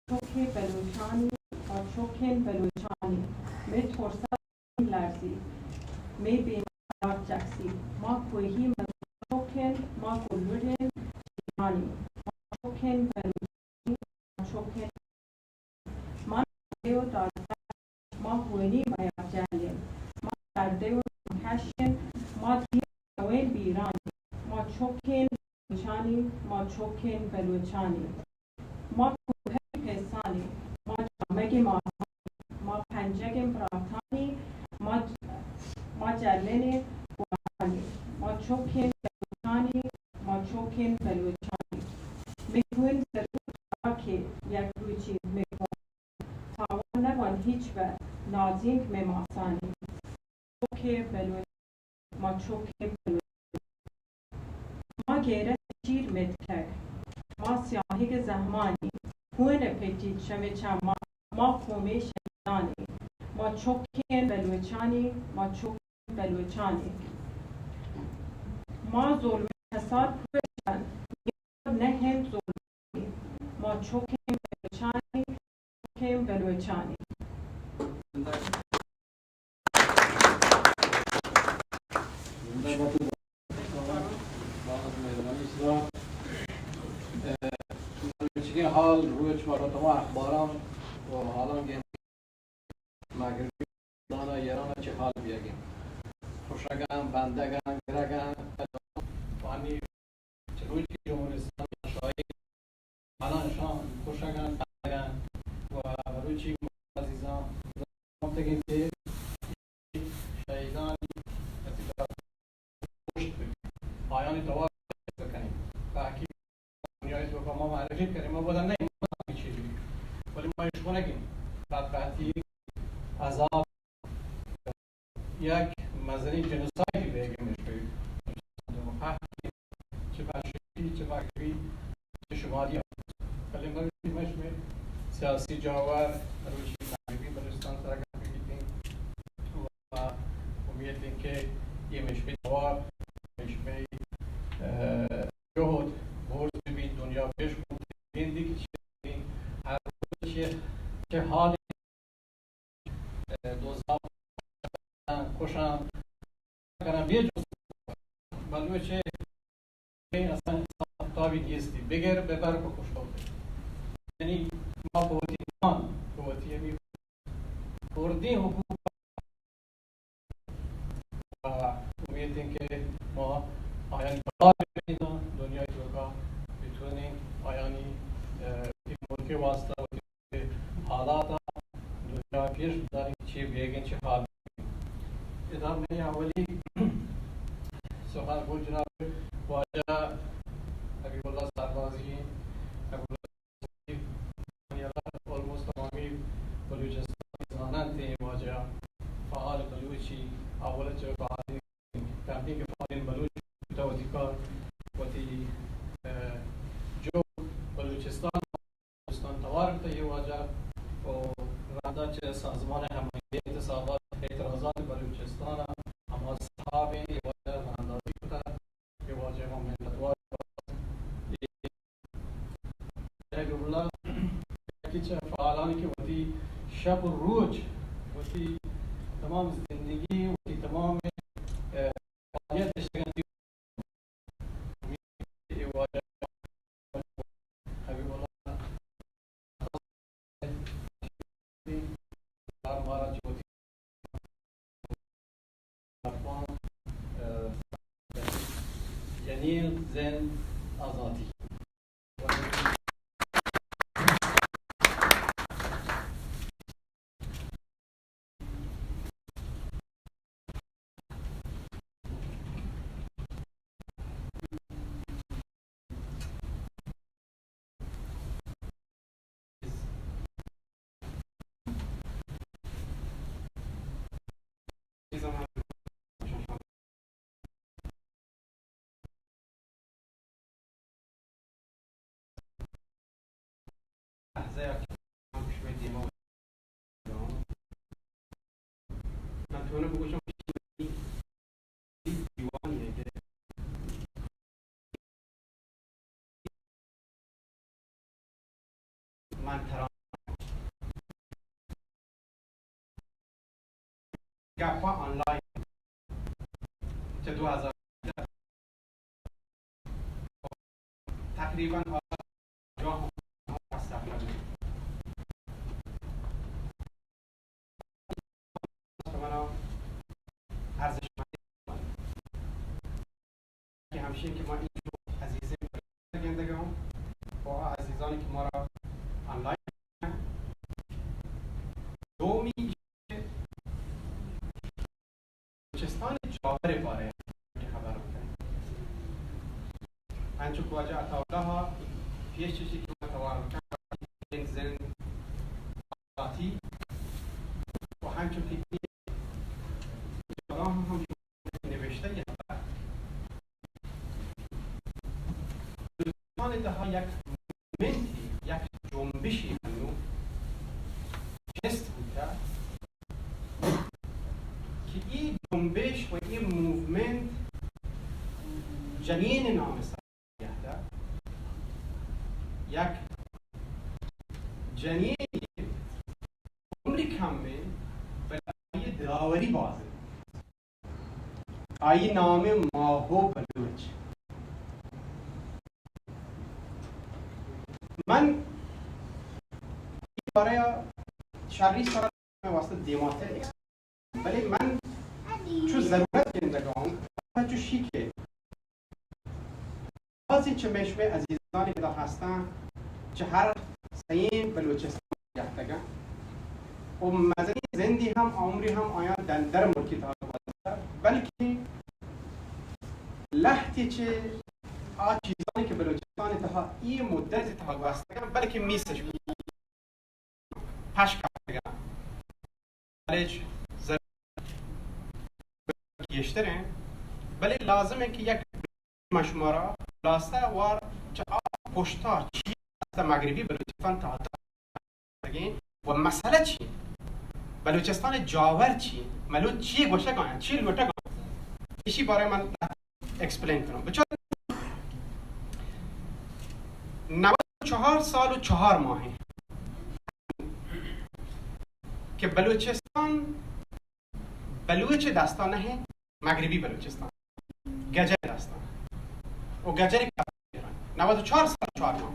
چکیں بلوچانی، ما چکیں بلوچانی، مئے ترسا لرزی، مئے بیمار چکسی، ما کوہی مزن چکیں، ما کلوڑیں چیرانی، ما چکیں بلوچانی، ما چکیں ما نادے و دادگاہ، ما ہونی میارجلیں، ما دردے و کشیں، ما دیر رویں بیرانی، ما چکیں بلوچانی، ما چکیں بلوچانی، ما کوہی پیسانی، ما جامگیں ماتانی، ما پنجگیں براتانی، ما، ما جلنیں گوارانی، ما چکیں بلوچانی، ما چکیں بلوچانی، مئے ہون ضرور کہ یک روچی مئے تاوان نہ بنت ہچبر نازینک مئے ماسانی۔ چکیں بلوچ، ما چکیں بلوچ، ما غیرت چیر متکگ، ما سیاہیگ زہمانی، ہون پٹیت شمے چماں، ما قومیں شہیدانی، ما چکیں بلوچانی، ما چکیں بلوچانی۔ ما ظلم و فساد پروشن، نہ انت ظلم۔ ما چکیں بلوچانی، چکیں بلوچانی۔ باز مہربانی شما۔ اه، مروچیگیں حال روچ ما تمام اخباراں و حالاں گیم مغربی دانا ایران چہ حال بیگیں۔ کشگاں، بندگاں، گرگاں، پانی چہ روچ کہ جمہوری اسلامی شاہی حالاں شان کشگاں، بندگاں و مروچی عزیزاں گوشتگیں کہ شہیدانی اعتراف پشت بہ بیت، آیانی توار بکنیں۔ تحقیق دنیای توکا ما معرفی کنیں، ما بودن نہ ایں، ما ہمے چیز بی، ولی ما اش کنگیں۔ بدبہتی، عذاب، یک مزنیں جنوسائیڈ بیگیں مشکل۔ چہ پنجشیری، چہ مغربی، چہ شمالی۔ بلے مروچی مشمے سیاسی جاور، مروچی مغربی بلوچستان سرا گپ بیتیں۔ و امیت ایں کہ یہ مشمے توار، مشمے، اه، جہد برز بہ بیت، دنیا پیش کنت، گندی کہ چی ہر روچ چہ، چہ حال، اه، دزاں کشاں کناں بے جست بلوچ اصلاً انسان تابی نیستی، بگر ببر بکش۔ یعنی ما پہ وتی نام، پہ وتی ہمے کردیں حقوق، ء امیت ایں کہ ما آیانی توار بکنیں، دنیای توکا بتوانیں آیانی، ء، ملک ء واسطہ وتی حالات ء دنیا پیش بداریں کہ چے بیگیں، چے حال۔ ادا منی اولی سخن گوں جناب واجہ حبیب اللہ سربازی، حبیب اللہ آلموسٹ تمامی بلوچستان زاننت ایں، واجہ فعال بلوچی، اول چہ فعالیں، کمپین کہ فعالیں بلوچ بوتہ، وتی کار، وتی، اه، جو بلوچستان، بلوچستان توار بوتہ یہ واجہ، و رندا چہ سازمان ہماہنگی اعتصابات، اعتراضات بلوچستان ہما صاحب ایں، یہ واجہ رندازی کتہ۔ کہ واجہ ما منتوار۔ اے جملہ کہ چہ فعالانی کہ وتی شپ و روچ، وتی تمام زندگی، وتی تمام، اه، فعالیت داشتگاں، اے واجہ حبیب اللہ مارا چہ وتی گپاں، اه، یعنی زند آزاتی۔ من تو نہ بگوشم، دیوانی ہے کہ من تران گپا آنلاین چہ دو ہزار تقریباً حالا جا ہم مصرف نبود. منا ارزشمند کہ ہمشی کہ ما این عزیزیں گندگ ہوں و آ عزیزانی کہ مارا آنلاین دومی بلوچستان جاور بارے خبر بکنیں. انچو کہ واجہ عطا اللہ پیش چشی کہ ما توار بکن زند ذاتی و ہنچو کہ جاگہ ہم نوشتہ یہ بلوچستان تہا یک موومنٹے، یک جنبشے انو چست بوتا کہ ای جنبش و ای موومنٹ جنین نام سر گہتا، یک جنین عمر کم میں بلکہ دلاوری باز. آئی نام ماہو بلوچ. من بارے شری سر واسطہ دیماتر ایکس-، بلے من چو ضرورت گندگاؤں، چو شی کہ بازیں چہ مئے شمئے عزیزانی کہ دا ہستاں، چہ ہر سئیں بلوچستان یاتگاں و مزنیں زندی ہم عمری ہم آیاں دندر ملکی تہا گوازینتگ، بلکہ لہتے چہ آ چیزانی کہ بلوچستان تہا ای مدت تہا گوستگاں، بلکہ میسش پش کپتگاں. بلے ضرورت گیشتر ہیں، بلے لازم ہے کہ یک ما شمارا خلاصہ وار چہ آ پشتا چی است مغربی بلوچستان تہا دارگیں و مسئلہ چی؟ بلوچستان جاور چی؟ ملوچ چی گوشگ آیاں؟ چی لوٹگ آیاں؟ اشی بارے من ایکسپلین کنوں. بچار، نود و چہار سال و چہار ماہ کہ بلوچستان بلوچ دستان نہ، مغربی بلوچستان گجر دستان و گجر نود و چہار سال چہار ماہ.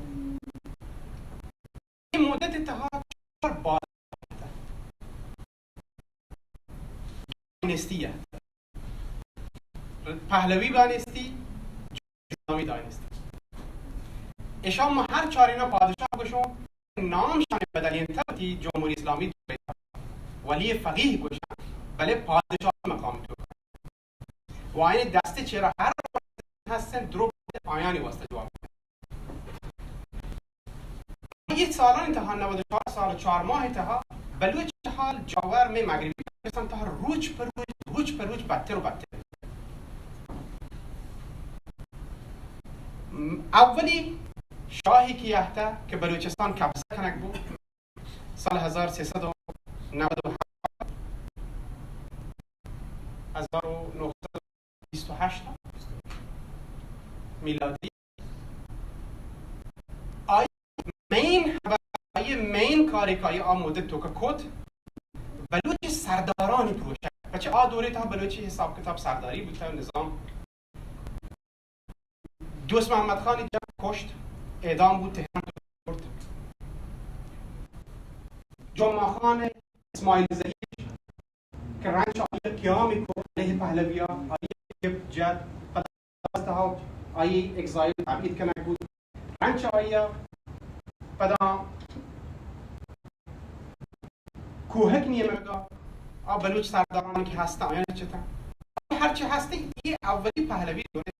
این مدت تہا چہار بار دائنستی ات. پہلوی دائنستی، جمہوری دائنستی. اشاں ما ہر چارینا پادشاہ گوشوں، نام شان بدلینتہ وتی جمہوری اسلامی دوبہ، ولی فقیہ گوشاں، بلے پادشاہ مقام تو. و آیانی دست چیرا ہر ہستن درو آیانی واسطہ جواب. یہ سالانی تہا، نود و چہار سال و چہار ماہ تہا، بلوچ حال جاور میں مغربی پاکستان تہا روچ پر روچ، روچ پر روچ بدتر و بدتر. اولی شاہی کہ یہتا کہ بلوچستان قبضہ کنگ بو، سال ہزار سیصد و نود و ہفت، ہزار و نہصد و بیست و ہشت میلادی. آئی مین، آئی مین کاری کہ آئی آ مدت توکا کت، بلوچ سردارانی پروشگ. پچہ آ دوری تہا بلوچی حساب کتاب سرداری بوتا، نظام دوست محمد خان جنگ کشت، اعدام بود، تہران برد. جمعہ خان اسماعیل زئی کہ رنچ آئی قیام کو علیہ پہلویا، آئی گپت جت، پدا تہا آئی ایگزائل تبعید کنگ بود. رنچ آئی پدا کوہک نیمگا آ بلوچ سردارانی کہ ہستاں آیان چتاں، ہرچی ہستیں، یہ اولی پہلوی دوری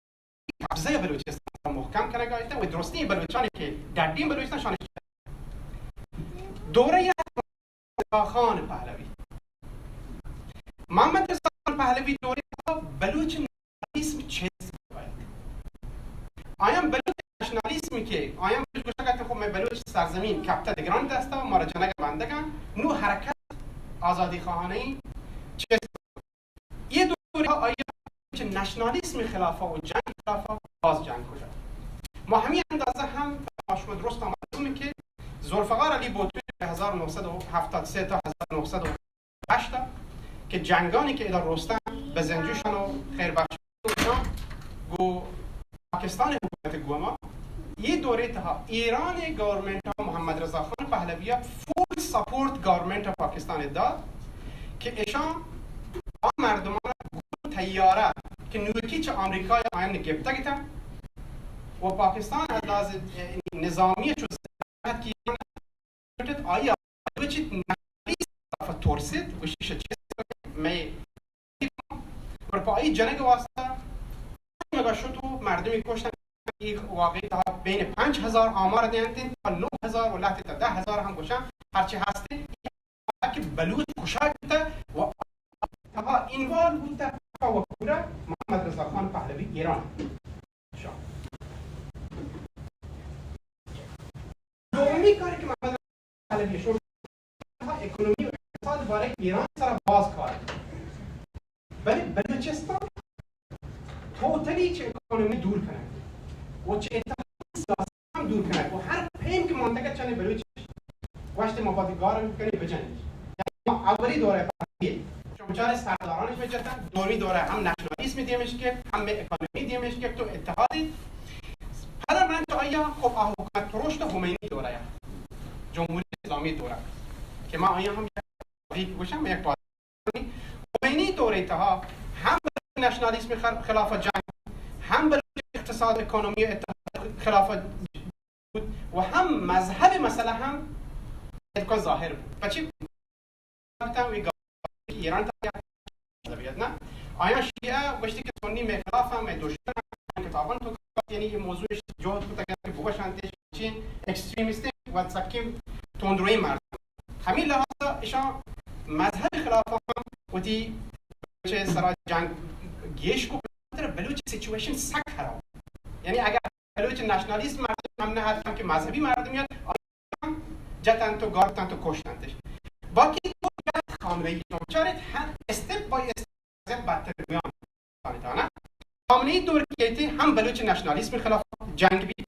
قبضہ بلوچستان را محکم کنگ آیتہ و درستیں بلوچانی کہ ڈڈیں بلوچستان شانش دورہ یا خان پہلوی، محمد رضا خان پہلوی دورہ بلوچ نشنالیسم چیز بوت. آیاں بلوچ نشنالیسم کہ آیاں بلوچ گوشگ ات، خب مئے بلوچ سرزمین کپتہ دگران دستا، مارا جنگ بندگاں، نو حرکت آزادی خواہانہ چیز یہ دور آئی چہ نشنالیسم خلافا و جنگ خلافا باز جنگ کجا. ما ہمیں اندازہ ہم شما درست معلوم کہ ذوالفقار علی بوتوی هزار و نهصد و هفتاد و سه تا هزار و نهصد و هشت ءَ کہ جنگانی کہ ادا روستن بزنجوشان و خیر بخش گو پاکستان حکومت گوما، یہ دورے تہا ایران گورنمنٹ ءَ محمد رضا خان پہلوی ءَ full support government of Pakistan ءَ دات کہ اشان آ مردمان گوں تیارہ کہ نوکی چہ آمریکا آیان گپتگ اتن و پاکستان انداز نظامی چو زحمت کی آئی ءَ بچیت نہ ترسیت، گوشی شہ چیز میں پر پہ آئی جنگ واسطہ مگا شت و مردمی کشتن. یک واقعی تہا بین پنچ ہزار آمار دینتین تا نو ہزار و لہتے تا دہ ہزار ہم گوشن، ہرچی ہستے کہ بلوچ کشاک بوتا و تہا انوالو بوتا و پورا محمد رضا خان پہلوی ایران. شاہ. دومی کار کہ محمد پہلوی شو اکنومی و اقتصاد بارے ایران سرا باز کار، بلے بلوچستان ٹوٹلی چہ اکانومی دور کنگ و چہ اتحاد سیاسی ہم دور کنگ و ہر پیم کہ منطقہ چنے بلوچ گوشت ما باتی گار کنی بجنی. اولی دورہ پہلوی چمچار سردارانش بجتن، دومی دورہ ہم نشنالیسم دیمش گپت، ہم اکانومی دیمش گپت و اتحادی. پدا من تو آیا خب آ حکومت پروشت خمینی دورہ، جمہوری اسلامی دورہ کہ ما آیا ہم یک گوشم یک پارتی خمینی دورے تہا ہم بلوچ نشنالیسم خر-، خلاف جنگ، ہم بلوچ اقتصاد، اکانومی و اتحاد خلاف بود و ہم مذہب مسئلہ ہم اتکان ظاہر بود. پچی بوتن وی گا-، ایران تہا مذہبیت نہ. آیا شیعہ گوشتی کہ سنی میں خلاف ہیں، میں دشمن ہیں، کتابان تو یعنی یہ موضوع جہد کو تک کہ بگوشانتے چین ایکسٹریمسٹ و سکیم تندروی مردم. ہمیں لحاظ اشان مذہب خلاف ہم وتی چہ سرا جنگ گیش کو، بلوچ سچویشن سک خراب. یعنی اگر بلوچ نشنالیسٹ مردم ہم نہ ہستن کہ مذہبی مردمیت جتن تو گارتن تو کشتنتش. باقی تو خامنہ ای تو چارت ہر اسٹپ بائی اسٹپ بدتر میان. خامنہ ای دور کیتی ہم بلوچ نشنالیسم خلاف جنگ بی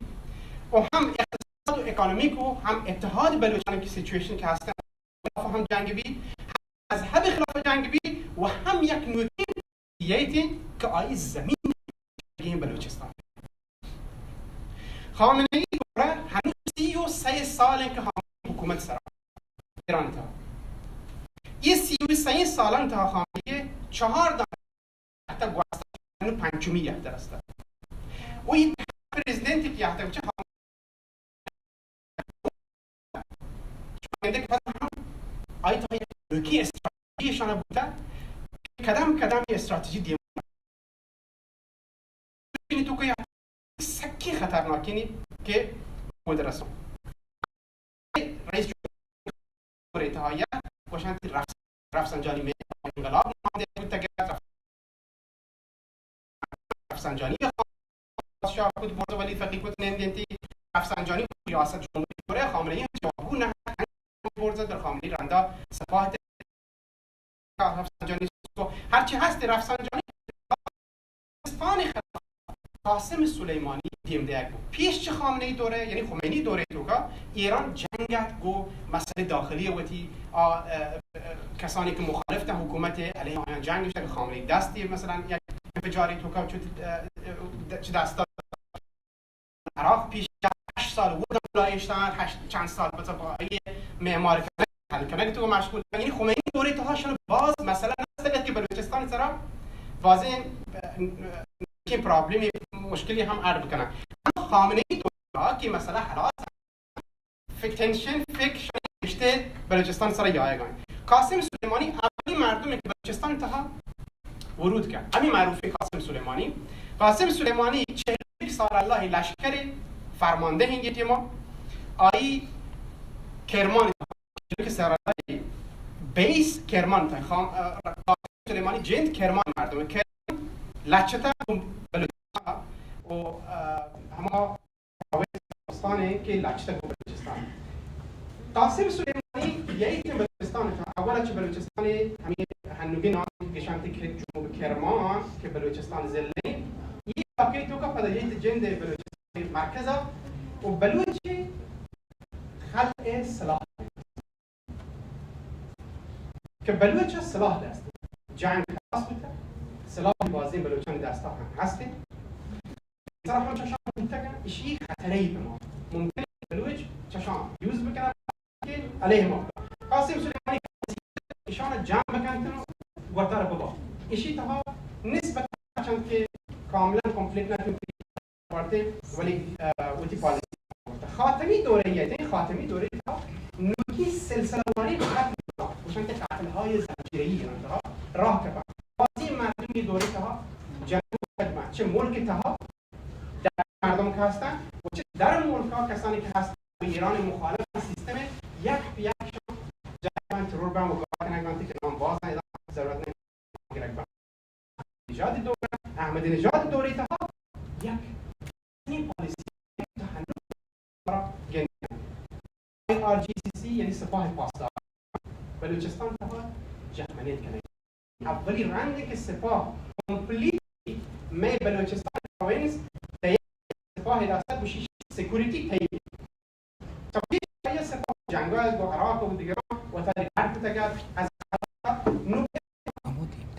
و ہم اقتصاد و اکانومی کو ہم اتحاد بلوچان کی سچویشن کہ ہستن خلاف ہم جنگ بی، مذہب خلاف جنگ بی و ہم یک نوکیں یہی کہ آئی زمین بلوچستان. خامنہ ای دورہ ہنو سی و سئے سال ہیں کہ خامنہ ای حکومت سرا ایران تہا. یہ سی و سئے سالان تہا خامنہ ای چہار دان تک گوستہ، ہنو پنچمی یہتر است. و یہ پریزیدنٹ کی یہتر چہ چونکہ پدا ہم آئی تہا یک نوکی استراتیجی شانہ بوتا، کدام کدام یہ استراتیجی دیم تو کہ سکی خطرناکینی کہ خود رسوں. رئیس جمہور اتحادیہ گوشنتی رفس-، رفسنجانی میں انقلاب نام دے بوتا گیا، رفسنجانی شاہ کت برز ولی فقی کت نندینتی، رفسنجانی ریاست جمہوری کرے خامنہ ای جوابو نہ برز در خامنہ ای رندا سپاہ رفسنجانی کو ہرچی ہست رفسنجانی پاکستان خلاف قاسم سلیمانی دیم دیگ بو. پیش چہ خامنہ ای دورہ، یعنی خمینی دورہ توکا ایران جنگ ات گو مسئلہ داخلی وتی آ، ا، ا، کسانی کہ مخالف تن حکومت علیہ آیان جنگ اشتگ، خامنہ ای دستی مثلاً یک انفجاری توکا چو، ا، ا، چہ دستا عراق پیش ہشت سال و دم لایشتن، ہشت، چند سال پس با ای معمار کنگ، حل کنگ تو مشغول. یعنی خمینی دورے تہا شن باز مسئلہ نستگت کہ بلوچستان سرا بازیں، اه، اه، پرابلم، مشکلی ہم اڈ بکنن. اما خامنہ ای دورے تہا کہ مسئلہ حلاس فک-، ٹینشن، فکر نشتے بلوچستان سرا یایگان. قاسم سلیمانی اولی مردم کہ بلوچستان تہا ورود کرد. ہمیں معروفی قاسم سلیمانی. قاسم سلیمانی چہل سال اللہ لشکر فرماندہ ہیں یہ ٹیما. آئی کرمان کہ سر بیس کرمان تھا. خام-، اه، قاسم سلیمانی جند کرمان مردم. کرمان لچتا بلوچستان و، اه، ہما استان کہ لچتگ بلوچستان. قاسم سلیمانی یہی کہ بلوچستان تھا، اول چہ بلوچستان ہمیں ہنوگی نام گشانتی کہ جنوب کرمان کہ بلوچستان ضلع، یہ واقعی تو کا پتہ یہ جند بلوچستان مرکز و بلوچ حل ءِ سلاح کہ بلوچ ءَ سلاح دست، جنگ خلاص بوتہ، سلاح بازیں بلوچانی دستا ہم ہست انت۔ سلاح ہم چشان بوتگ انت، اشی خطرے پہ ما۔ ممکن بلوچ چشان یوز بکنن کہ علیہ ما۔ قاسم سلیمانی ایشان جنگ بکنتن و گوتار ببا۔ اشی تہا نسبت چند کہ کاملا کمپلیٹ نہ وارتیں، ولی، اه، وتی پالیسی خاتمی دورہ ءَ، خاتمی دورہ ءَ نوکی سلسلہ واری قتل، گوشن کہ قتل های زنجیره‌ای انت، راہ کپا۔ بازی مردمی دورہ تہا جنگ و خدمت، چه ملک تہا در مردم که هستن و چه در ملکا کسانی که هستن، ایران مخالف سیستم یک پہ یک شان جنگ ترور بان و گار کنگ بان که نام باز ضرورت نہیں گرگ بان۔ نژاد دور، احمدی نژاد دورہ تہا یک نی پالیسی تحنک را گندگ۔ آئی آر جی سی سی یعنی سپاہ پاسدار بلوچستان تہا جہمنیت کنگ۔ اولی رند کہ سپاہ کمپلیٹلی مئے بلوچستان پروونس سپاہ داشتہ گوشی سیکورٹی تئی چہ پیش آئی ءَ سپاہ جنگ ءَ گوں عراق و دگراں وتارا گار کتگ ات، از نوں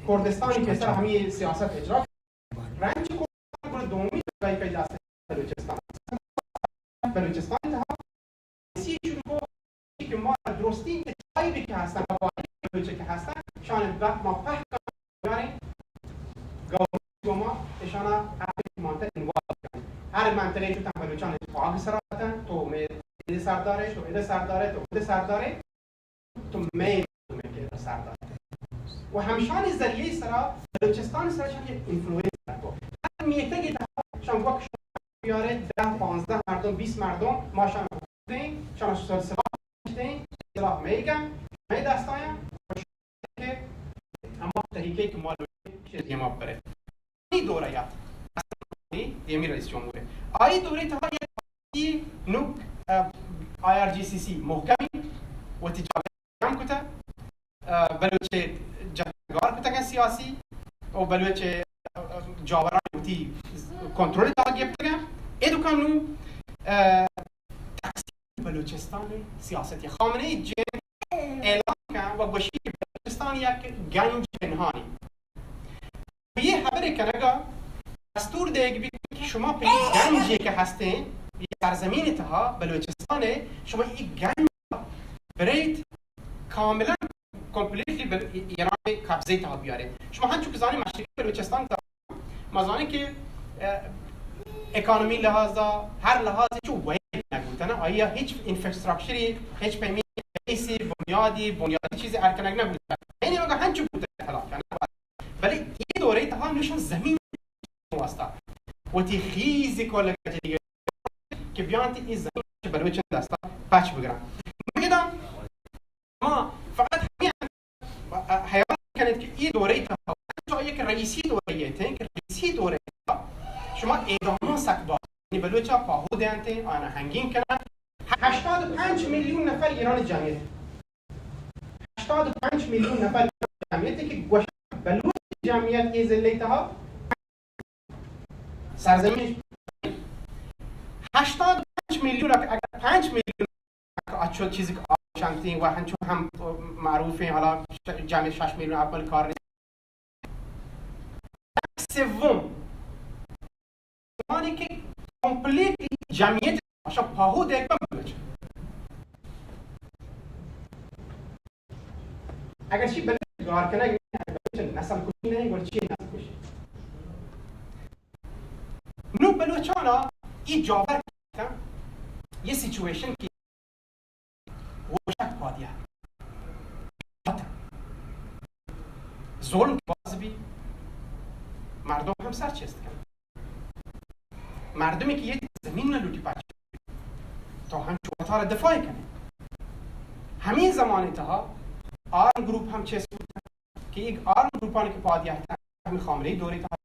کردستانی پیسر ہمے سیاست اجرا کت۔ رنج کردستان گڑا دومی جاگہ پہ دست بلوچستان۔ بلوچستان تہا اسی شروع کو کہ ما درستی کہ چاہی بھی کہ ہستن، قبائل بلوچ کہ ہستن، شان بات ما پہک بیاریں، گورنمنٹ گوما اشانا اپلیک مانتا انوالو کنیں۔ ہر منطقے چو تاں بلوچان پاگ سراتن، تو مئے اد سردارے، تو اد سردارے، تو اد سردارے، تو مئے، تو مئے کہ سردارے۔ و ہمشانی ذریعے سرا بلوچستان سرا شان یک انفلوئنس کو۔ ہر میتگی تہا شان وقت بیارے، دہ، پانزدہ مردم، بیست مردم، ما شان دیں، شان سر سلاح دیں، سلاح مئے گن، مئے دستایاں، کہ ہما طریقے کہ ما لوٹیں، چیز دیما برے۔ ای دورہ یا، دیمی رئیس جمہور ہے۔ آئی دورہ تہا یک نوک، آئی آر جی سی سی محکمی وتی جاگہ کم کتا، بلوچ جنگار کتگن سیاسی، و بلوچ جاوران وتی کنٹرول تہا گپتگن۔ اے دکان نو، تقسیم بلوچستان سیاست خامنہ ای جن اعلان کن و گوشی کہ بلوچستان یک گنج پنہانی۔ یہ خبر کنگا دستور دیگ بیت کہ شما پہ گنجے کہ ہستیں، یہ سرزمین تہا بلوچستان ہے، شما یہ گنج بریت کاملا کمپلیٹلی بل-، ایران قبضے تہا بیارے۔ شما ہنچو کہ زانے مشرقی بلوچستان تہا ما زانیں کہ، اه، اکانومی لحاظا ہر لحاظ چو ویل نہ بوتن، آیا ہچ انفراسٹرکچری، ہچ پیمی بیسی، بنیادی، بنیادی چیز ارکنگ نہ بوتن۔ یعنی اگر ہنچو بوتن خلاف کنن، بلے یہ دورے تہا نشان زمین واسطہ وتی خیز کو لگا چلی گئی کہ بیان تی یہ زمین بلوچن دستا پچ بگرن۔ مگدان ما فقط ہمیں حیال کنید کہ یہ دورے تہا، چو یک رئیسی دورے تھے کہ رئیسی دورے تہا شما اعدام سک با، یعنی بلوچا پاہو دینتے، آنا ہنگین کنن۔ ہشتاد و پنچ میلیون نفر ایران جمعیت، ہشتاد و پنچ میلیون نفر جمعیت کہ گوش بلوچ جمعیت یہ ضلع تہا سرزمین ہشتاد و پنچ میلیون، اگر پنچ میلیون اچو چیزی کہ آشانتی و ہنچو ہم معروف ہیں، حالا ش-، جامعہ شش میلیون اپل کار نہیں۔ سوم، زمانی کہ کمپلیٹلی جمعیت آشان پاہو دے کم بچ۔ اگر چی بلے گار کنگ نہیں، اگر بلے نسل کشی نہیں، گڑا چی نسل کشی؟ نو بلوچانا ای جاور کن، یہ سیچویشن کی وشک پادیا۔ ظلم باز بی، مردم ہم سر چست کن۔ مردمی کہ یہ زمین نہ لوٹی پاچ، تو ہم چوتارا دفاع کنے۔ ہمیں زمانے تہا آرم گروپ ہم چست بوتن کہ ایک آرم گروپانی کہ پادیا ہمیں خامنہ ای دوری تہا،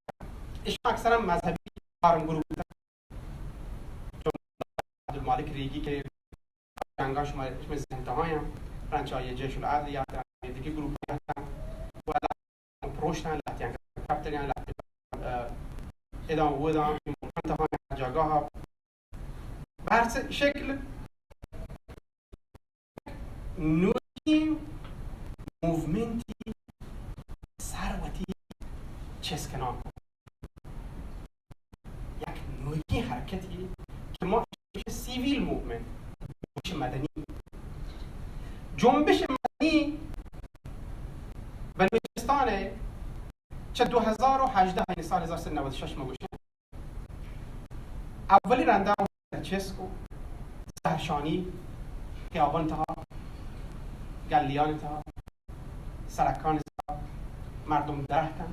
اشان اکثرا مذہبی آرم گروپ بوتن۔ عبدالمالک ریگی کہ جنگا شما، شما ذہن تہا ہیں، پرنچ آئی جیش العدل یا دیگه گروپ یا ولا پروشتن لاتیان کپتگان لاتیان، اه، ادان ودان، تہا جاگاہ، بہر شکل نوکیں موومنتی سر وتی چست کنان کت. یک نوکیں حرکتی کہ ما سیویل موومنٹ، جنبش مدنی، جنبش مدنی بلوچستان ءَ چہ دو ہزار و ہژدہ، یعنی سال ہزار سد نود و شش ما گوشیں، اولی رندا چست کو، زہرشانی، خیابان تہا، گلیان تہا، سڑکان تہا، مردم درہتن.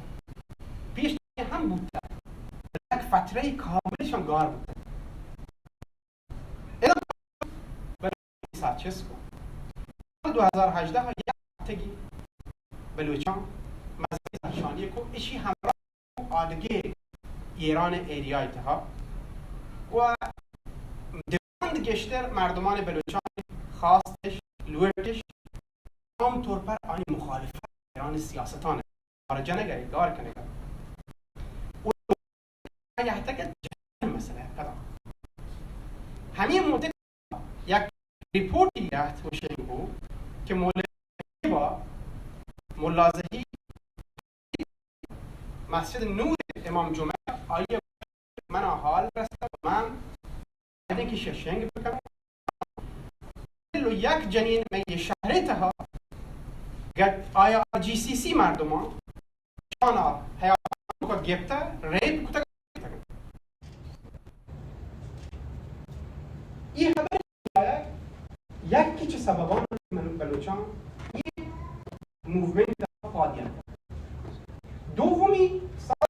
پیش ہم بوتہ، یک فترہ کاملشان گار بوتہ. ادا ساچس کو. دو ہزار ہژدہ یک ہفتگی بلوچان مزنی زہرشانی کو، اشی ہمراہ آدگہ ایران ایریا تہا و دماند گیشتر مردمان بلوچان خواستش، لوٹش عام طور پر آنی مخالفت ایران سیاستان، اور جنگ ءَ، گار کنگ ءَ. و یہتگ جنگ مسئلہ پدا. ہمیں مدت یک رپورٹ یہت گوشنگ بو کہ مولوی با ملازہی مسجد نور امام جمعہ، آئی منا حال رستہ، من بدیں کہ ششنگ بکنم. لو یک جنین میں یہ شہر تہا گت آئی آر جی سی سی مردمان شانا حیات کو گپتا، ریپ کتا. یہ خبر آیا یک کچھ سببان من بلوچان یہ موومنٹ پادیان. دومی سال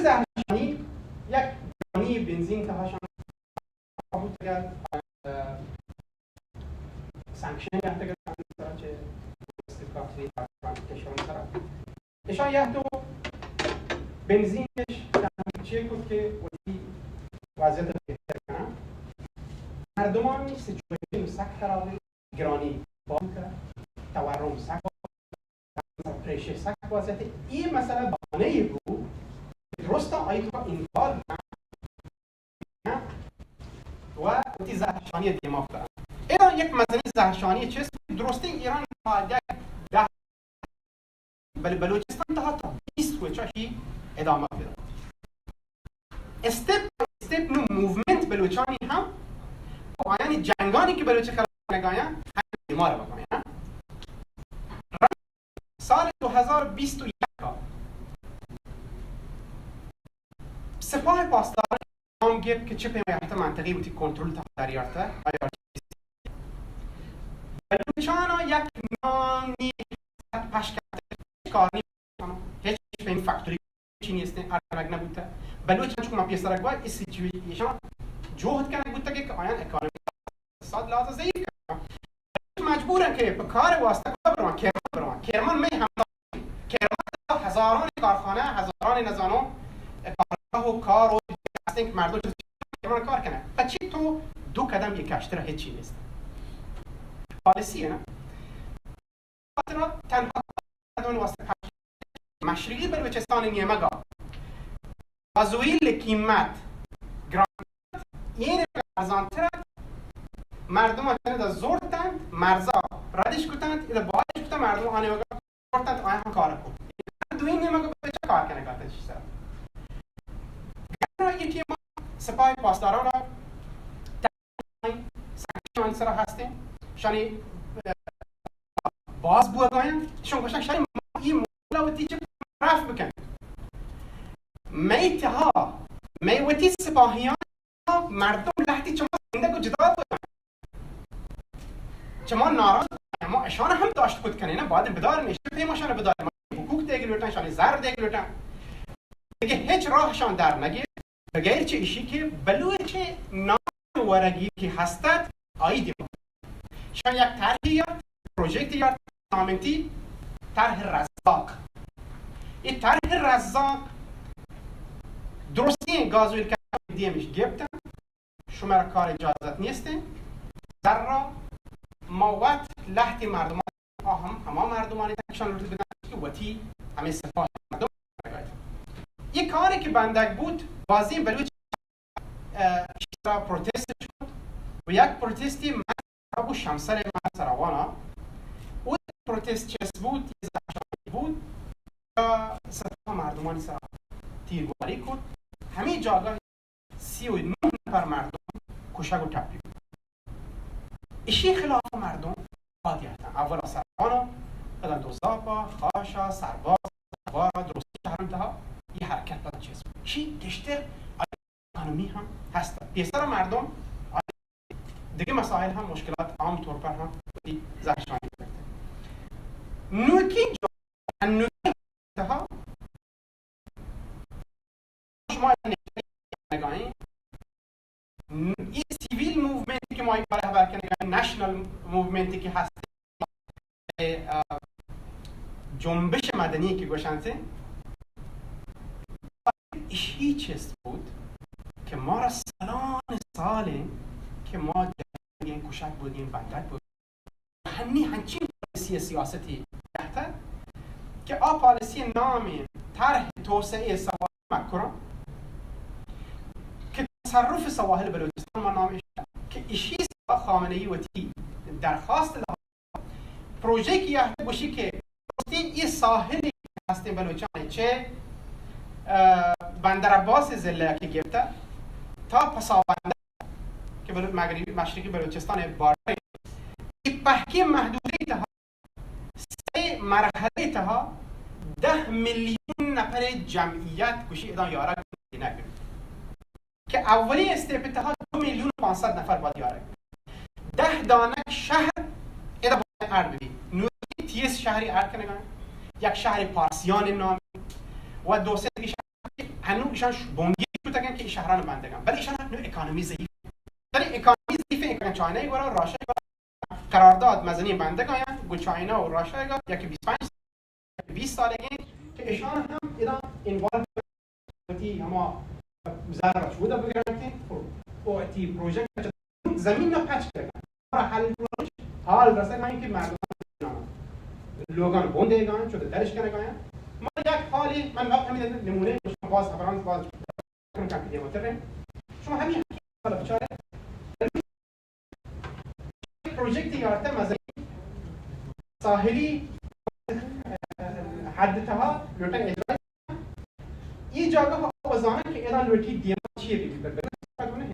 زہرشانی یک گرانی بنزین تہا شان بوتگ ات، سانکشن یہتگ ات سرا چہ استقاطی کشان سرا. اشان یہتو بنزینش چے کت کہ وتی وضعیت بہتر کنن. مردمانی سچویشن سک خراب، گرانی بانک، تورم سک، پریشر سک وضعیت. یہ مسئلہ بہانہ ای بو، درست آئی تو انکار و وتی زہرشانی دیما کتگ. ایران یک مزنی زہرشانی چیز درستی ایران یک دہ، بل بلوچستان تہا تا بیست روچا ہی ادامہ پیدا. استپ استپ نو موومنٹ بلوچانی ہم و آیانی جنگانی کہ بلوچ خلاف کنگایاں ہم دیما رو بکناں. سال دو ہزار بیست و یک سپاہ پاسداران گام گپت کہ چہ پیما یہتہ منطقی وتی کنترل تہا دریارتہ، آئی آر جی سی. بلوچانا یک نانی پشکپتہ، کار نی، ہچ پیم فیکٹری چی نیستیں، ارگ نبوتہ. بلوچان چون ما پیسر گوا اس سیچویشن جہد کنگ بوتہ کہ آیان اکانومی اقتصاد لحاظ ضعیف کنن. مجبورن کہ پہ کار واسطہ کجا برون؟ کرمان برون. کرمان میں ہم، کرمان ہزاران کارخانہ، ہزاران نزانو کارگاہ و کار و ہستیں کہ مردم چیز کرمان کار کنن. پچی تو دو قدم یہ کشتر ہچی نیست. پالیسی ہے نا. خاطر تنہا مردم واسطہ مشرقی بلوچستان نیمگا گازوئیل قیمت گران، این ارزانتر ات، مردم تنه دا زورتند، مرزا ردش کتند، ادا بارش کتند، مردم آنه وگا زورتند، آیا هم کار کن. دوی نیمگا بچه کار کنه گاتن چی سر. گران یکی ما سپاه پاسداران سنکشن سرا ہستیں، شانی، اه، باز بوگایاں، شان گوشن شانی ما یہ مولا وتی چہ رف بکن. مئی تہا، مئی وتی سپاہیان مردم لہتی چما زندگ و جدا بوگایاں. چما ناراض بوگایاں، ما اشان ہم داشت کت کنیں، نا، بعد بدار نشتے ما شان بدار، ما حقوق دیگ لوٹاں، شانی زر دیگ لوٹاں. دیگه ہچ راہ شان در نگیت. بغیر چہ ایشی کہ بلوچ نام ورگی کہ ہستت، آئی دیما شان یک طرحی یارت، پروژکتی یارت، نامنتی طرح رزاق. این طرح رزاق درستین گازوئیل کمپانی دیمش گپتن، شما را کار اجازت نیستین. زر را ما وت لہتی مردمان، آ ہم ہما مردمانی تکشان لوٹت بدن کہ وتی ہمیں سپاہ مردم. یہ کاری کہ بندگ بود، بازیں بلوچ، اه، شرا پروتست شد، و یک پروتستی من ابو شمسر من سراوانا، او پروتست چست بود، یه زهرشانی بود، یا سطح مردمانی سرا تیرباری کت. همین جاگه سی و نه نفر مردم کشگ و ٹپی بود. اشی خلاف مردم بادی هستن. اول سربانا، بعداً دوزاپا، خاشا، سرباز، سربارا، درستی شهران تها، یه حرکت بدن چیز بود. چی گشتر اکانومی هم هست. پیسر مردم دیگه مسائل هم، مشکلات عام طور پر هم زهرشانی کرده. نوکی جا، نوکی تها شما نگاهی، این سیویل موومنتی که ما این کار خبر کنگاهی، نشنل موومنتی که هست، اه، جنبش مدنی که گوشن، ایش هیچ چیز بود که ما را سالان ساله که ما جنگین، کشک بودیم، بندک بودیم. هنی هنچین پالیسی سیاستی گهتر که آ پالیسی نام طرح توسعه سواحل مکران که تصرف سواحل بلوچستان ما نامش که اشی خامنه ای وتی درخواست پروژه که یه گوشی که این ساحلی هستیم بلوچان چه، اه، بندر عباس ضلع که گرفته تا پسابندر که بلو-، مغربی مشرقی بلوچستان بارڈر، این پهکی محدوده تها سه مرحله تها ده میلیون نفر جمعیت گوشی ادان یارا نکرد. که اولی استپ تها دو میلیون و پانصد نفر باید یارگ. ده دانگ شهر ادا باید ارد بی. نوکی تیس شهری ارد کنگان، یک شهر پارسیان نام و دو سه دیگه شهر هنو ایشان ش-، بنگی کتگن که این شهران بندگان، ولی ایشان نو اکانومی ضعیف. ولی اکانومی ضعیف، اکانومی چاینا گورا، راشیا گورا قرارداد مزنی بندگان، گو چاینا و راشیا گورا، یکی بیست و پنج، بیست سالگی که ایشان هم ادا انوالو وتی ہما زر چودا بگرنت و وتی پروژه زمین نا پچ کرد. حال رسگ کہ مردم لوگان بندگان، چود درش کنگایا. ما یک حالی، من وقت همین نمونه شما باز خبران باز کنم که دیمتر رہے. شما همین حالا بچارے پروژکت یارتہ مزنی ساحلی، اه، حد تہا لوٹا اجرا. یہ جاگہ آوازانہ کہ ادا لوٹی دیما چیئے بھی بلکہ نہیں.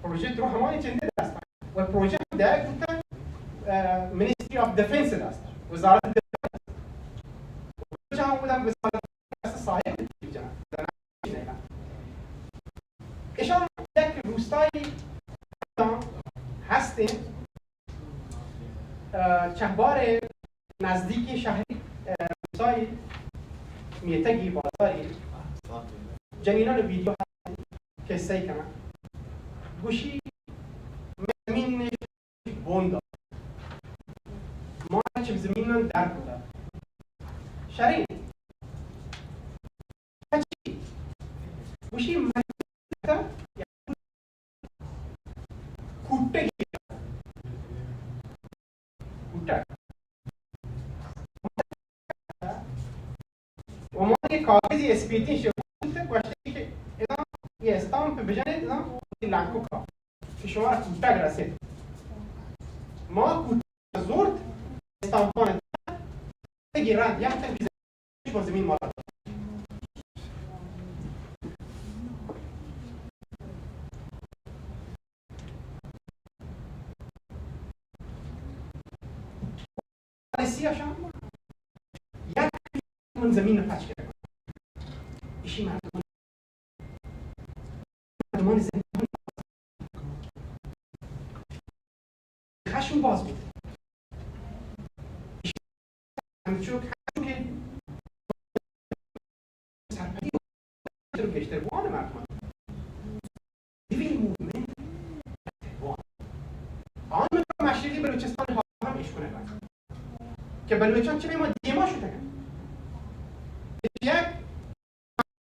پروژکت رو ہماری چندے دستا و پروژکت دائق بوتا، اه، منسٹری آف ڈیفنس دستا، وزارت دفاع. جہاں بودا وزارت دفاع صاحب جہاں ایشان یک روستایی ہستیں، اه، چہبار نزدیکی شہری، اه، روستایی میتگی بازاری جنینان ویدیو ہستیں، قصه کنن. گوشی من زمین بوندا. ما چه زمینان در بودا. شرین. چی؟ گوشی من کوٹگی. کوٹگ. و ما یک کاغذی اسپیتی شو گوشتی کہ ادا یہ استامپ بجنید، ادا لانکو کا. کہ شما را کوٹگ رسید. ما کوٹگ زورت، استامپان گران، یک تن بیزه شما زمین مالا. پالیسی اشان یک من زمین پچ کرد. ایشی مردم مردمان زندگی خشم باز بود. همچون، همچون که سرپدی رو بیشتر بوان مردمان. سیویل موومنت بوان. آن مشرقی بلوچستان ها هم اشکنه که بلوچان چه ما دیما شده. یک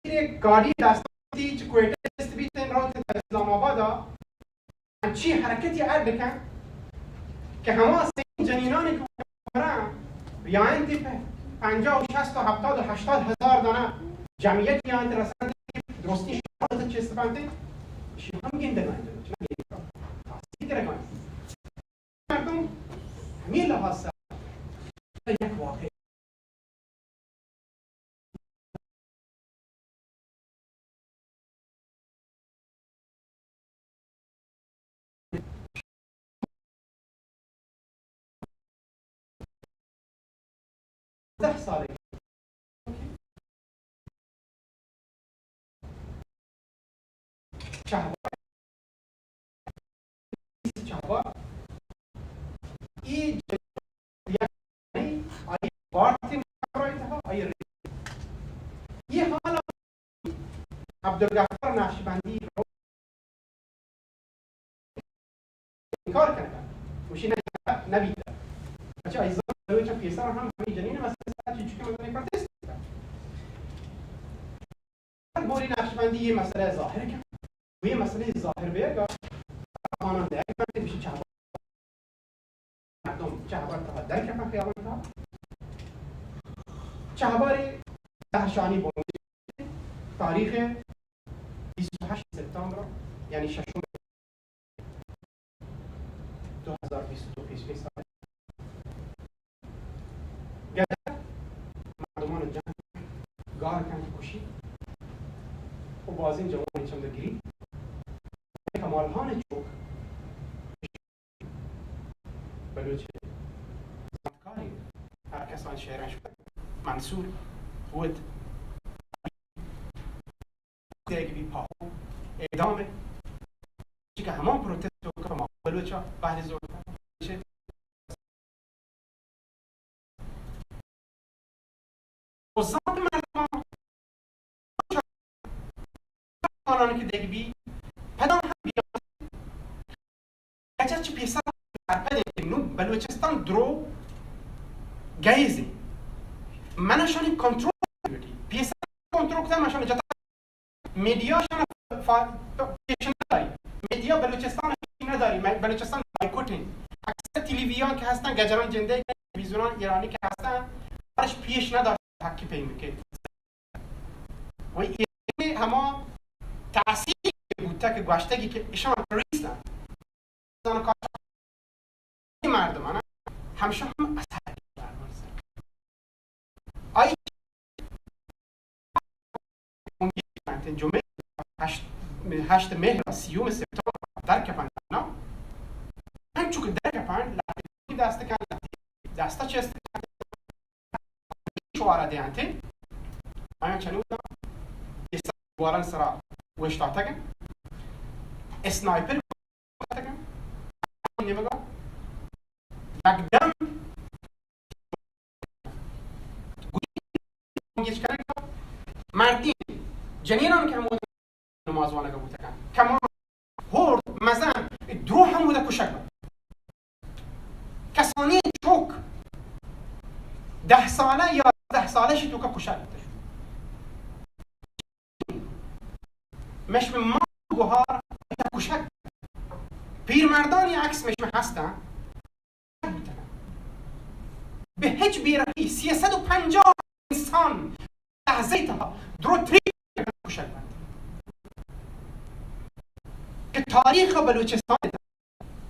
یک گاڑی دستی چه کوئٹه است بیتن روت اسلام آباد ها، چی حرکتی ارد کن که هما سه جنینانی که برن یا انتی پنجاه و شصت و هفتاد و هشتاد هزار دانه جمعیت یا انت رسند درستی شرط چست بنده، شی هم گنده بنده. کنگ ءَ اَنت. مردم ہمے لحاظ ءَ یک واقعہ دہ سال چہبار، چہبار، اے جنگ آئی بارت مارا تہا، آئی ری-، یہ حال عبدالغفار نقشبندی رو انکار کرتا، گوشی نہ، نہ بیتا. اچھا، عزیزان بلوچ پیسر ہم ہمیں جنین مسئلہ ساتھ چونکہ مدنی پروٹیسٹ کرتا. بوری نقشبندی یہ مسئلہ ظاہر کن، یہ مسئلہ ظاہر بیگا، آنان دیگ بنت، بشی چہبار، مردم چہبار تہا در کپن خیابان تہا. چہبار زہرشانی بنگیج تاریخ بیست و ہشت سپتامبر، یعنی ششم دو ہزار بیست و دو پیشکیں سال. گدر مردمان جنگ گار کنت، کشی و بازیں جوان چمدگری. کمال خان چوک بلوچ زانتکاری، ہر کسان شعرش منصور بود. دیگ بی پاہو اعدام ءَ، چی کہ ہما پروٹیسٹ ءَ کہ ما بلوچا بہر زور و زانت مردمان آنان کہ دیگ بی پدا ہم بیا کچر چہ پیسر سرپد انت کہ نوں بلوچستان درو گیز انت. من اشانی کنٹرول، پیسر کنٹرول کتگ، من اشانی جتا میڈیا شان فا-، پیش نداری، میڈیا بلوچستان پیش نداری، مئے بلوچستان بائیکوٹ انت. اکثر تلویزیون کہ ہستن گجران جندے، تلویزیونان ایرانی کہ ہستن، ہرش پیش نداری حقی پیمکے. و اے ہما تاثیر بوتگ کہ گوشتگی کہ اشان ٹروریست انت. زانکار مردمان ہمشہ ہم اثر آئی جمعہ ہشت، ہشت مہر، سیوم سپتامبر در کپنت، نا؟ انچو کہ در کپنت، لہتے دست کن، دستا چست کن، شعارا دینت. آیاں چنوکا دیوالان سرا اوشتاتگ انت، اسنائپر نیمگا یکدم گوش کنگا، مردین جنینان کہ ہمود نماز وانگا بوتگن، کمان ہورد مزن درو ہمود کشگ بوت. کسانی چوک دہ سالہ یا دہ سالہ شی توکا کشگ بوت. مشم ما گوہار کشگ. پیرمردانی عکس مشم ہستن. بہ ہچ بیرحمی سیصد و پنجاہ انسان لحظہ تہا درو تری کشگ بنت. کہ تاریخ بلوچستان،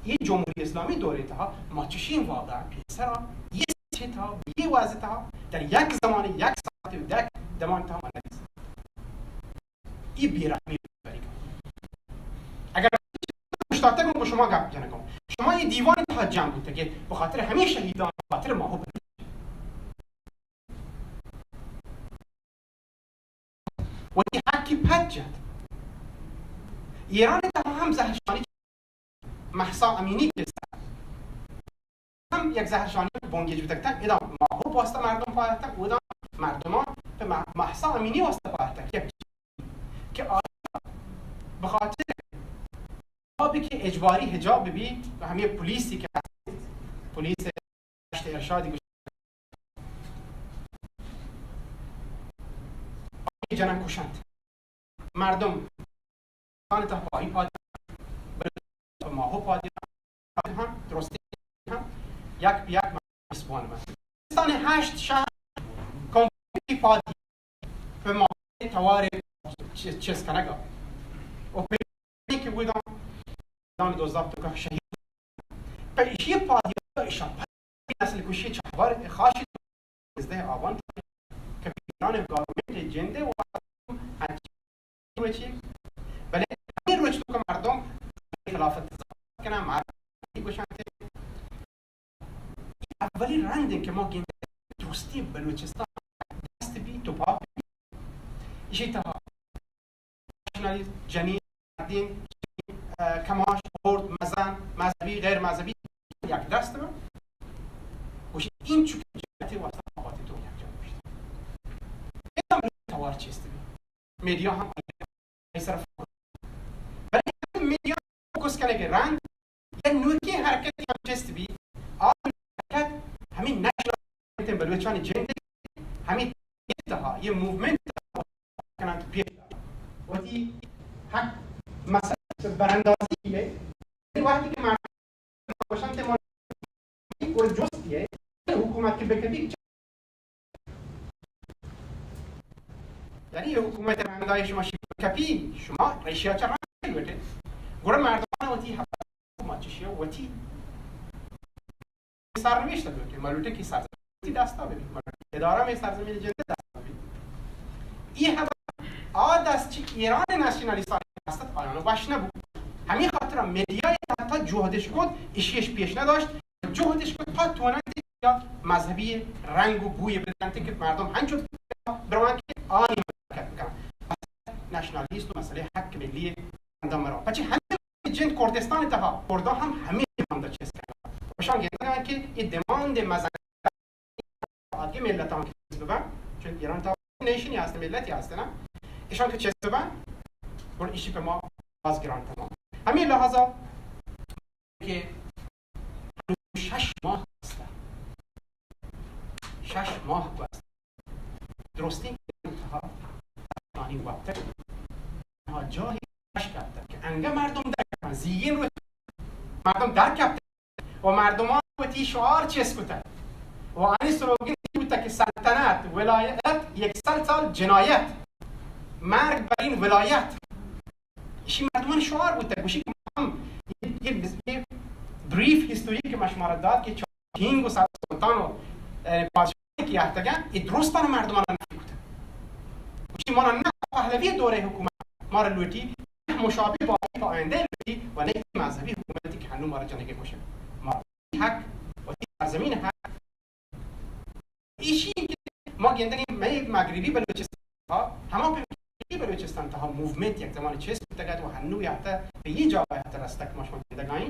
یہ جمہوری اسلامی دورے تہا ما چشین واقعہ پیسرا یہ سطح تہا، یہ وضع تہا، در یک زمان، یک ساعت، یک دمان تہا ما نہ دیست. اے بے رحمی طریقہ. اگر کشتاتگ ہوں، شما گپ جنگ ہوں، شما یہ دیوان تہا جمع بوتگ کہ بخاطر ہمیں شہیدان، بخاطر ماہو بلوچ وتی حقی پد جت. ایران تہا ہم زہرشانی مہسا امینی پیسر ہم یک زہرشانی بنگیج بوتگ تاں ادا ماہو واسطہ مردم پاہتگ، اودا مردمان پہ مہ-، مہسا امینی واسطہ پاہتگ. یک کہ آیا بخاطر حجابی کہ اجباری حجاب بی، ہمیں پولیسی کہ پولیس ہشت ارشادی گوشت، جنن کشنت مردم. پاکستان تہ پاری پادی، بلے ماہو پادی ہم درستی ہم یک پہ یک مردم بان بنت. پاکستان ہشت شہر کمپنی پادی پہ ماہو توار چیز، چیز کنگا. و پہ کہ بودان دان دوزدہ تو کا شہید ایشی پادی ایشان نسل کشی چہبر خاشی نزدہ آوان کہ ایران گورنمنٹ جندے و ہنچی روچی، بلے ہمیں روچ تو کہ مردم خلافت کنن، مردم گوشن کہ اولی رند کہ ما گندے درستی بلوچستان دست بی تو پاک بی. ایشی تہا نشنالیست، جنین، مردین، اه، کماش، خورد، مزن، مذہبی، غیر مذہبی، یک دست بہ گوشی این چکے جہتی واسطہ آبادی تو یک جا گوشت. اے ہم توار چیست بی. میڈیا ہم اے سر فوکس، بلے میڈیا فوکس کرنے کے رنگ یا نوکی حرکت ہم چیست بی. آ حرکت ہمیں نیشنل بلوچانی جند ہمیں تہا، یہ موومنٹ تہا کنن تو پیش دارن. وتی حق مسئلہ براندازی ہے. وقتی کہ مردم گوشن کہ ما گڑا جست یہ حکومت کہ بکپی، یعنی یہ حکومت رندائی شما شی بکپی، شما ریشیا چہ رند لوٹے. گڑا مردمان وتی حق، حکومت چشیا وتی سرنوشت لوٹے، ما لوٹے کہ سرزمین وتی دستا ببی، ما لوٹے ادارہ میں سرزمین جندے دستا ببی. یہ حبر آ دست چی ایران نشنالیستان دست آیان وش نبود. ہمیں خاطر میڈیا تحت جہدش کت، اشیش پیش نداشت، جہدش کت تا توننت یا مذہبی رنگ و بوی بدنت کہ مردم ہنچو بروان کہ آنی حرکت بکنن. نشنالیست و مسئلہ حق ملی بندہ مرا. پچے ہمیں جند کردستان تہا، کردان ہم ہمیں دیماند چیز کرنا. وشان گندگان کہ یہ دیماند مزن آدگہ ملتان کہ چیز ببن، چون ایران تا نیشنی ہست، ملتی ہست نا، اشان کہ چیز ببن، گڑا ایشی پہ ما باز گران تمام. ہمیں لحاظا کہ شش ماہ گوستہ، شش ماہ گوستہ درستیں تہا آنی وقت تہا جاہی اش کپتگ کہ انگہ مردم در کپن، زیگین روچ مردم در کپتگ و مردمان وتی شعار چست کتگ و آنی سلوگن ای بوتگ کہ سلطنت، ولایت، یک سد سال جنایت، مرگ بر این ولایت. ایشی مردمان شعار بوتگ. گوشی کہ ہم یہ، یہ، یہ بریف ہسٹوری کہ ما شمارا داد کہ چینگ و سلطان و، اه، بادشاہ کہ یہتگن، ای درستان مردمان نفی کتن. گوشی مانا نہ پہلوی دور حکومت، مارا لوٹی مشابہ باقی پہ آیندہ لوٹی و نہ ای مذہبی حکومتی کہ ہنو مارا جنگے کشن. مارا حق و ای سرزمین حق ایشی کہ ما گندگیں مئے مغربی بلوچستان تہا، ہما پہ مغربی بلوچستان تہا موومنٹ یک زمانے چست بوتگ ات و ہنو یہتہ پہ یہ جاگہ یہتہ رستگ کہ ما شما گندگائیں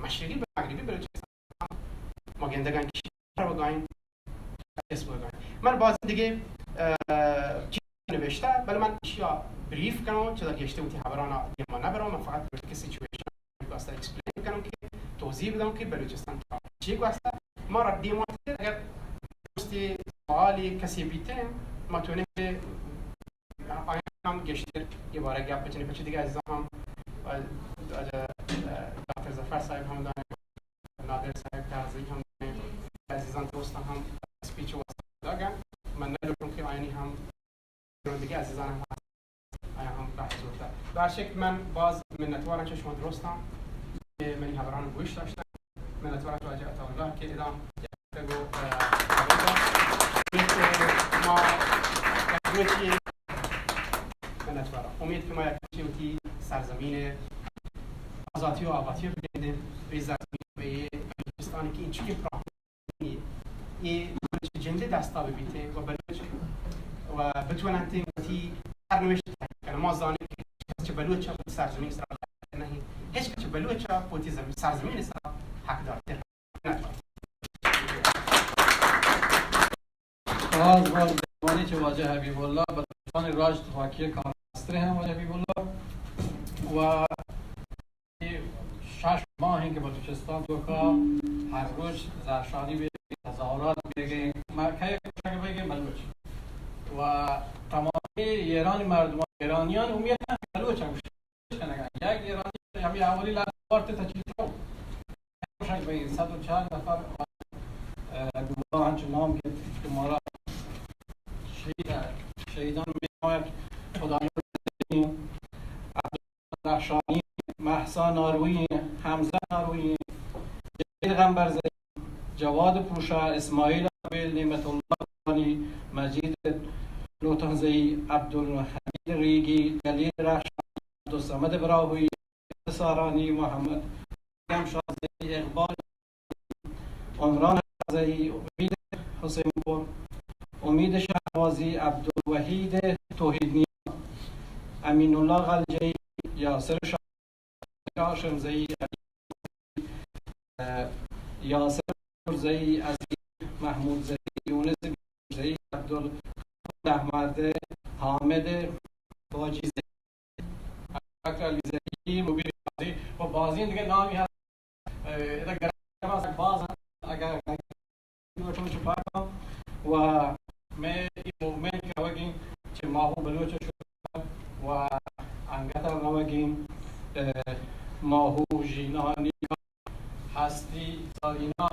مشرقی مغربی بلوچستان ما گندگائیں کہ شہر وگائیں، چست وگائیں. من باز دیگہ، اه، چیز نوشتہ، بلے من اشیا بریف کنوں، چدا گیشتر وتی خبرانا دیما نبروں، من فقط کہ سچویشن گواستا ایکسپلین کنوں کہ توضیح بدوں کہ بلوچستان چی گواستا. مارا دیما اگر دوستی سوالی کسی بیتے، ما تونے کہ آیان ہم گیشتر یہ بارہ گپ بچنے، پچے دیگہ عزیزان ہم، اه، اه، ڈاکٹر ظفر صاحب ہم دانے، نادر صاحب طرزی ہم دانے، عزیزان دوستان ہم اسپیچ واسطہ داگا. من نہ لوٹوں کہ آیانی ہم دیگہ عزیزان ہم ہست، آیا ہم بحث ہوتا. بہر شکل من باز منتوارم چہ شما درستان کہ منی خبران گوش داشتن. منتوارم چہ واجہ عطا اللہ کہ ادا یک گو، اه، امید کہ ما یک روچی، منتوارم، امید کہ ما یک روچی وتی سرزمین آزاتی و آباتی بگندیں، وی سرزمین، وی بلوچستان کہ انچکیں پراپرٹی اے بلوچ جندے دستا ببیت و بلوچ و بتواننت وتی سرنوشت تعیین کنن. ما زانیں کہ ہچ کس چہ بلوچ ءَ وتی سرزمین سرا حق نہیں، ہچ کس چہ بلوچ ءَ وتی زمین، سرزمین سرا حق دارتر نہ. باز باز مہربانی چہ واجہ حبیب اللہ، بلوچستان راج تفاقی کار مستر ہیں واجہ حبیب اللہ و شش ماہ ہیں کہ بلوچستان تو کا ہر روز زہرشانی بہ، تظاہرات بہ گئے، مرکہ کشگ بہ گئے بلوچ و تمامی ایرانی مردمان، ایرانیان امید ہیں کہ بلوچ ہم کشگ کنگا. یک ایرانی ہمیں اولی لحظہ وارت تا چیز تو کشگ بہ گئے، صد و چار نفر، اه، گمراہ ہنچو نام گرت کہ مارا شہید، شہیدان میں خدایان درخشانی، مہسا ناروی، حمزہ ناروی، پیغمبر زئی، جواد پوشا، اسماعیل آبیل، نعمت اللہ زمانی، مجید لوتان زئی، عبدالحمید ریگی، جلیل رخشان، عبدالصمد براہوئی، سارانی، محمد شمشاد زئی، اقبال، عمران زئی، امید حسین پور، امید شاہنوازی، عبدالوحید توحید نیا، امین اللہ غلجئی، یاسر شاہ، ہاشم زئی، یاسر زئی، عزیز محمود زئی، یونس زئی، عبدال احمد، حامد باجی زئی، اکبر علی زئی، مبین قاضی و بازیں دیگہ نامی ہست. ادا گرما باز انت، اگر گوشم چہ پاکاں و مئے اے موومنٹ روگیں چہ ماہو بلوچ شروع و انگت روگیں، اه، ماہو ژینا نیکا ہستی سالینا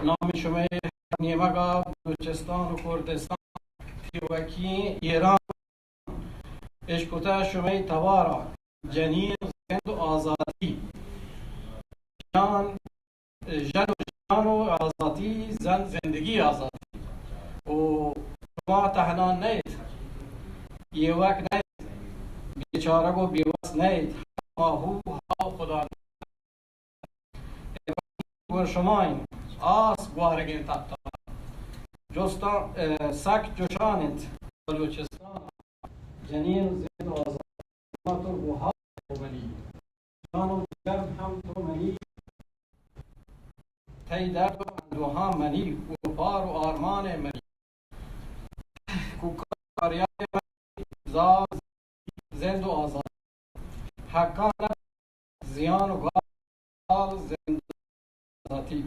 نام شمئے نیمگا بلوچستان و کردستان تیوکی ایران اشکتہ شمئے توارا جنین زند و آزاتی، جان، ژن و جان و آزاتی، زن زندگی آزاتی و شما تہنا نئیت، ایوک نئیت، بیچارگ و بیوس نئیت، ماہو ہاو خدا گور شمائیں آس گوارگیں تپتان جستاں، اه، سک جوشان انت بلوچستان جنین زند و آزادی تو گوہار منی، جان و جگر ہم تو منی، تئی درد و اندوہاں منی، اوپار و آرمان منی، کوکار و فریاد منی، زال زند و آزاد، حقان زیان و گال زند و آزادی.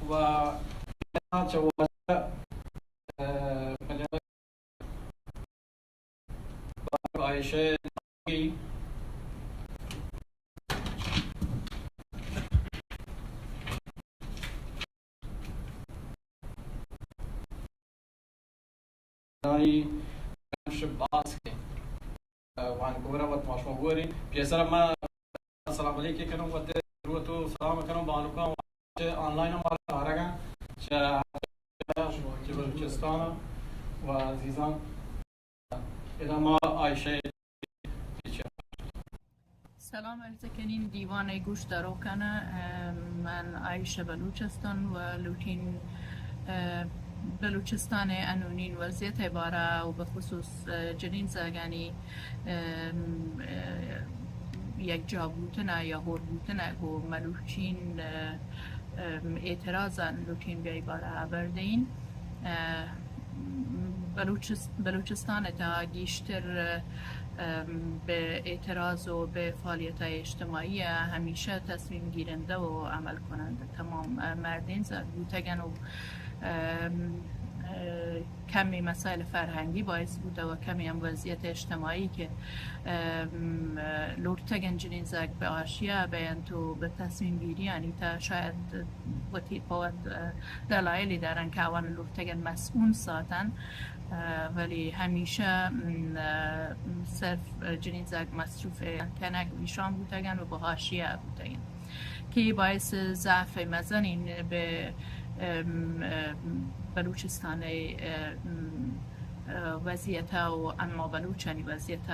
و چہ واجہ، اه، عائشہ آئی ہمش باز کہ وانکوور ء وت ما شما گوریں. پیسر ما السلام علیکم کنوں، وت دروت و سلام کنوں بانکاں چہ آنلائن مارا آرگاں چہ، چہ بلوچستان و عزیزاں. ادا ما عائشہ. سلام عرض کنین دیوان گوش داروکان. اه، من عائشہ بلوچ استان و لوٹین، اه، بلوچستان انونین وضعیت بارہ و بخصوص، اه، جنین زاگانی، اه، اه، یک جا بوتن یا ہور بوتن گو ملوٹین، اه، ام، اعتراضاں لوٹین بیائی بارہ ہبر دئین. اه، بلوچس-، بلوچستان ء تہا گیشتر، ام، بہ اعتراض و بہ فعالیت اجتماعی ء ہمیشہ تصمیم گیرندہ و عمل کنندہ تمام، اه، مردین زد بوتگن و، ام، اه، کمی مسائل فرہنگی باعث بوتہ و کمی ہم وضعیت اجتماعی کہ، ام، لوٹتگن جنین زگ بہ آشیا بینت و بہ تصمیم گیریانی تا شاید وتی پہ وت، اه، دلائلی دارن کہ آوان لوٹتگن مسئول ساتن، اه، ولی ہمیشہ، ام، اه، صرف جنین زگ مصروف کنگ و ایشان بوتگن و بہ حاشیہ بوتگن کہ باعث ضعف مزنین بہ، ام، اه، بلوچستان، اه، ام، اه، وضعیت و اما بلوچانی وضعیت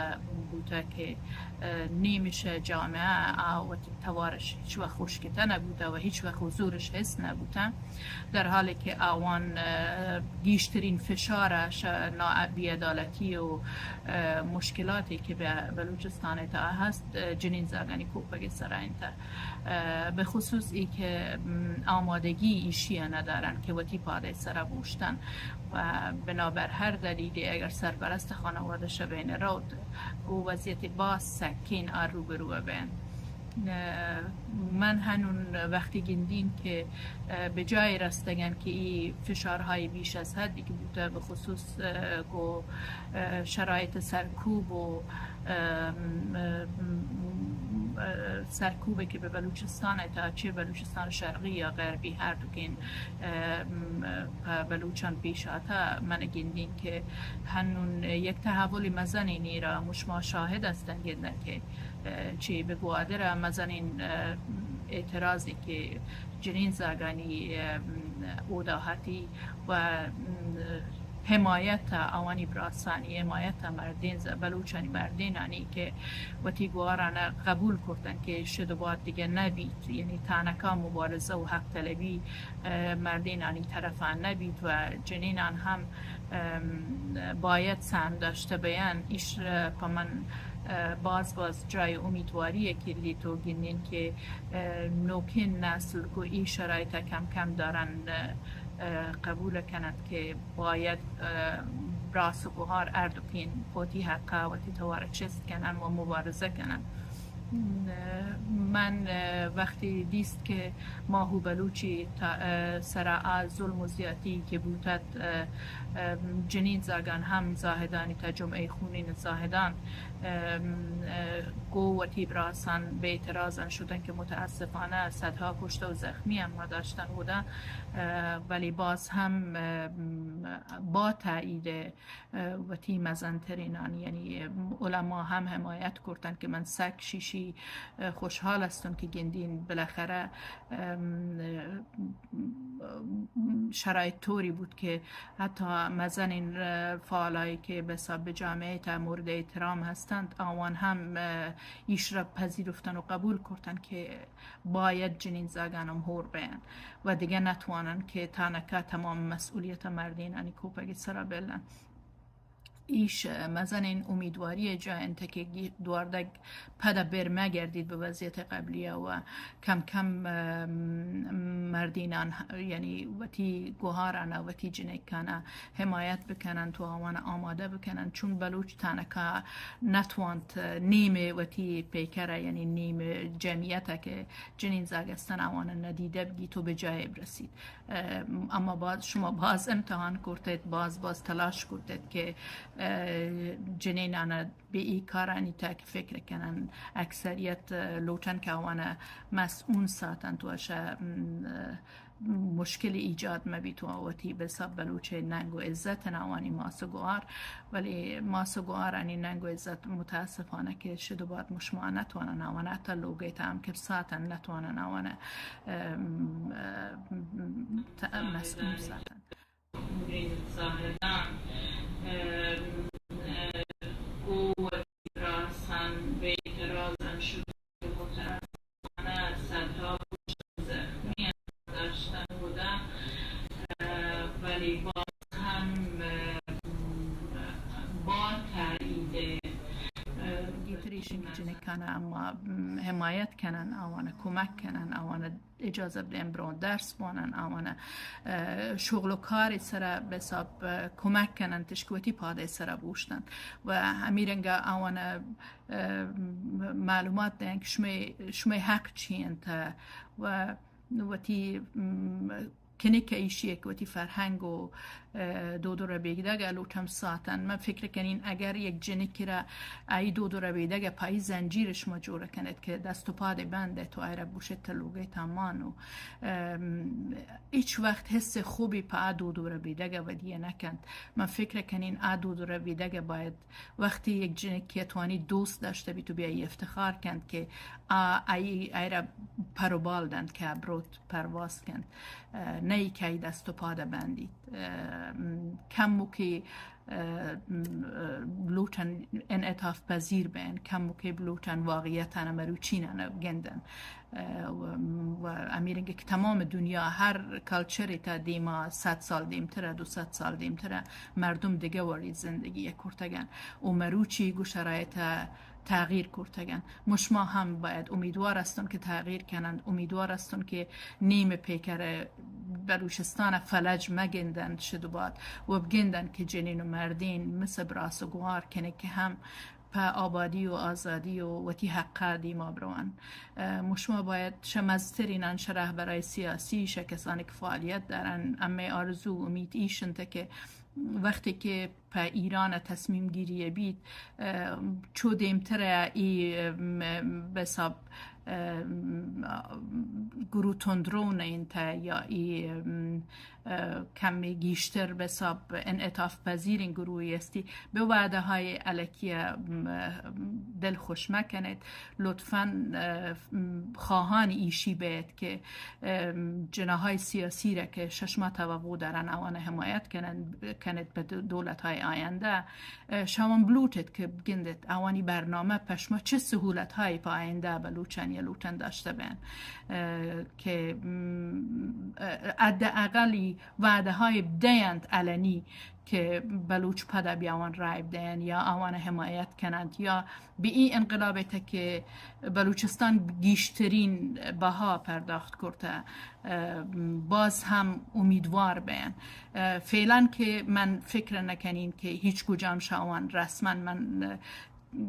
بوتہ کہ، اه، نیمش جامعہ آ وتی توارش ہچ وقت خشکتہ نبوتہ و ہچ وقت حضورش حس نبوتہ، در حالی کہ آوان، اه، گیشترین فشار ش-، نا-، بی‌عدالتی و، اه، مشکلاتی کہ بہ بلوچستان تہا ہست، اه، جنین زاگانی کوپگ سرا انت. اه، بخصوص ای کہ، م، آمادگی ایشی ندارن کہ وتی پادے سرا بوشتن و بنابر ہر دلیلی اگر سرپرست خانوادہ شبین روت، گو وضعیت باز سکین آ روبرو بین. اه، من ہنون وقتی گندین کہ، اه، بہ جای رستگن کہ ای فشارهای بیش از حدی کہ بوتہ بخصوص، اه، گو، اه، شرایط سرکوب و، اه، م-، م-، سرکوبی که به بلوچستان ءِ تها، چه بلوچستان شرقی یا غربی، هر دوکین، اه، م، پہ بلوچان پیش آتا، من گندین که هنون یک تحول مزنینی را مشما شاهد هستن گندن که، اه، چه به گوادر مزنین، اه، اعتراضی که جنین زاگانی، اه، اودا هتی و، م، حمایت آوانی براسانی، حمایت مردین ز-، بلوچانی مردینانی که وتی گواران قبول کرتن که شد و بات دیگه نبیت، یعنی تانکا مبارزه و حق طلبی، اه، مردینانی طرفا نبیت و جنینان هم، ام، باید سهم داشته بیان. ایش، اه، پا من، اه، باز باز جای امیدواری که لیتو گندین که، اه، نوکین نسل گو ای شرایط کم کم دارن، اه، اه، قبول کنند که باید، اه، براس و گوهار اردوکین پوتی حقا وتی توار چست کنن و مبارزه کنن. اه، من، اه، وقتی دیست که ماهو بلوچی تا، اه، سرا آ ظلم و زیاتی که بوتت، اه، اه، جنین زاگان هم زاهدانی تا جمعه خونین زاهدان، ام، اه، گو وتی براسان به اعتراضان شدن که متاسفانه صدها کشته و زخمی هم ما داشتن بودن. اه، ولی باز هم، اه، با تایید، اه، وتی مزنترینان، یعنی علما هم حمایت کرتن که من سک شیشی، اه، خوشحال هستم که گندین بالاخره، ام، اه، شرایط طوری بود که حتی مزنین، اه، فعالایی که به حساب جامعه تا مورد احترام هستند، آوان هم، اه، ایش را پذیرفتن و قبول کرتن که باید جنین زاگانم هور بیان و دیگه نتوانن که تانکا تمام مسئولیت مردینانی کوپگ سرا بلن. ایش مزنین امیدواری جا انت که گی-، دواردگ پد بر مگردید به وضعیت قبلیه و کم کم، ام، مردینان ه-، یعنی وتی گوهاران، وتی جنکان حمایت بکنن و آوان آماده بکنن، چون بلوچ تانکا نتوانت نیم وتی پیکره، یعنی نیم جمعیت که جنین زاگستن آوان ندیده بگیت و به جای برسید. اه، اما باز شما باز امتحان کرتید، باز باز تلاش کرتید که، اه، جنینان به ای کارانی تا که فکر کنن اکثریت، اه، لوٹن که آوان مسئول ساتن تو اشا، م، اه، مشکل ایجاد مبیت و وتی به حساب بلوچ ننگ و عزت آوانی ماس و گوار، ولی ماس و گوارانی ننگ و عزت متاسفانه که شد و بات مشما نتوانن آوان حتی لوگیت هم که ساتن نتوانن آوان، ام، ام، ت-، مسئول ساتن. زاهدان، ام، اه، گو وتی راسان به اعتراضان شد. متاسفانه صدها کشته و زخمی هم داشتن بودن، اه، ولی باز هم، اه، با تایید، اه، گیتریشن که جنکان اما، م، حمایت کنن، آوان کمک کنن، آوان اجازه بدین برون درس بوانن، آوان، اه، شغل و کار سرا به حساب، اه، کمک کنن، تشک وتی پاد سرا بوشتن و همی رنگا آوان، اه، معلومات دین که شمئے، شمئے حق چی انت و وتی، م، کنک ایشی که وتی فرهنگ و، اه، دود و ربیدگ لوٹم ساتن. من فکر کنین اگر یک جنکی را ای دود و ربیدگ پای زنجیر شما جوڑ کنید که دست و پاد بند تو ای را بوشت لوگیت مانو، ام، هیچ وقت حس خوبی په آ دود و ربیدگ ودیه نکند. من فکر کنین آ دود و ربیدگ باید وقتی یک جنکی توانی دوست داشته بیت و بیایی افتخار کند که آ، ای، ای را پر و بال دند که بروت پرواز کند، اه، نه ای که ای دست و پاد بندیت. اه، م، کمو که، اه، م، اه، لوٹن انعطاف پذیر بین، کمو که لوٹن واقعیتان مروچینان گندن. اه، و، و همی رنگ که تمام دنیا هر کلچر تا دیما صد سال دیمتره، دو صد سال دیمتره مردم دیگه وڑی زندگی کرتگن و مروچی گو شرایط تغییر کرتگن. مشما هم باید امیدوار استن که تغییر کنند، امیدوار استن که نیم پیکر بلوچستان فلج مگندند شد و باد و بگندند که جنین و مردین مثل براس و گوار کنه که هم په آبادی و آزادی و وتی حقا دیما بروان. اه، مشما باید شمزترینان شرح برای سیاسی، شکسانی که فعالیت دارن، امی آرزو و امید ایشنت که وقتی که په ایران تصمیم گیری بیت، اه، چو دیمتر ای، اه، م-، به حساب، اه، گروه تندرو نه انت یا ای، اه، کمی گیشتر به حساب انعطاف پذیرین گروهی استی، به وعده های الکی، اه، دل خوش مکنید. لطفاً، اه، خواهان ایشی باید که، اه، جناهای سیاسی را که ششما توقع دارن آوان حمایت کنن، کنید به دو-، دولت‌های آینده، اه، شوان بلوٹت که بگندت آوانی برنامه پشما چه سهولت‌هایی په آینده بلوچان یا لوٹن داشته بین، اه، که، م، اه، حداقلی وعده‌های بدهند علنی که بلوچ پدا بیاوان رای بدهند یا آوان حمایت کنند یا به این انقلاب تا که بلوچستان گیشترین بها پرداخت کرده، اه، باز هم امیدوار بین. اه، فعلاً که من فکر نکنین که هیچ کجام شاوان رسماً من، اه،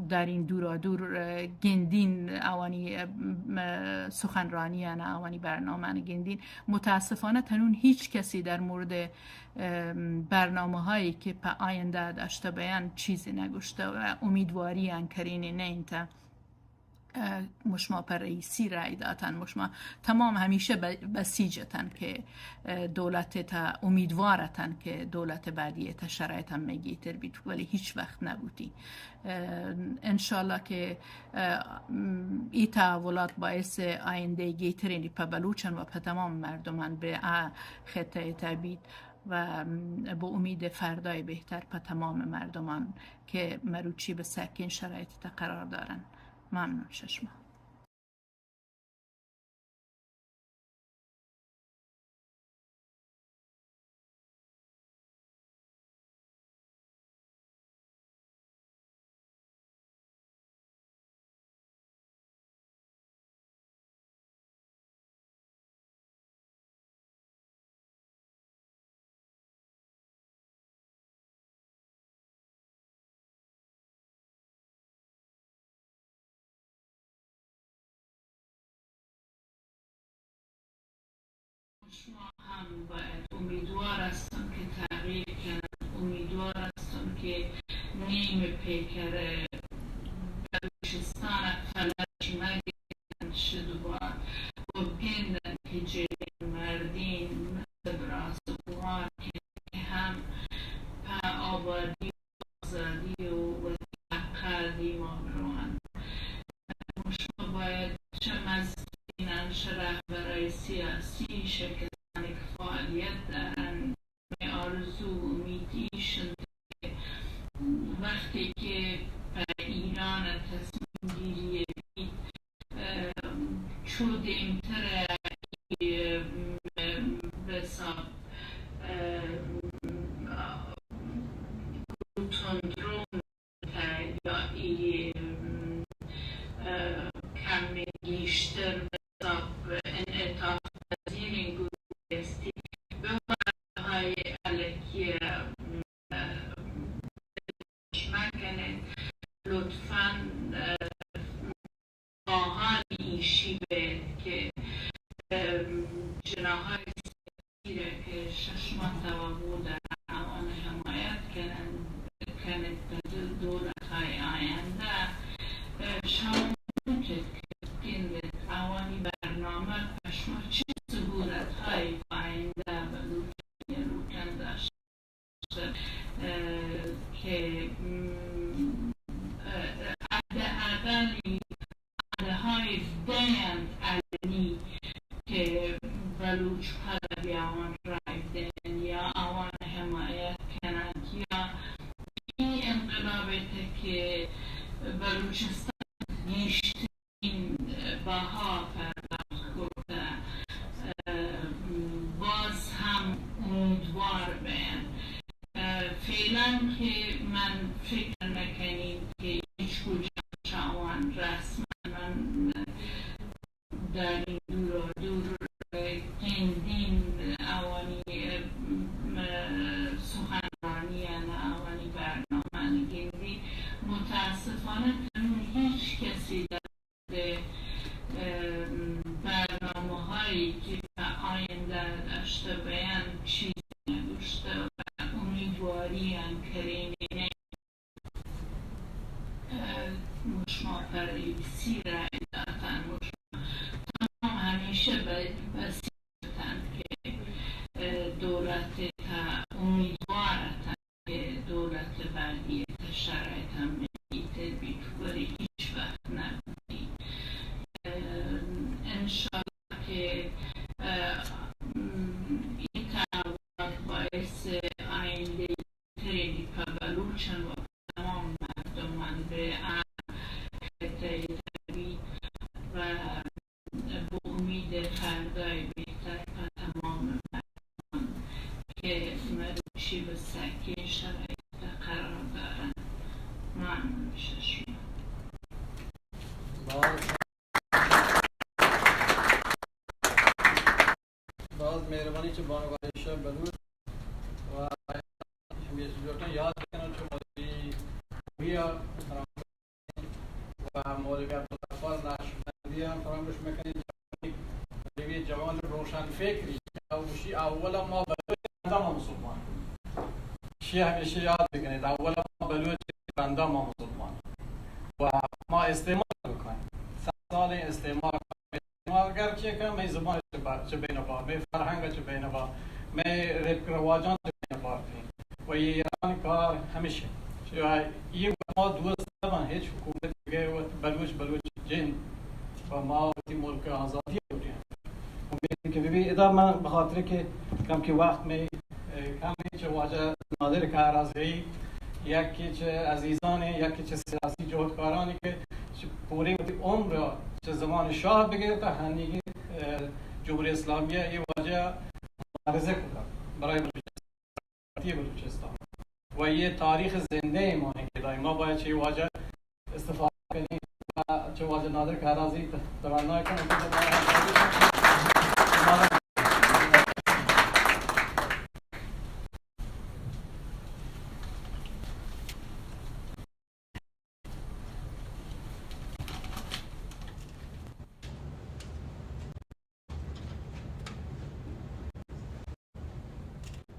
در این دورا دور، اه، گندین آوانی، اه، م-، سخنرانی انا آوانی برنامه انا گندین. متاسفانه تنون هیچ کسی در مورد، اه، برنامه هایی که په آینده داشته بیان چیزی نگوشته و امیدواری انکرینی نه انت. اه، مشما په رئیسی رای داتن، مشما تمام همیشه ب-، بسیج اتن که، اه، دولت تا امیدوار اتن که دولت بعدی تا شرایط هم گیتر بیت، ولی هیچ وقت نبوتی. اه، انشالله که، اه، م، ای تحولات باعث آینده گیترینی په بلوچن و په تمام مردمان به ا خطه تا بیت و، م، به امید فردای بهتر په تمام مردمان که مروچی به سکین شرایط تا قرار دارن. ممنون ششما. شما هم باید امیدوار هستم که تغییر کنند، امیدوار هستم که نیم پیکر بلوچستان فلج مگیرند، شد و بار و بگندند که جریان مردین مثل براس و بوار که هم په آبادی آزادی و وتی حقا دیما بروان. شما باید چه مستینان، چه رهبرای سیاسی، چه کسانی که فعالیت دارن، می آرزو و امید ایشن که وقتی که په ایران تصمیم گیری بیت، اه، چو دیمتر ای، اه، به حساب، اه، تندرو یا ای، اه، کمی گیشتر به حساب انعطاف پذیرین گروه استی، به وعده‌های الکی، اه، مکنه. لطفاً، اه، خواهان ایشی بید که، اه، جناهای سیاسی را که ششما توقع دارن آوان حمایت کنن، کنید به دو-، دولت‌های آینده. اه، شما می‌تونید که بگندید آوانی برنامه پشما چه سهولت‌های آینده بلوچ لوٹن داشت. اه، که، م، اه، حداقلی وعده‌های بدهند علنی که بلوچ پدا بیاوان رای بدهند یا آوان حمایت کنند یا این انقلاب که بلوچستان گیشتر این بها پرداخت کرده، اه، باز هم امیدوار بین. اه، فعلاً که من فکر نکنیم که هیچ کجا شاوان رسماً من در این دور و دور گندین آوانی، اه، سخنرانی انا آوانی برنامه گندین. متاسفانه تنها هیچ کسی اه، برنامه‌هایی که به آینده داشته بین چیزی نگوشته و امیدوار کہ، اه، ام، اے کار باعث آئندہ ترینی پہ بلوچان و تمام مردمان بہ آ خطہ تربیت و بہ امید فردای بہتر پہ تمام مردمان کہ مروچی بہ سکین شرایط قرار دارن. ممنون شما. باز، باز مہربانی چہ بانک عائشہ بلوچ و ہمیش لوٹاں یاد بکناں چہ مولوی روحیہ و مولوی عبدالغفار نقشبندی ہم فراموش مکنیں. مولوی جوان روشن فکری، اوشی اولا ما بلوچ بندہ ما مسلمان. شی ہمیشہ یاد بکنید، اولا ما بلوچ بندہ ما مسلمان. و ما استعمار بکنیں. صد سال استعمار، استعمارگر چی کن؟ مئے زبان چہ با-، چہ بین با، مئے فرہنگ چہ بین با، مئے ربک رواجان چہ بین با. و ایران کار ہمیشہ. چہ یہ ما دوست نبن ہچ حکومت کہ وت بلوچ، بلوچ جند و ما وتی ملک آزادی لوٹیں. امید کہ ببی ادا من بخاطر کہ کم کہ وقت میں، اے، کم ہے چہ واجہ نادر کارازئی، یکی چہ عزیزان، یکی چہ سیاسی جہدکارانی کہ چہ پوری وتی عمر چہ زمان شاہ بگیر تا ہنیگی، اے، جمہوری اسلامیہ یہ واجہ مبارزہ کتا برای بلوچستان. بلوچستان. و یہ تاریخ زندہ ایمان کہ دائما باید چہ واجہ استفادہ کنی. چہ واجہ نادر کارازئی تمنا کنیں.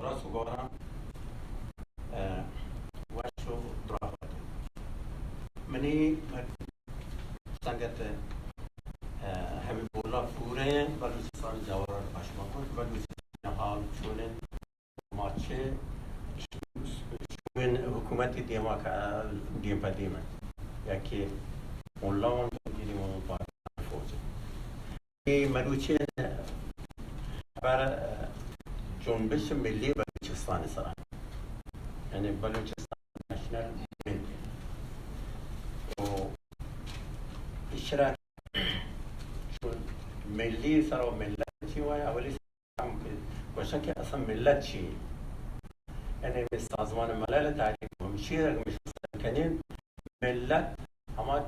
راست گوراں، اه، وش و دراہ بات. منی سنگت، اه، حبیب اللہ پورے بلوچستان جاوران پشما کت، بلوچستان حال چون انت، ما چہ شومین حکومتی دیما کا-، دیم پہ دیم انت. یکی ملا انت، دیما پاکستان فوج انت. اے مروچی خبر، اه، جنبش ملی بلوچستان سرا، یعنی بلوچستان نیشنل موومنٹ. و اشرا چون ملی سرا و ملت چی وای، اولی سرا ہم کہ گوشن کہ اصلا ملت چی؟ یعنی سازمان ملل تعریف ہمشی اگر مشخص کنین، ملت ہما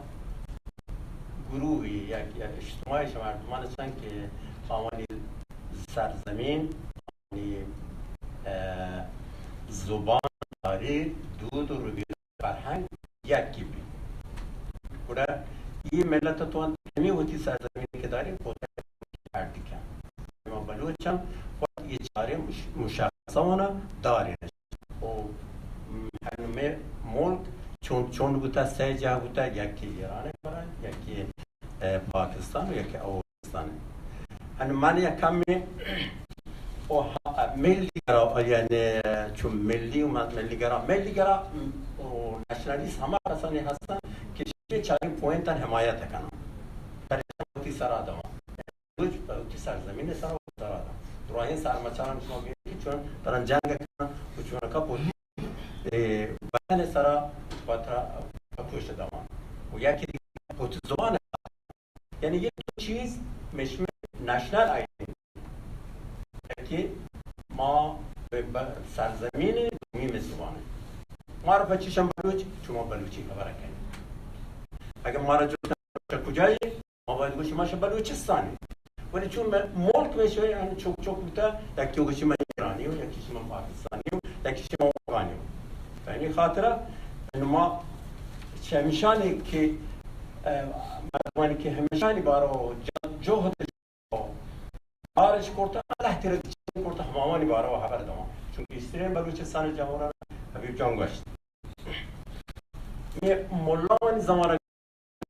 گروہی یا، یا اجتماعی چہ مردمان چن کہ آوانی سرزمین، آوانی، اه، زبان، تاریخ، دود و ربیت، فرہنگ یکی بی. گڑا یہ ملت تو انت ہمیں وتی سرزمین کہ داری کوتا اڈ کن. ما بلوچاں وت یہ چارے مش-، مشخصہ ہونا دارے. و، م، ہنو مئے ملک چون، چون بوتا، سہ جاہ بوتا، یکی ایران ء برا، یکی، اه، پاکستان و یکی اوغانستان ء. ہنو من یک کمی و ہ-، ملی گرا، یعنی چون ملی و مت-، ملی گرا، ملی گرا، م، و نشنالیست ہما کسانی ہستن کہ چاریں پوائنتان حمایت کنن. پریشان وتی سرا دوان. بلوچ پہ وتی سرزمین ء سرا و سرا داں. دراہیں سرمچاراں شما ببینیت چون تران جنگ کناں و چون کپ وتی، اے، بدن ء سرا و ترا کپوش دواں. و یکی دیگہ وتی زبان ء، یعنی یہ دو چیز مشمے نیشنل آئیڈنٹی کہ ما بہ، بہ سرزمین دومی میں زبان ہے. مارا پچیشم بلوچ، شما بلوچی خبر کنی. اگر مارا جو کجا ہے، ما باید گوشی ما شہ بلوچستان ایں. ولی چون مئے ملک میں شہ ان چوک چوک بوتا، یکی گوشی من ایرانی ہوں، یکی گوشی من پاکستانی ہوں، یکی گوشی من افغانی ہوں. پہ ہمے خاطرا ما چہ ہمیشانی کہ، اه، مردمانی کہ ہمیشانی بارو جد جہد بارش کرتا، اللہ تیرا چین کرتا، ہماوانی بارو حبر دواں. چون گیشترین بلوچستان جمہوران حبیب جان گوشت. یہ ملاوانی زمانہ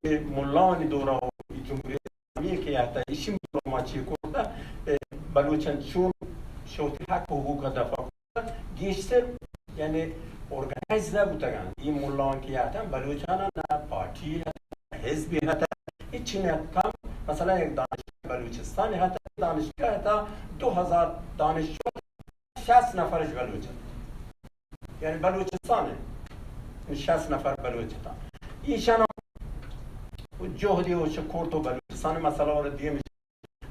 کہ ملاوانی دورہ و جمہوری اسلامی کہ آتا، ایشی ملا ما چی کرتا، اے، بلوچان چون شوتی حق و حقوق دفاع کرتا، گیشتر یعنی ارگنائز نہ بوتگان. یہ ملاوان کہ آتا، بلوچانا نہ پارٹی ہتا، نہ حزبی ہتا، ہچی نہ کم، مثلا یک دانشجو بلوچستان ہتا، دانشگاہ تا دو ہزار دانشجو، شصت نفرش بلوچ ات. یعنی بلوچستان ء شصت نفر بلوچ ات. ایشان جہدی و شکور تو بلوچستان مسئلہ اور دیم،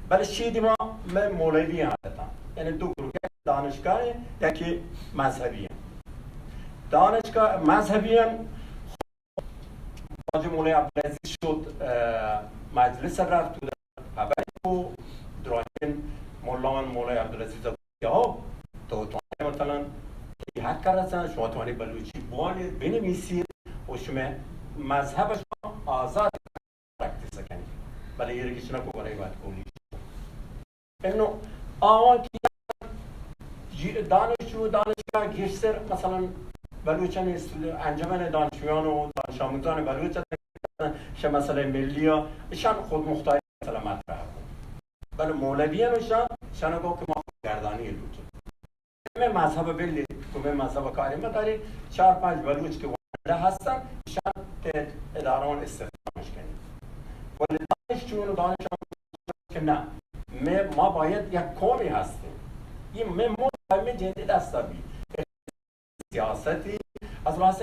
بلے شی دیما میں مولوی آتا، یعنی دو گروپ، یک دانشگاہ، یکی مذہبی. دانشگاہ مذہبی، واجہ مولوی عبدالعزیز شد، اه، مجلس رفت و خبر کو، دراجین مولوان مولوی عبدالعزیز، یا تو تو مثلاً، یہ حق رسن، شما توانی بلوچی بوانی، بنویسی و شما مذہب شما آزاد پریکٹس کنی. بلے یہ رکشنا کو برای بات کولی. انو آوان کی جی-، دانشجو، دانشگاہ گیشتر مثلاً بلوچان است-، انجمن دانشجویان و دانش آموزان بلوچ ش مسئلہ ملی اشان خود مختاری مسئلہ مطرح کو. بلے مولویان اشان، شان کو کہ ما گردانی لوٹیں. میں مذہب بلی، تو میں مذہب کاری مداری، چار پنچ بلوچ کہ وانندہ ہستن، اشان تے اداران استخدامش کنی. ولی دانشجویان و دانش آموزان کہ نہ، میں، ما باید یک قومی ہستیں. یہ میں ملک میں جندی دستا بی. سیاستی، از لحاظ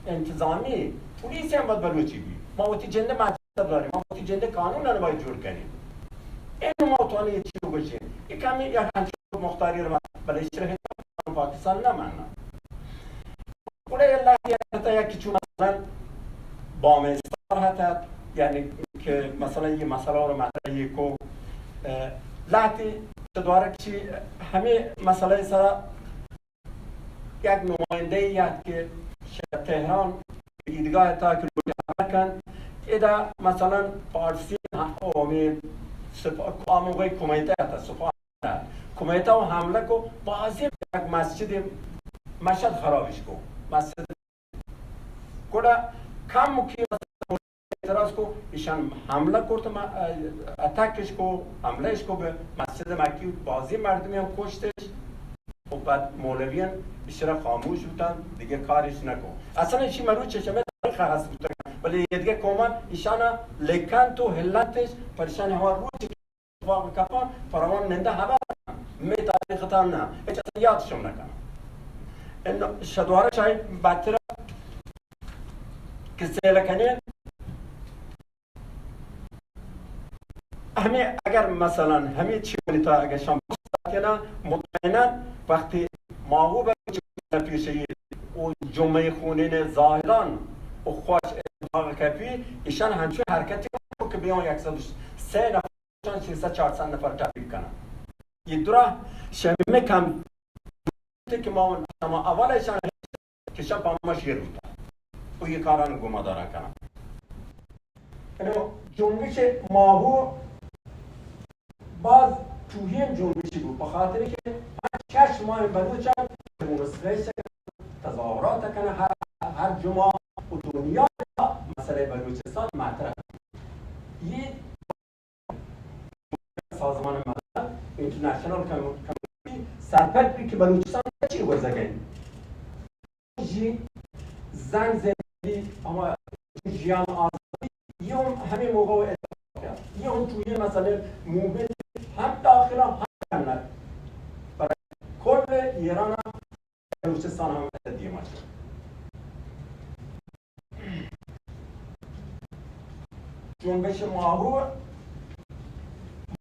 انتظامی، پولیس ہم باید بلوچی بی. ما وتی جند مجلس داریں، ما وتی جند قانون ہم باید جوڑ کنیں. این ما توانی چی بگوشیں؟ یہ کمی یک انچو مختاری رو، بلے اشرا پاکستان نہ ماننا. گڑا اللہ کی حضرت یا کہ چون مثلاً بام استار ہتت، یعنی کہ مثلاً یہ مسئلہ اور مطرح یہ کو، اه، لہتی دوارہ کشی ہمیں مسئلہ سرا یک نمایندہ یات کہ شہ تہران عیدگاہ تا کہ لوگ حملہ کن، ادا مثلاً پارسی و ہمیں سپا-، آموگای کمیتہ تا سپاہ کمیتہ و حملہ کو، بازی یک مسجد مشہد خرابش کو، مسجد گڑا کم کی اعتراض کو، ایشان حملہ کرت، ما-، اتکش کو، حملہ اش کو بہ مسجد مکی، بازی مردمی ہم کشتش و بعد مولویان اشرا خاموش بوتن، دیگه کارش نکو. اصلاً ایشی مروچ چشمه تاریخ هست بوتن، ولی یه دیگه قومان ایشانا لکن تو هلتش پریشان هوا روچ اتفاق کپاں، پروان نندہ ہبر، مئے تاریخ تان نہ، ہچ اصلاً یاد شم نہ کناں. ان شدوارہ شاہی باترہ کہ سیل کنین، ہمیں اگر مثلاً ہمیں چی منی تا اگر شم بستہ کنا، مطمئناً وقتی ماہو بلوچ پیشی و جمعہ خونین زاہدان و خوش اتفاق کپی، ایشان ہنچو حرکتی کو کہ بیان یک سد و سئے نفر شان سیصد چارصد نفر ٹپیک کنن. یہ درا شمی کم کہ ما شما اول ایشان کہ شما پا ما شیر بوتا و یہ کاران گما دارا کنن. انو جنبش ماہو باز ٹوہین جنبشی بو، بخاطر کہ پنچ شش ماہ بلوچان ڈیمونسٹریشن، تظاہرات کنن، ہر، ہر جمعہ و دنیا مسئلہ بلوچستان مطرح. یہ سازمان ملل، انٹرنیشنل کم-، کمیونٹی سرپد بی کہ بلوچستان چی گوزگیں. جی زن زندگی، ہما جیان آزادی، یہ ہم ہمیں موقع و اتفاق ہے. یہ ہم تو یہ مسئلہ موومنٹ ہم داخلہ ہم کنت. برای کل ایران بلوچستان ہم دیما شد. جنبش ماہو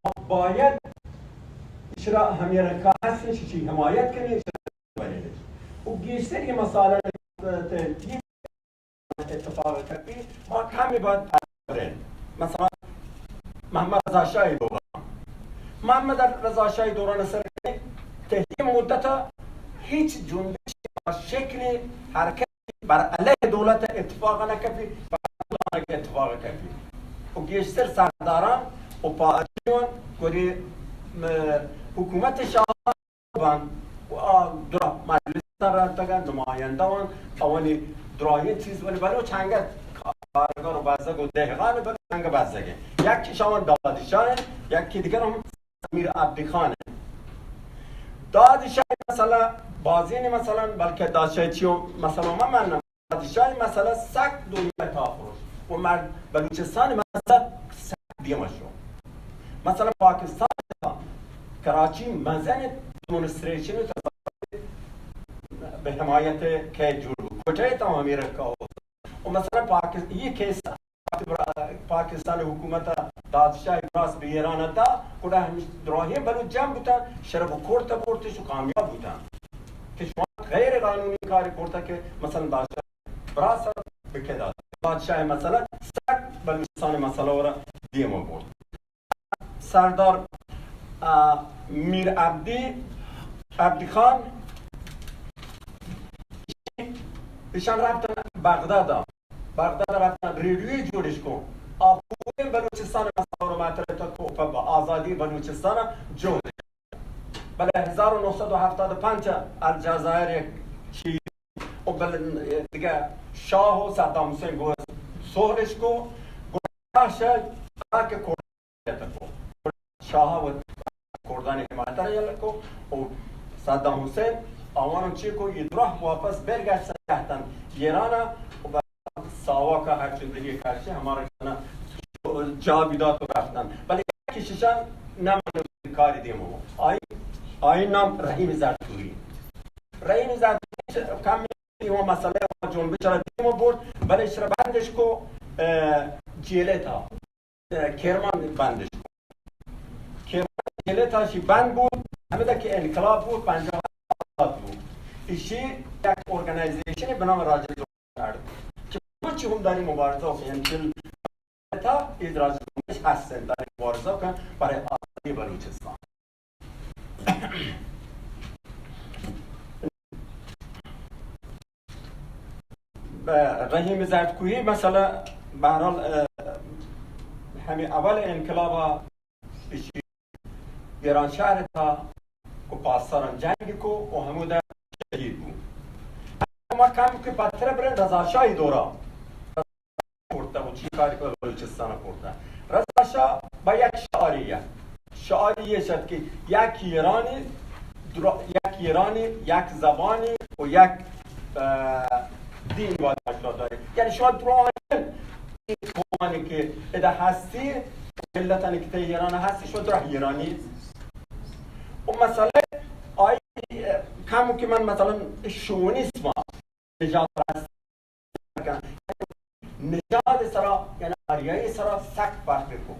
ما باید اشرا ہمیں رکا ہستش، چی حمایت کنیں، اشرا بنیں. و گیشتر یہ مسئلہ اتفاق کپی، ما کمی باید بریں. مثلاً محمد رضا شاہی دوران، محمد رضا شاہی دوران سر کہ یہ مدت ہیچ جنبش شکل حرکت بر علیہ دولت اتفاق نہ کپی، بر دولت اتفاق کپی. و گیشتر سرداران و پاجیون گوری، م-، حکومت شاہ بند و آ درا مجلس سر رہتگن، نمایندہ وان، اوانی دراہیں چیز ولی بلوچ ہنگت کارگر و بزگ و دہقان بلوچ ہنگ بزگیں. یکی شاون دادشاہ، یکی دیگر ہم امیر عبدی خان. دادشاہ مسئلہ بازین مثلاً، بلکہ دادشاہ چیو مسئلہ ما من، پادشاہی مسئلہ سک دنیا تا پروش و مرد بلوچستان مسئلہ سک دیما شو. مثلاً پاکستان کراچی مزن ڈیمونسٹریشن و تظاہر بہ حمایت کئے جوڑ بوت، کوئٹہ ءَ تاں ہمے رکا ہو۔ و مثلاً پاکس-، یہ کیس پاکستان حکومت ءَ دادشاہ براس بہ ایران ءَ دا، گڑا ہمش دراہیں بلوچ جم بوتاں، شرف و کورٹ ءَ برتش و کامیاب بوتاں کہ شما غیر قانونی کار کرتا کہ مثلاً دادشاہ براس ءَ بکدات۔ بادشاہ مسئلہ سک بلوچستان مسئلہ ءَ را دیم ءَ برت۔ سردار، آ، میر عبدی، عبدی خان، ایشان رفتن بغداد ءَ۔ بغداد ءَ رفتن ریڈیوی جوڑش کو۔ آ پوریں بلوچستان مسئلہ ءَ را مطرح تا کو پہ آزادی بلوچستان جہد۔ بلے ہزار و نو سد و ہفتاد و پنچ ءَ الجزائر یک چی و بل دگہ شاہ و صدام حسین گو سہرش کو، گو شاہ شاہ کہ کرد کو۔ شاہ و کردانی حمایت یل کو و صدام حسین آوان چی کو، یہ دراہ واپس برگشت سہتن ایران و ساوا کا ہر چند دگہ کارشی ہمارا کنا جا بدات و رفتن۔ بلے کششان نہ کاری دیمو۔ آئی، آئی نام رحیم زرتوری۔ رحیم زرتوری کم و مسئلہ و جنبش را دیم و برد، بلے شرا بندش کو، اه، جیلے تا، اه، کرمان بندش کو۔ کرمان جیلے تا شی بند بود، ہمیں تا کہ انقلاب بود، پنجاہ آزاد بود۔ ایشی یک ارگنائزیشن بنام راجہ کرد کہ چی ہم داری مبارزہ و کہ انچل تا اے راجہ ہستن داری مبارزہ کن برای آزادی بلوچستان۔ رحیم زردکوہی مسئلہ بہرحال، اه، ہمیں اول انقلاب ایشی ایران شہر تا کو پاسداران جنگ کو و ہمودا شہید بو۔ ما کم کہ پتر برن رضا شاہی دورا کرتا و چی کاری که بلوچستان کرتا. رضا شاه با یک شعاری، یک شعاری یه شد که یک ایرانی، درا-، یک ایرانی، یک زبانی و یک، اه، دین باید اشرا داری. یعنی شما درا این قومانی که ادا هستی، ملتانی که در ایران هستی، شما درا ایرانی. و مسئله آئی کم که من مثلاً شوونیسم، نژاد پرستی کن. نژاد سرا، یعنی آریایی سرا سک فرق کو.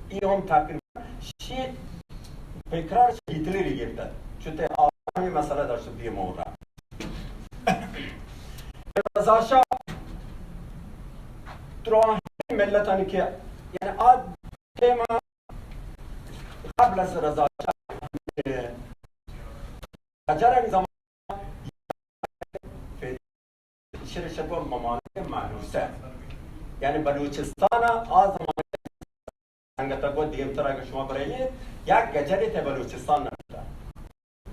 ای هم تقریباً شی تکرار شی هیتلری گرفت. چون ته آ همین مسئله داشت دیمو را. رضا شاه دراهی ملتانی که، یعنی آ تیما قبل از رضا شاه، قاجار زمان شر شکو ممالک محروسه، یعنی بلوچستان آ زمان سنگت گو دیمتر اگه شما برای یک گجری ته بلوچستان نبوده.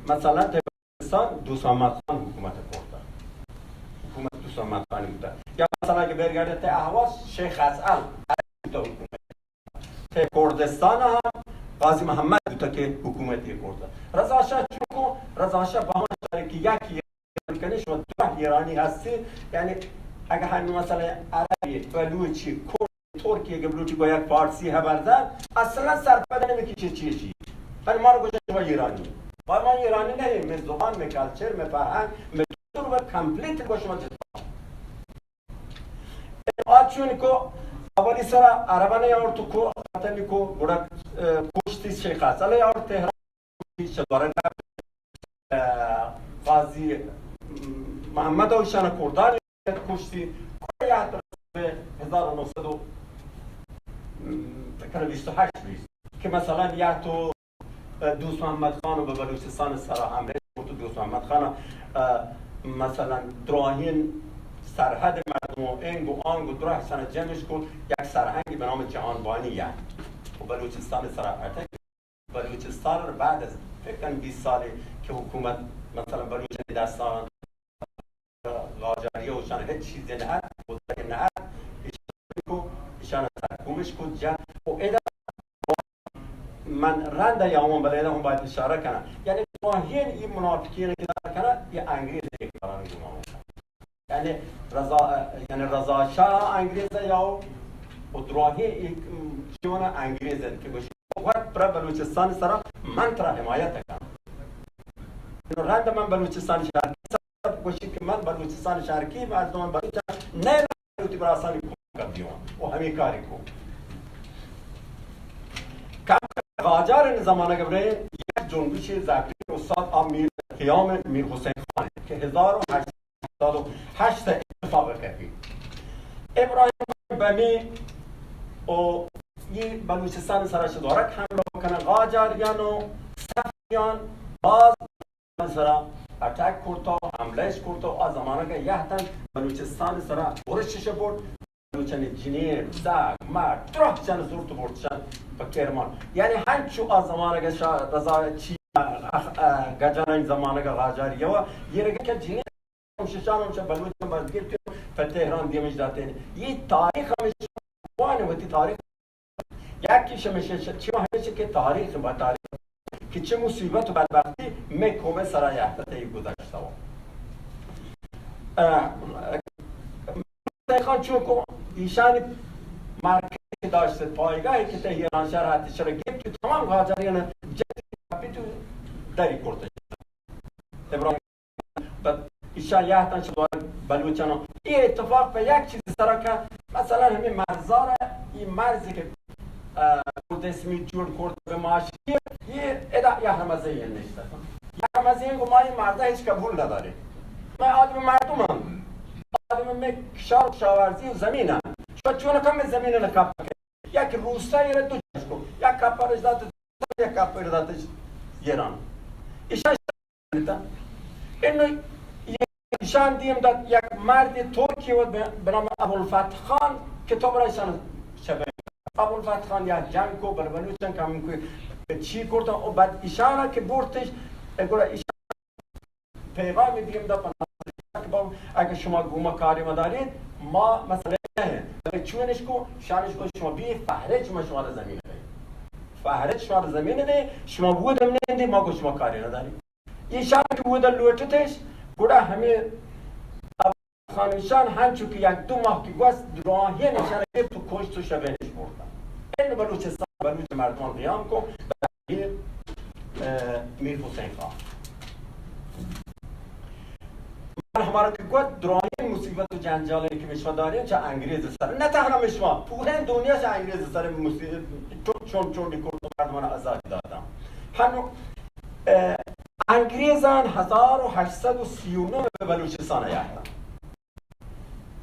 مثلاً ته بلوچستان دوست محمد خان حکومت کرده، حکومت دوست محمد خان بوده. یا مثلاً اگه برگرده ته اهواز شیخ ازعل بوده حکومت. ته کردستان هم قاضی محمد بوده که حکومتی کرده. رضا شاه چون کو؟ رضا شاه با همان شهری که یکی کنی شما دو ایرانی هستی، یعنی اگه همین مثلاً عربی، بلوچی، کرد، ترکی، اگه بلوچی با یک فارسی خبر زد، اصلاً سرپد نمی‌کشه چیه چی. ولی ما رو گوشه شما ایرانی. و ما ایرانی نهیم، می زبان، می کلچر، می فرهنگ، می دستور و کمپلیت با شما جدا. آ چون کو اولی سرا عربانی آورت کو، ختمی کو، گڑا، اه، کشتی شیخ ازعل آورت تهران، شلوارن، اه، قاضی محمد اوشان کردان کشتی، کل یاد به هزار و نهصد و، اه، فکر کنم بیست و هشت بیست، که مثلاً یا تو دوست محمد خان به بلوچستان سرا حمله کرد و دوست محمد خان، اه، مثلاً دراهین سرحد مردم و انگ و آنگ و دراه سن جمعش کرد، یک سرهنگی به نام جهانبانی، یعنی و بلوچستان سرا اتک. بلوچستان رو بعد از فکر کنم بیست سالی که حکومت مثلاً بلوچ دستان قاجاری و شان هیچ چیزی نه، بزرگ نه، ایشان کو، ایشان سرکوبش کو جا و ادا من رند یا اون بلے ادا هم باید اشاره کنم. یعنی واهین این منافقین که دار کنن، یه انگریز یک کاران گمان کنن. یعنی رضا، یعنی رضا شاه انگریز یا و دراهی یک چون انگریز که گوش وقت برا بلوچستان سرا من ترا حمایت کناں۔ رند من بلوچستان شہرکی سرا گوشی کہ من بلوچستان شہرکی مردم بلوچ نہ وتی براسانی کمک دیوان و ہمیں کاری کو۔ کم قاجار زمانگ برے یک جنبش زرین استاد آ میر قیام میر حسین خان کہ ہزار و ہشت سد و ہشت اتفاق کپی۔ ابراہیم بمی و یہ بلوچستان سرا شدارک حملہ کنن قاجاریان و صفویان باز سرا اٹیک کرتا و حملہ اش کرتا و آ زمانگ یہتن بلوچستان سرا برشش برد۔ بلوچانی جنین، زاگ، مرد، درہ چن زرت و برد چن پہ کرمان۔ یعنی ہنچو آ زمانگ شاہ رضا چی، اخ، ا، گجان زمانگ قاجاری و یہ رگہ کہ جنین ہم ششان ہم چہ بلوچ ہم برد گرتی پہ تہران دیمش داتے۔ یہ تاریخ ہمیش وان وتی تاریخ یکی شمش چی ہمیش کہ تاریخ با تاریخ کہ چه مصیبت و بدبختی می قوم سرا یحتت گذشته و اه، خان چونکو ایشانی مرکز داشت پایگاهی که تهران شهر حتی چرا گفت تو تمام قاجاریان جدی تو دری کرده ابراهیم بعد ایشان یهتن شد بلوچانو. این اتفاق به یک چیز سرا که مثلا همین مرزا را، این مرزی که، اه، کردسمی جور کرد به ماشی، یه ادا یه همزه یه نشته. یه همزه یه ما این مرزا هیچ قبول نداره. ما آدم مردم هم. آدم می کشار و کشاورزی و زمین هم. شما چون کم زمین نکاپ یک روستا یه دو جشکو. یک کپرش داد، یک کپر داد ایران. ایشان انو ایشان دیم داد یک مرد ترکی و به نام ابوالفتح خان که تو برای ایشان شبه. ابوالفتح خان یک جنگ کو بر بلوچان کم کو چی کرتا و بعد ایشان که برتش گوڑا ایشان پیغامی دیم داد پناه که با اگه شما گوما کاری مدارید ما مسئله نه. اگه چونش کو شانش کو شما بی فهرج ما شما را زمین ده. فهرج شما را زمین ده، شما بود هم نه ما کو شما کاری نداری. ایشان که بود لوٹتش، گڑا ہمیں خانشان ہنچو کہ یک دو ماہ کی گوست دراہیں ایشان گپت و کشت و شبینش بردن. این بلوچستان بلوچ مردمان قیام کو، اه، میر حسین خان. من ہمارا کہ گوت دراہیں مصیبت و جنجالی کہ مشما دارین چہ انگریز سر، نہ تہنا مشما، پوریں دنیا چہ انگریز سر مصیبت چون چون چون کرت مردمان آزادی داتا. ہنو اه، انگریزان ہزار و ہشت سد و سی و نو بلوچستان یاتن.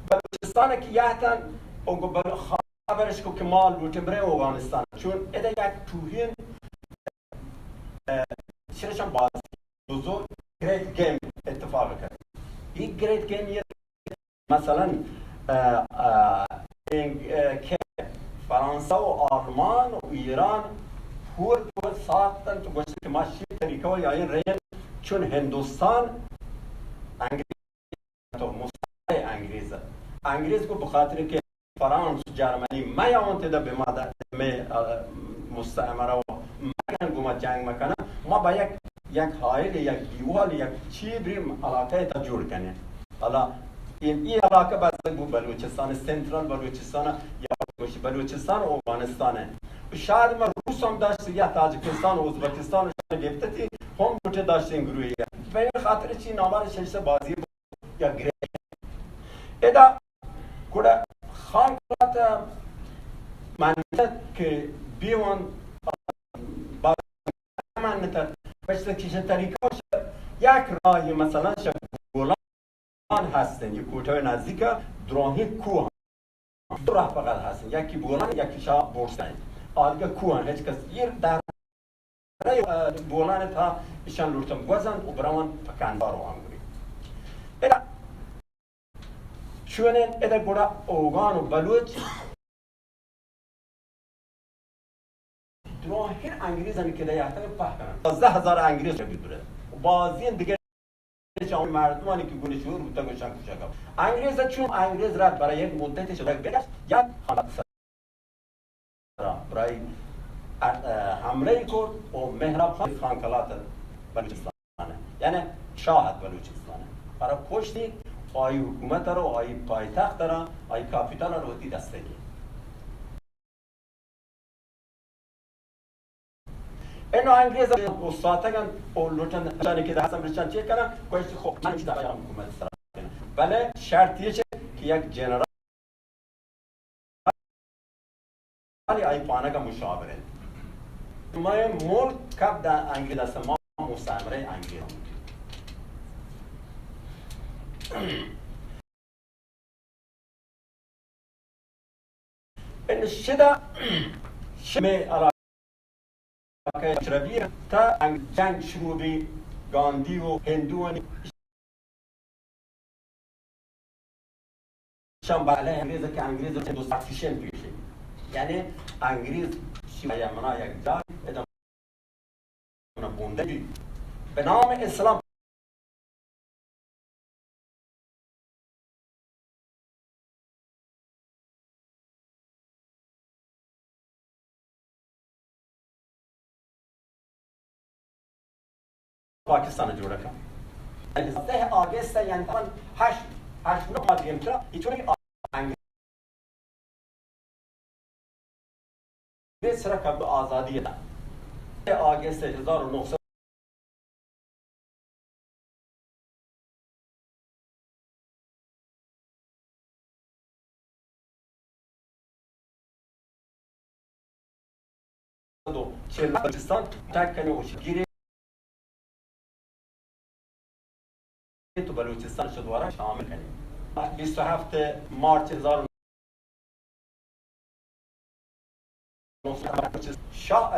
بلوچستان کی یاتن، اونگو بل-، خبرش کو کہ ما لوٹیں بریں اوغانستان. چون ادا یک توہین، اه، شرشان باز بزرگ گریٹ گیم اتفاق کرد. یہ گریٹ گیم یہ مثلا، اه، اه، انگ-، اه، کہ فرانسه و آلمان و ایران پور پور ساختن تو گوشت که ما شی طریقه و یا این رین چون هندوستان انگریز تو مستعمره انگریز. انگریز کو بخاطر که فرانس و جرمنی میاونت دا به ما دا، می، اه، مستعمره و مگن گو ما جنگ مکنن، ما با یک یک حائل، یک دیوال، یک چی بریم علاقه تا جوڑ کنیں. حالا این، این علاقه بستگ بو بلوچستان، سنترال بلوچستان یا بلوچستان و اوغانستان. شاید ما روس هم داشت یا تاجکستان و ازبکستان و گپتتی هم لوٹے داشتیں گروهی. به این خاطر چی نامار شش بازی یا گریٹ. ادا گڑا خان کلات منت کہ بیوان با منت پشت کش طریقہ یک راهی مثلا شب گولان هستن، یک کوٹه نزدیک دراهی کوه دو راه فقط هستن، یکی بولان یکی شاه برسن. آلگه کوه هیچ کس ایر در بولان تا ایشان لوٹتن گوزن و برون پکندار و آنگوری. ادا چونین ادا گڑا اوگان و بلوچ دراهین انگریزانی که دیاتن په کنن. دوازده هزار انگریز شدی دوره. و بازین دیگه چه اون مردمانی که گونه شور بوده گوشن کشک. انگریز چون انگریز رد برای یک مدت شده بگشت، یک خانه برای، اه، حمله کرد و مهراب خان، خان کلات بلوچستان، یعنی شاهت بلوچستان، برای کشتی آئی حکومت رو، آئی پایتخت رو، آئی کاپیتال رو وتی دسته گی. انو انگریز اوساتگ انت او لوٹن چانی کہ حسن بلوچان چی کنن، کوشش خو من چی دارم حکومت سر کنن. بلے شرط یہ چه کہ یک جنرال آئی پانگ ء مشاور انت. مئے ملک کپ دا انگریز است، ما مستعمره انگریز. ان شدا شمے علاقه چربی تا انگ-، جنگ شروع بی گاندی و هندوانی شان بالای انگریز که انگریز دوست اکسیشن پیشه. یعنی انگریز شیعه منا یک جا ادم بونده بی. به نام اسلام پاکستان جوڑ کن. سه آگست، یعنی تقریباً هشت، هشت نه ماه دیگه می‌شه. ایچون که انگریز سرا کب آزادی دا. سه آگست هزار و نهصد و چهل بلوچستان تک کنه و گیره تو بلوچستان شد دوارا شامل کنه. بیست و هفت مارچ هزار شاه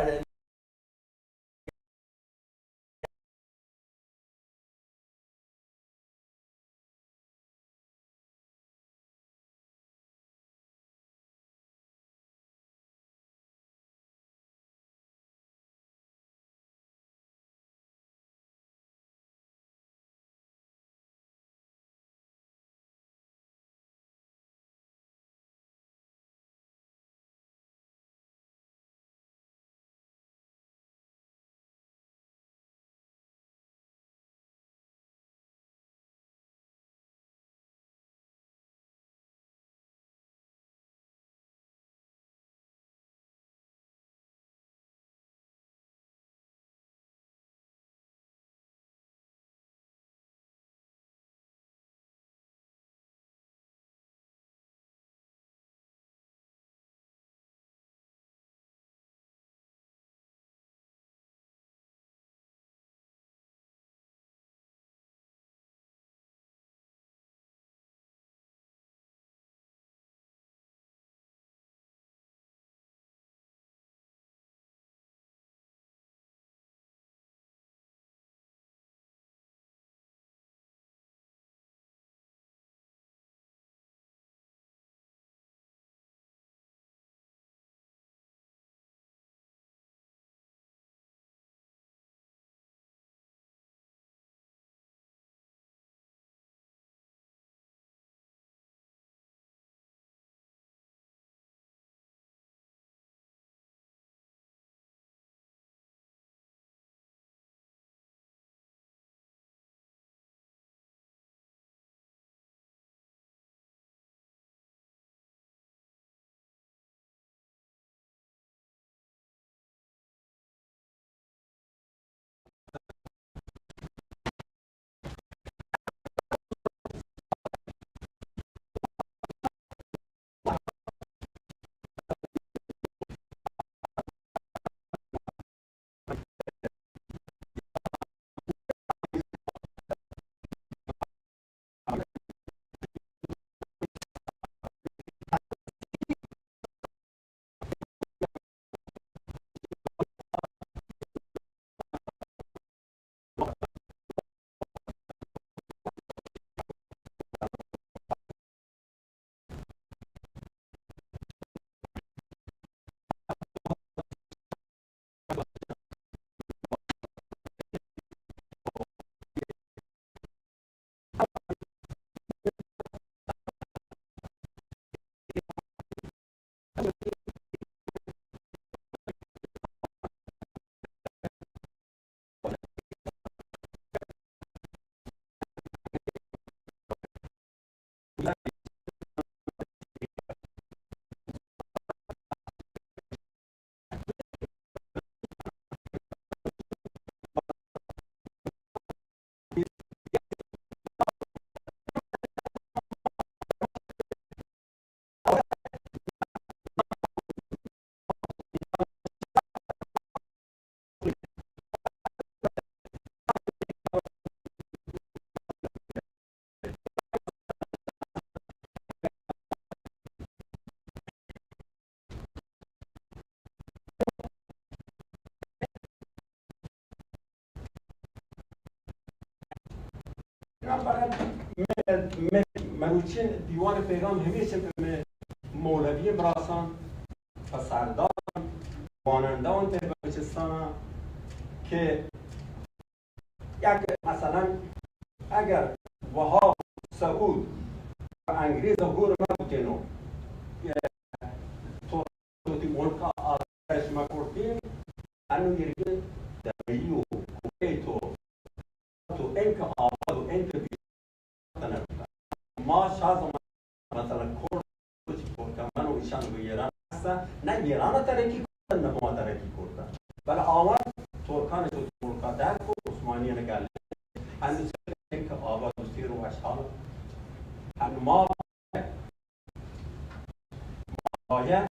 من فقط من، من، مروچی دیوان پیغام همیشه به من مولوی براسان و سردار وانندهان در بلوچستان که یک مثلاً اگر وهاب سعود و انگریز هور نبودین و تو، تو تی ملک آزادش مکردین، انو یرگی دبئی و کویت و تو انک آباد و انک بیشتر نبودن. ما شاز مثلاً کرد چی کرتن، من و ایشان و ایران هستن، نه ایران ترقی کرتن، نه ما ترقی کرتن. بله آوان ترکان چو ملکا در کو، عثمانیان گل. هنو چه که آباد و سیر و اشحال. هنو ما باید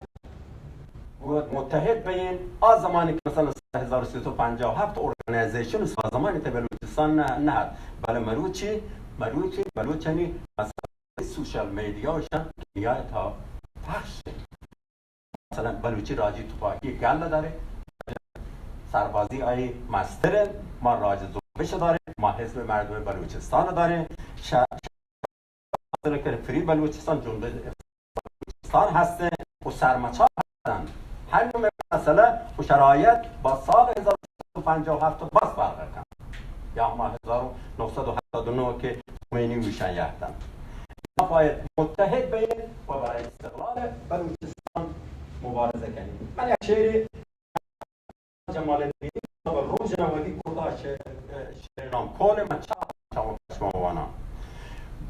متحد بین. آ زمانی که مثلاً سال هزار و سیصد و پنجاه و هفت ارگانیزیشن و سازمانی ته بلوچستان نه، نه هست. بله مروچی، مروچی، بلوچانی مثلاً سوشل میدیا و شان دنیا تا پخش. مثلاً بلوچی راجی تپاکی گل داره، سربازی آئی مستره، ما راج زوبش داره، ما حزب مردم بلوچستان داره، ش-، ش-، فری بلوچستان، جنبش بلوچستان هسته و سرمچار هستن. همین مسئله و شرایط با سال هزار و سیصد و پنجاه و هفت باز فرق کن. یا ما هزار و نهصد و هفتاد و نه که خمینی ویشان یهتن. ما باید متحد بین و برای استقلال بلوچستان مبارزه کنیم. من یک شعری جمال الدین و روژ نودی کردا ش-، شعر نام کول من چا چاو پشما وانا.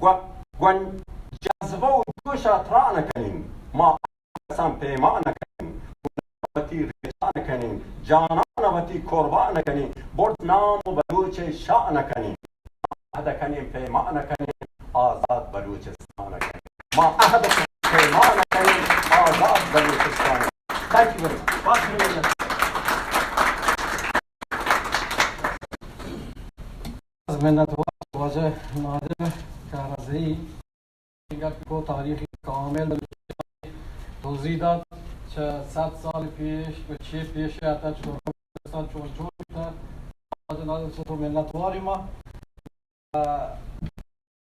گو-، گون جذبه و جوش ترا نکنیم، ما کسان پیما نکنیم، وتی ریشا نکنیم، جانان وتی قربان نکنیم، برد نام و بلوچ شا نکنیم. عهد کنیم پیمان کنیم، آزاد بلوچستان کنیم. ما عهد کنیم پیمان کنیم، آزاد Balochistan. Thank you very much. باز منت وار واجہ نادر کارزئی. گپ کو تاریخ کامل توضیح دات. چہ صد سال پیش، چہ چے پیش ءَ تا چہ ترکمنستان چون چون بوتا. واجہ نادر، چہ تو منت واریں ما.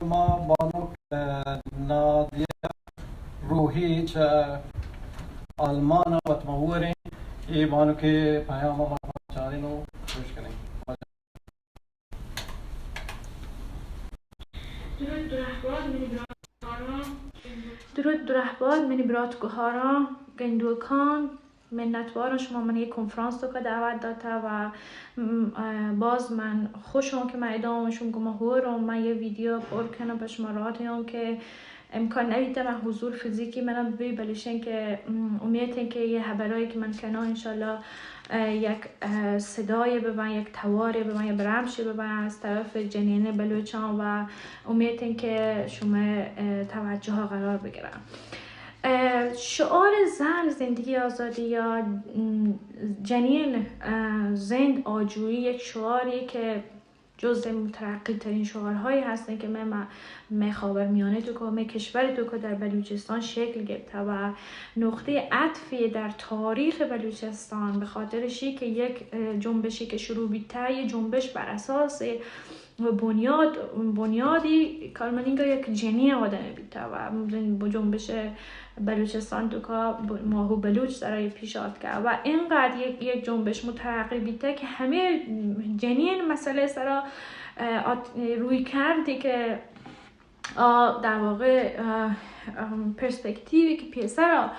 ما بانک، اه، نادیہ روحی چہ آلمان ءَ وت ما وریں. اے بانک ءِ پیام ءَ ما چاریں و گوش کنیں. درود درهباد منی برات گهاران. درود درهباد منی برات گهاران، گندوکان. منتوارم شما من یک کنفرانس توکا دعوت داتا و، م، اه، باز من خوشم که من ادامه شما گما هورم. من یه ویدیو پر کنم به شما راه دیام که امکان نبیته من حضور فیزیکی منم بی، بلشن که، م، امیدن که یه خبرایی که من کنم انشالله، اه، یک، اه، صدای ببن، یک تواری ببن، یک برمشی ببن از طرف جنین بلوچان و امیدن که شما، اه، توجه ها قرار بگیرن. اه، شعار زن زندگی آزادی یا، م، جنین، اه، زند آجویی یک شعاری که جزء مترقی ترین شعارهایی هستن که مه، مه، مه خاورمیانه توکا، مه کشور توکا در بلوچستان شکل گرفته و نقطهٔ عطفی در تاریخ بلوچستان، به خاطر شی که یک، اه، جنبشی که شروع بیته، یه جنبش بر اساس و بنیاد، بنیادی کارمنینگا یک جنین آدم بیته و با جنبش بلوچستان توکا ب-، ماهو بلوچ سرای پیش آتکه و اینقدر یک، یک جنبش مترقی بیته که همه جنین مسئله سرا، اه، آت-، روی کردی که، آ، در واقع، اه، ام، پرسپکتیوی که پیسرا،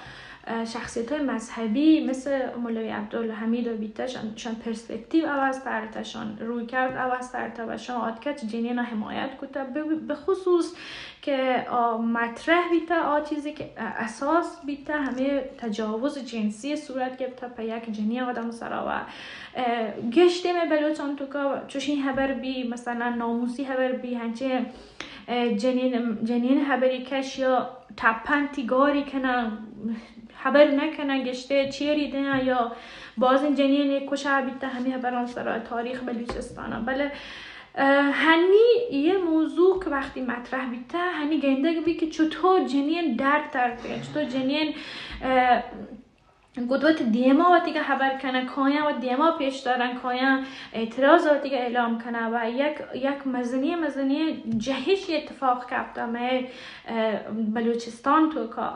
اه، شخصیت‌های مذهبی مثل مولوی عبدالحمید بیته شان، شان پرسپکتیو عوض ترته، شان روی کرد عوض ترته و شان آتکه چه جنین حمایت کته، به، به خصوص که، آ، مطرح بیته، آ چیزی که، اه، اساس بیته، همه تجاوز جنسی صورت گرفته په یک جنین آدم سرا و، اه، گشت مه بلوچان توکا چوشین خبر بی، مثلاً ناموسی خبر بی، هنچه، اه، جنین، جنین خبری کش یا تپن تی گاری کنن، خبر نکنن، گشته چیری دین یا بازین جنین کشا بیته، همه خبران سرا تاریخ بلوچستان. بله، اه، هنی یه موضوع که وقتی مطرح بیته، هنی گندگ بی که چطور جنین درد ترکه، چطور جنین، اه، گد وت دیما وتی کہ خبر کنن، کایاں وت دیما پیش دارن، کایاں اعتراض وتی کہ اعلام کنن و یک، یک مزنی، مزنی جہشی اتفاق کپتا مئے، اه، بلوچستان توکا.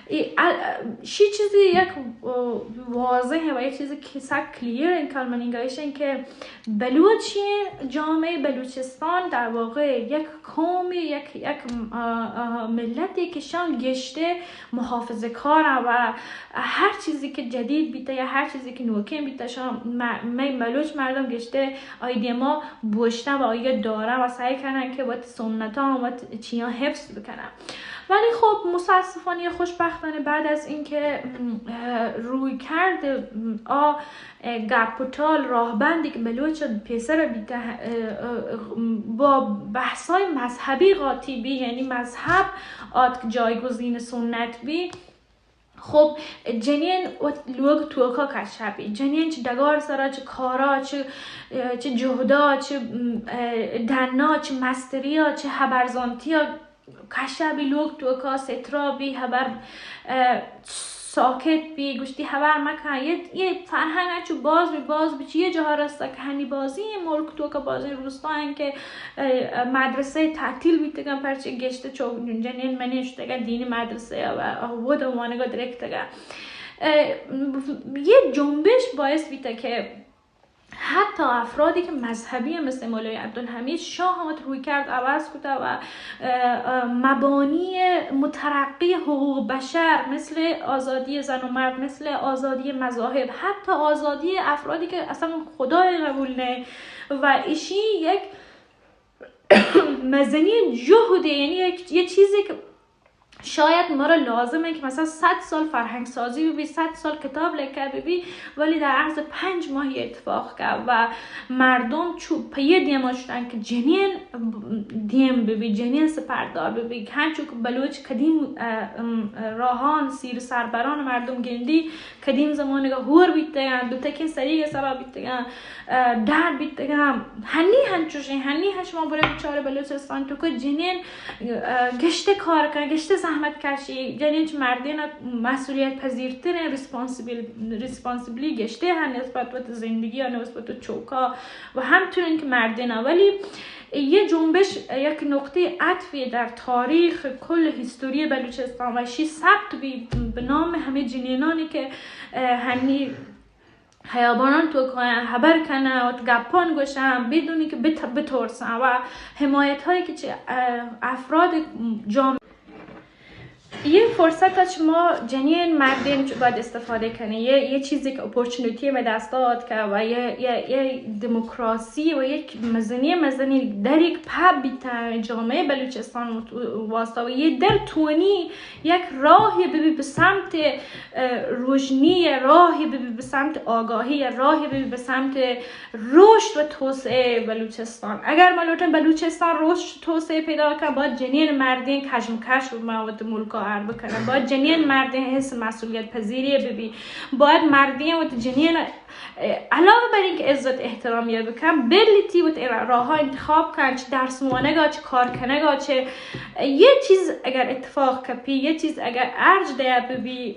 ای، اه، شی چیزی یک، اه، واضح و یک چیزی کہ سک کلیر انت کل منی گوشن کہ بلوچی جامعه بلوچستان در واقع یک قومی، یک، یک، اه، اه، ملتی که شان گشته محافظه کارن و هر چیزی که جدید بیته یا هر چیزی که نوکین بیته، شان م-، می بلوچ مردم گشته آئی دیما بوشتن و آئی دارن و سعی کنن که وت سنتان و وت چیان حفظ بکنن. ولی خب متاسفانه یا خوشبختانه بعد از اینکه، م، اه، روی کرد، م، آ، اه، گپ و تال راهبندی که بلوچ پیسر بیته، اه، اه، با بحثای مذهبی قاطی بی، یعنی مذهب آتک جایگزین سنت بی، خب جنین وت لوگ توکا کشا بی، جنین چه ڈگار سرا، چه کارا، چه، اه، چه جهدا، چه، م، اه، ڈنا، چه مستریا، چه خبرزانتیا کشا بی، لوگ توکا سترا بی، خبر، اه، ساکت بی، گوشتی خبر مکن. یه، یه فرهنگ چو باز بی، باز بی، چه یه جاها رستا که هنی بازی ملک توکا بازی روستا هن که، اه، مدرسه تعطیل بیتگن، پرچه گشته چو جنین منین شتگن دینی مدرسه و ود وانگا درکتگن. اه، یه جنبش باعث بیته که حتی افرادی که مذهبی هم مثل مولوی عبدالحمید شاه هم رویکرد عوض کده و، اه، اه، مبانی مترقی حقوق بشر مثل آزادی زن و مرد، مثل آزادی مذاهب، حتی آزادی افرادی که اصلاً خدای قبول نه و ایشی یک مزنی جهده، یعنی یک، یه چیزی که شاید ما را لازمه که مثلاً صد سال فرهنگ سازی ببی، صد سال کتاب لکه ببی، ولی در عرض پنج ماه یه اتفاق که و مردم چو پی دیما شدن که جنین دیم ببی، جنین سپردار ببی. هنچو که بلوچ قدیم، اه، ام، راهان سیر سربران مردم گندی، قدیم زمانگا هور بیتگن، دوتکین سریگ سرا بیتگن، اه، ڈاڈ بیتگن. هنی هنچوشین، هنی هن شما برای بیچاره بلوچستان توکا جنین، اه، گشته کار کن، گشته زحمت کشی، جنین چه مردین مسئولیت پذیرترین، ریسپانسیبل، ریسپانسیبلی گشته هن نسبت وت زندگی یا نسبت وت چوکا و همطور که مردین. ولی یه جنبش، یک نقطهٔ عطفی در تاریخ کل هیستوری بلوچستان و شی ثبت بی به نام همه جنینانی که، اه، هنی خیابانان توکا خبر کنن و گپان گوشن بدونی که بت-، بترسن و حمایت هایی که چه، اه، افراد جامعه یه فرصت ها چه ما جنین مردین چه باید استفاده کنیم. یه، یه چیزی که اپورتونیتی ما دست آت که و یه، یه، یه دموکراسی و یک مزنی، مزنی در یک پب بیتن جامعه بلوچستان واسطه و یه در تونی یک راهی ببی به سمت، اه، روشنی، راهی ببی به سمت آگاهی، راهی ببی به سمت رشد و توسعهٔ بلوچستان. اگر ما لوٹن بلوچستان رشد توسعه پیدا کن، باید جنین مردین کشمکش به مواد ملکا ار بکنن، باید جنین مردین حس مسئولیت پذیری ببی، باید مردین و جنین، اه، علاوه بر اینکه عزت احترام یاد بکن، بلیتی و راه ها انتخاب کن، چه درس وانگا، چه کار کنگا، چه یه چیز اگر اتفاق کپی، یه چیز اگر ارج دیا ببی،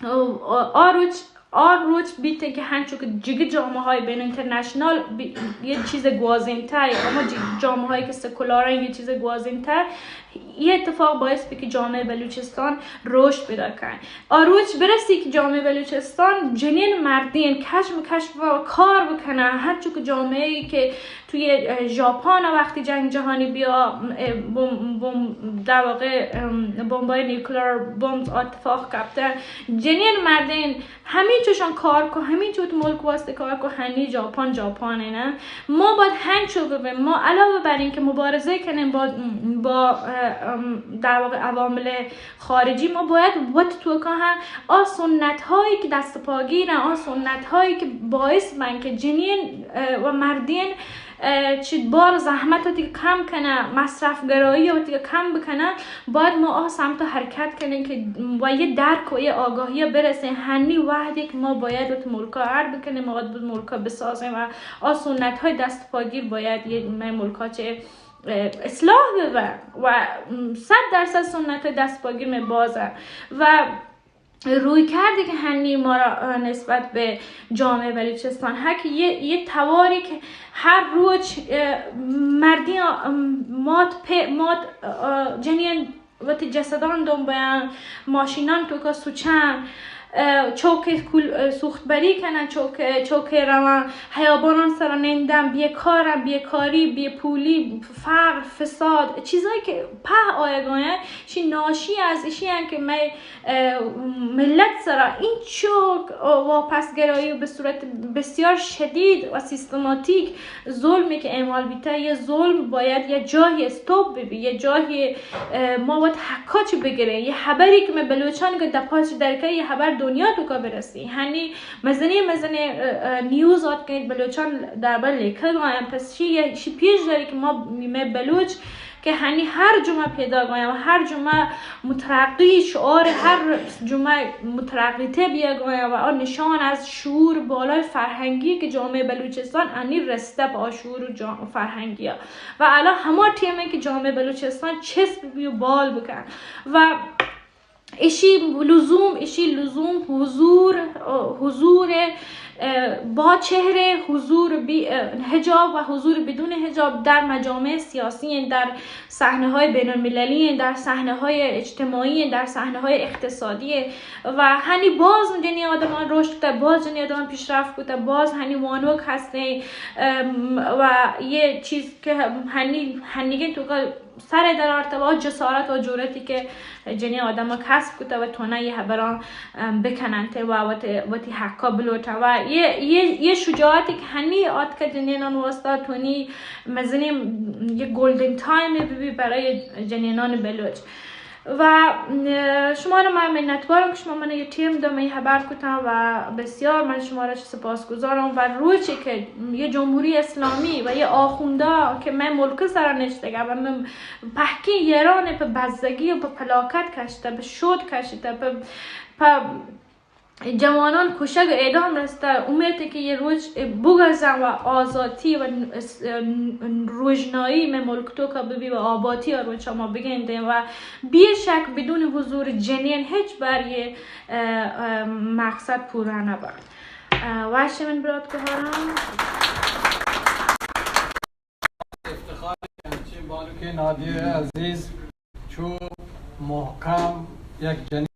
آ، آ روچ، آ روچ بیت که هنچو که جگه جامعه های بین اینترنشنال بی-، یه چیز گوازینتر، اما جی-، جامعه هایی که سکولارن یه چیز گوازینتر، یه اتفاق باعث بی که جامعه بلوچستان رشد پیدا کن. آ روچ برسی که جامعه بلوچستان جنین مردین کشم کشم و کار بکنه، هرچو که جامعه ای که توی، اه، ژاپن وقتی جنگ جهانی بیا، اه، بم-، بم-، در واقع، ام، بمبای نیوکلئر بمب اتفاق کپته، جنین مردین همین چوشان کار کو، همین چوت ملک واسطه کار کو، هنی ژاپن، ژاپن نه. ما باید هنچو ببین، ما علاوه بر این که مبارزه کنیم با، با، اه، ام، در واقع عوامل خارجی، ما باید وت توکا هم آ سنت هایی که دست پاگیرن، آ سنت هایی که باعث بن که جنین، اه، و مردین، اه، چه بار زحمت وتی کم کنه، مصرف گرایی وتی کم بکنه، باید ما آ سمت حرکت کنیم که و یه درک و یه آگاهی برسیم. هنی وحدی که ما باید وت ملکا ار بکنیم، ما باید ملکا بسازیم و آ سنت های دست پاگیر باید یه ملکا چه اه، اصلاح ببن و صد درصد سنت دست پاگیر می بازن و رویکردی که هنی ما را، اه، نسبت به جامعهٔ بلوچستان هست که یه، یه تواری که هر روچ، اه، مردی، اه، مات په-، مات، اه، جنین وتی جسدان دنبایان، ماشینان توکا سوچان، اه، چوک کل-، اه، سوختبری کنن، چوک، چوک روان، حیابانان سرا نندن، بیکارن، بیکاری، بیپولی، فقر، فساد، چیزایی که په آیگاین، چی ناشی از ایشی هن که می اه، ملت سرا اینچو واپسگرایی به صورت بسیار شدید و سیستماتیک ظلمی که اعمال بیته، یه ظلم باید یه جاهی استاپ ببی، یه جاهی، اه، ما وت حقا چی بگیرین، یه خبری که می بلوچان که دپاچ درکه، یه خبر دنیا توکا برسی. هنی مزنی مزنی، اه، اه، نیوز آت که بلوچان در بر لیکه گاین، پس شی، شی پیش داری که ما می بلوچ که هنی هر جمعه پیدا گاین و هر جمعه مترقی شعار، هر جمعه مترقی ته بیا گاین و آ نشان از شعور بالای فرهنگی که جامعهٔ بلوچستان انی رسته به آ شعور و جا-، فرهنگی ها. و الان هما ٹیم هن که جامعهٔ بلوچستان چست بی و بال بکن و ایشی لزوم، ایشی لزوم حضور، حضور، اه، با چهره، حضور بی-، اه، حجاب و حضور بدون حجاب در مجامع سیاسی، در صحنه‌های بین‌المللی، در صحنه‌های اجتماعی، در صحنه‌های اقتصادی و هنی باز جنی آدمان رشد کته، باز جنی آدمان پیشرفت کته، باز هنی وانوک هستین، ام، و یه چیز که هنی، هنیگه تو که سر در آرته و جسارت و جرأتی که جنین آدما کسب کته و تونه یه خبران، ام، بکننت و وت-، وتی حقا بلوٹن و یه، یه، یه شجاعتی که هنی آتکه جنینان واسطه تونی مزنی یه گلدن تایم ببی برای جنینان بلوچ. و، اه، شما رو من منتوارم که شما من یه ٹیم دو می خبر کتن و بسیار من شما را سپاسگزارم و روچی که یه جمهوری اسلامی و یه آخوندا که من ملک سر نشتگه و من پهکی ایران په بزگی و په پلاکت کشته، په شود کشته، په، په جوانان کشگ و اعدام رسته، امید که یه روچ بگذن و آزاتی و روژنایی می ملک توکا ببی و آباتی ها روچا ما بگندین و بی‌شک بدون حضور جنین هیچ بر یه، اه، اه، مقصد پورا نبن. اه، وش من برات گهاران. افتخار همچین بانک نادیه عزیز چو محکم، یک جنین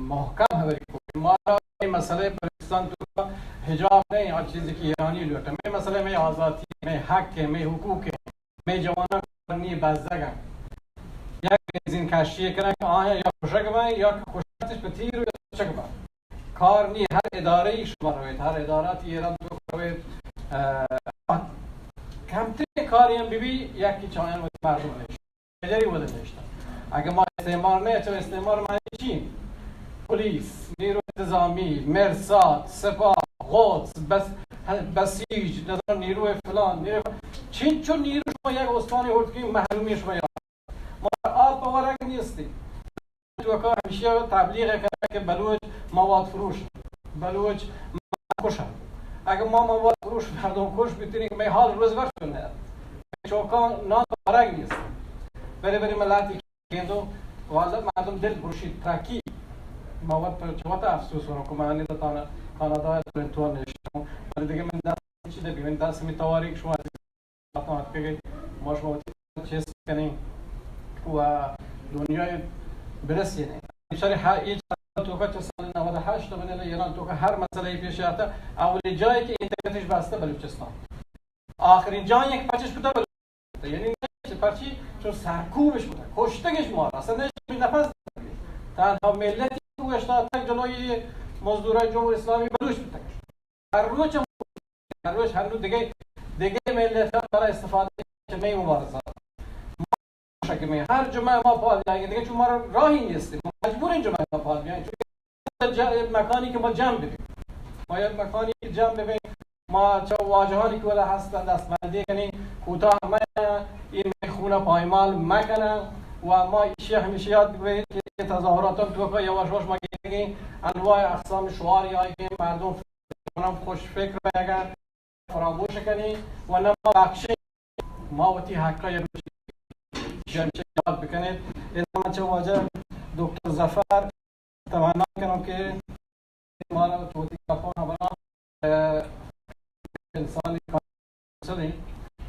محکم خبری کو. ما را این مسئله بلوچستان تو حجاب نه، آ چیزی که ایرانی لوٹه. می مسئله می آزاتی، می حق، می حقوق، می جوانان نی بزگن. یک بنزین کشتی کنن که آیا یا کشگ بن یا که کشتش په تیر و یا کشگ بن. کار نی، هر اداره ای شما روید، هر ادارات ایران تو روید، اه، کمترین کاری هم ببی، یکی چایان و مردم نشت. مجری بوده نشتن. اگه ما استعمار نه، چون استعمار معنی چی؟ پلیس، نیروی انتظامی، مرصاد، سپاه، قدس، بس-، بسیج، نظر نیروی فلان، نیروی فلان. چین چون نیرو شما یک استانی هرد که محرومی شما یاد. ما آب باورک نیستیم. توکا همیشه تبلیغ کنه که بلوچ مواد فروش، بلوچ مردم کش. اگه ما مواد فروش مردم کش بیتینیم، می حال روز بر چون نه. چوکان نان برگ نیست. بری بری ملاتی کندو، والله مردم دل بروشی ترکی. مواد پر چوتا افسوس ورو که من تا کانادا تورنتو نشتم. ولی دیگه من دست چی دبی، من دست می تواری که شما آتکگی، ما شما وتی چست کنیں و دنیای برسینیں. بیچارے ہا-، اے چار توکا چہ سال نود و ہشت من ایران توکا ہر مسئلہ پیش آتا، اولی جایی کہ انترنتش بستا بلوچستان، آخرین جایی کہ پچش کتا بلوچستان. یعنی پرچی چون سرکوبش کتا، کشتگش مارا، اصلا نفس. تنها ملتی کہ اوشتاتگ جلوی مزدورای جمهوری اسلامی بلوچ بوتگش. ہر روچ، ہر روچ ہنو دگہ، دگہ ملت ہم برای استفادہ چہ مئے مبارزات. ما شک مئے ہر جمعہ ما پاد بیائیں، دگہ چون مارا راہی نیست، ما مجبوریں جمعہ ما پاد بیائیں، چون جا-، مکانی کہ ما جمع ببیں، ما یک مکانی کہ جمع ببیں، ما چہ واجہانی کہ ودا ہستن دستبندی کنیں، کوتاہ مہ، اے مئے خون پایمال مکنن و ما ایشی ہمیشہ یاد بگیریں کہ تظاہراتان توکا یواش یواش ما گندگیں انواع اقسام شعار یا کہ مردم خوش فکر بئیگا فراموش کنیں و نہ ما بخشیں، ما وتی حقا یک روچ جنچ یاد بکنیں. ادا من چہ واجہ دکتر ظفر تمنا کنوں کہ مارا چوتی گپاں ہبراں، اے، انسانی چلیں،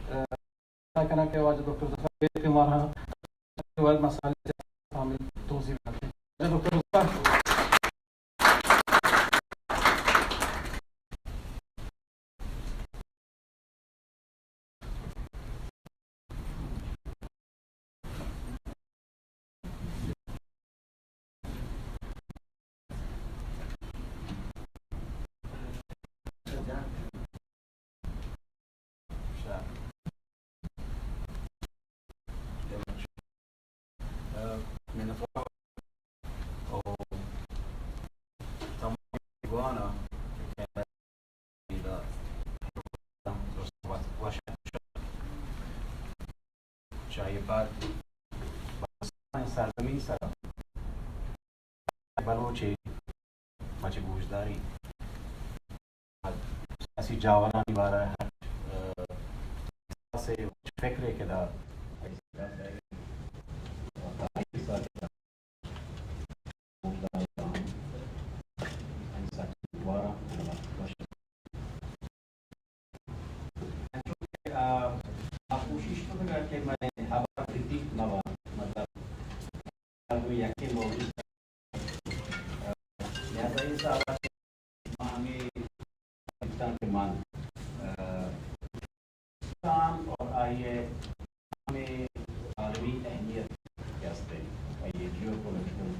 اے، کناں کہ واجہ ڈاکٹر ظفر بیت کہ مارا وارد مسائل شامل توضیح بدنت۔ واجہ ڈاکٹر ظفر۔ چاہے بعد پاکستان سرزمین سرا بلوچے مچ گوشداری، سیاسی جاورانی بارہ ءَ ہر، اہ، احساسے، فکرے کہ دا آ، آ کوشش کتگ کہ مئے ہبر ریپیٹ مہ بنت، مطلب، یکیں موضوع، لہذا اے حساب ءَ ما ہمے گپتاں کہ من، آ، پاکستان اور آئی ءِ ہمے عالمی اہمیت کہ ہست اِنت، آئی ءِ جیو پولیٹیکل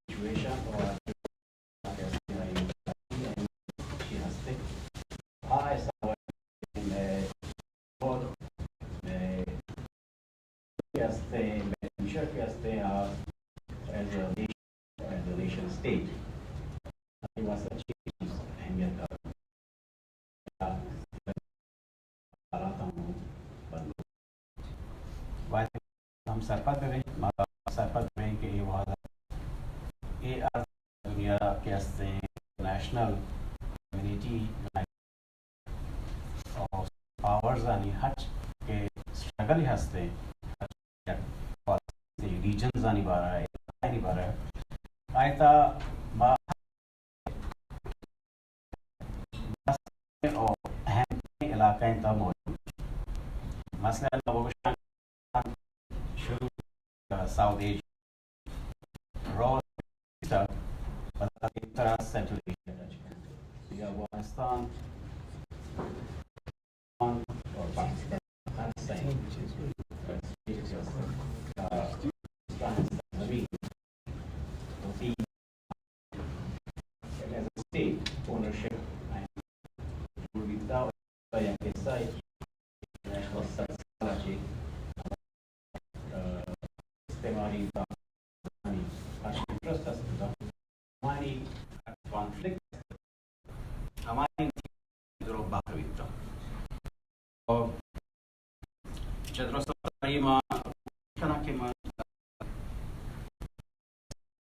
سچویشن اور آئی ءِ ہستے، آ حساب ءَ مئے، مئے کہ ہستے، مئے فیوچر کہ ہستے، آ as a nation, as a nation state, آئی واسطہ چی چیز اہمیت دارگ؟ باید ہم سرپد بہ بیں، ما سرپد بہ بیں کہ اے وہد ءَ اے عرض دنیا کہ ہستیں انٹرنیشنل کمیونٹی اور پاورز آنی ہرچ کہ اسٹرگل ہستیں، ریجنز آنی بارہ ءَ، آنی بارہ ءَ، آئی تا ما اور اہم علاقہ انت موجود۔ مثلاً ما بگوشاں شروع ساؤتھ ایشیا، رو، پدا سنٹرل ایشیا، یا افغانستان، اور پاکستان، ہر سائیں، ایز اے اسٹیٹ اونرشپ جوڑ بیتا، یا کسہ انٹرنیشنل سطح ءَ چہ، آ، استعماری طاقتانی ہرچ انٹرسٹ است، ہمانی کانفلکٹ، ہمانی درو بہر بیتا۔ اور چہ درستانی ما کناں کہ من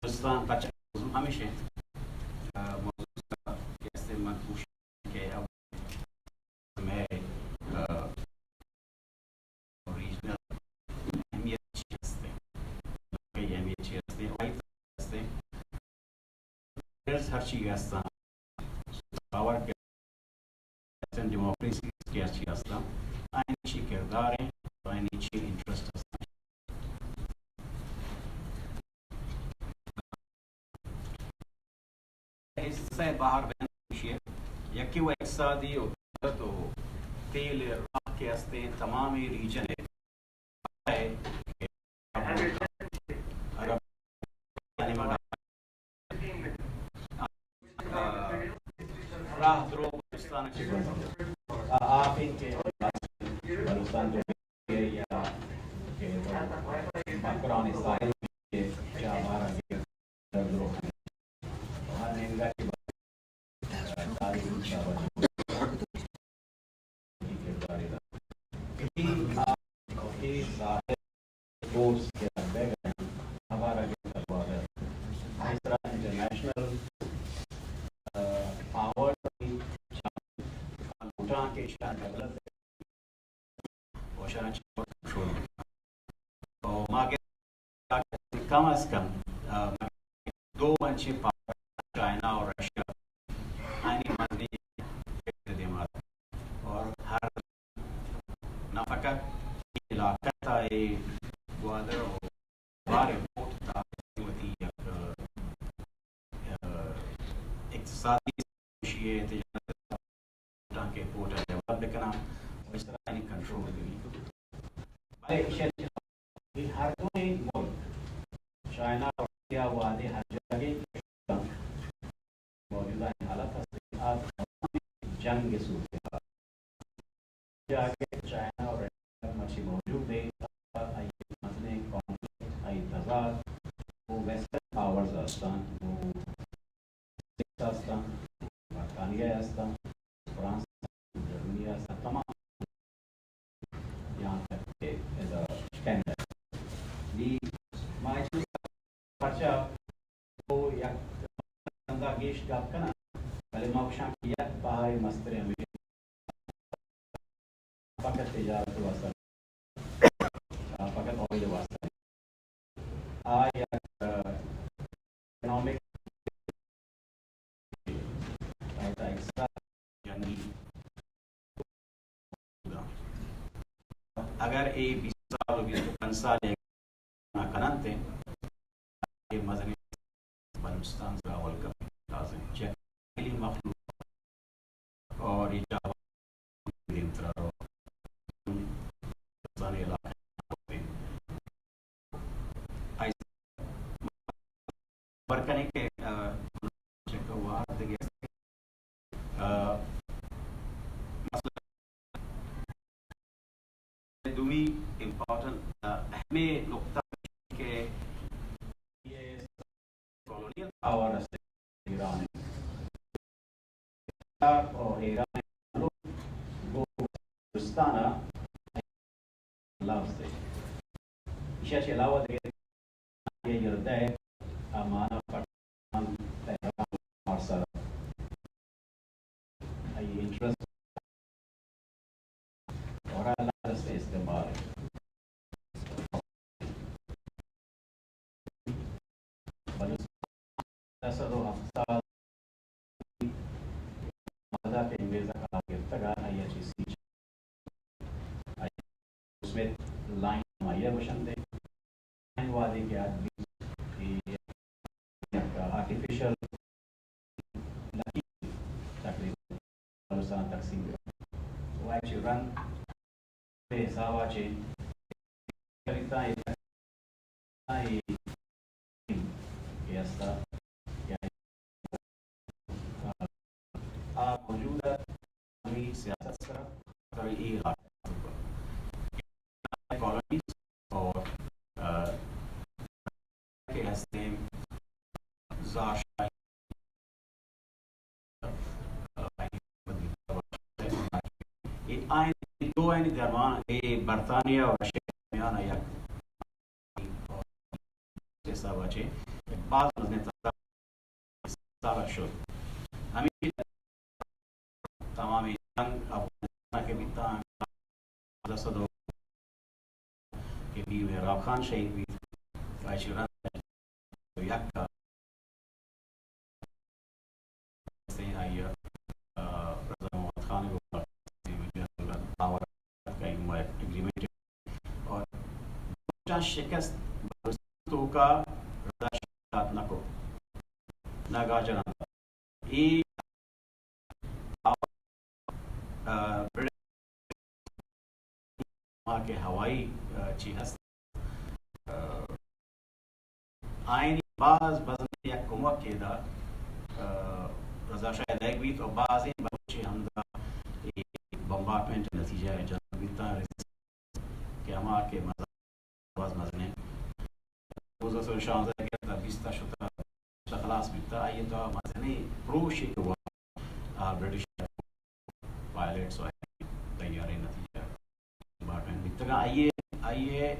درستاں پچ موضوع ہمیش انت، آ، موضوع کہ است من کوشش کہ مئے، آ، ریجنل اہمیت چی ہستیں، اہمیت چی ہستیں، آئی ہستیں، ہرچی ہستاں، پاور کہ ڈیموکریسی کہ ہرچی ہستاں، آئینی چی کردار ہیں، آئینی چی انٹرسٹ ہستاں۔ حصہ باہر بین شیئر، یکی و اقتصادی و تجارت و تیل راہ کہ ہستیں تمامی ریجن ہے۔ عرب راہ درو پاکستان چہ آپ انت کہ بلوچستان تو یا کہ مکران ساحل کے چا بارہ درو ہر ننگا چہ انٹرنیشنل، آ، پاور ووٹاں کہ ایشاں ڈیولپ، ایشاں چہ کنٹرول۔ تو ما کہ کم از کم، آ، دو انچیں پاور، چائنا اور رشیا، آئینی مزنی دیما، اور ہر نہ فقط علاقہ تا، اے گوادر اور بار ایئرپورٹ تا وتی یک، آ، اقتصادی، تجارت ٹانکے پورٹ ءَ ڈیولپ بکناں، و اس طرح یعنی کنٹرول بی۔ بلے ایشی ءَ چہ اے ہر دوئیں ملک، چائنا اور رشیا، وہدے ہر جاگہ موجودہ حالت ہست، آ جنگ صورتحال جاگہ چائنا اور رشیا مرچی موجود ہے، آئی مزنیں کانفلکٹ، آئی تضاد، وہ ویسٹرن پاورز ہستاں، وہ اسٹیٹس ہستاں، برطانیہ ہستاں، فرانس ہستاں، جرمنی ہستاں، تمام، یہاں تک کہ ادا کینیڈا۔ نی ما چیز پرچا تو یک چندا گیش گپ کناں، بلے ما گوشاں کہ یک بہر مستریں ہمیش فقط تجارت واسطہ، فقط آئل واسطہ، آ یک، آ، اکنامک، آ، ایکسٹرا جنگی۔ اگر اے بیست سال و بیست و پنچ سال نہ کننت، اے مزنیں بلوچستان سرا اول کپی لازم چہ مخلوق اور یہ جاوا دیمترا رو کسانی علاقہ آئی خبر کنیں کہ، آ، چکا وار دگہ، آ، مسئلہ دومی امپورٹنٹ، آ، اہمیں نقطہ کہ یہ کالونیل پاور است ایران ءَ۔ اور ایران ءَ گوں بلوچستان ءَ لفظ ہے۔ ایشی ءَ چہ علاوہ دگہ یہ یلدہ ہے، امانہ پٹھان، تہران، فارس ءَ آئی انٹرسٹ اور اللہ سے استعمال ہے۔ بلوچستان سد و ہفت سال مدد کہ انگریز کار گرتگ، آئی چی سی، آئی اسمتھ لائن ہم آئی گوشنت۔ وہدے کہ آ یک آرٹیفیشل لکیر تقریباً بلوچستان تقسیم بیت۔ و ایک چی رنگ پہ حساب ءَ چہ خریداں، اے، اے، اے ہستا، آ، آ موجود ہے۔ ہمیں سیاست سرا، تر اے علاقہ کالونیز اور، آ، کہ ہستیں زاشائی، اے آئین دو آئین درمان اے برطانیہ اور رشیا درمیان یک حساب چے باز مزنیں تضاد سال شد۔ ہمیں تمامی جنگ افغانستان کے بیتا، پندرہ سو دو کہ بی مہراب خان شہید بیت، آئی چہ رند یک آئی ءَ، آ، رضا محمد خان گوں پاور کا ایگریمنٹ اور بلوچاں شکست بلوچستان توکا رضا شہید نہ کو، نہ گاجران۔ اے، آ، برٹش ما کہ ہوائی، آ، چی ہست، آ، آئینی باز بزن یک کمک کہ دا، آ، رضا شاہ دیگ بیت و بازیں بلوچی ہمدا اے بمبارڈمنٹ نتیجہ جنگ بیتا کہ ہما کہ مزن باز مزنیں۔ نوزدہ سد و شانزدہ گرتا بیست شتا خلاص بیتا، آئی تو مزنیں پروشے کہ وا، آ، برٹش پائلٹس و طیارے نتیجہ بارڈمنٹ بیتگاں۔ آئی، آئی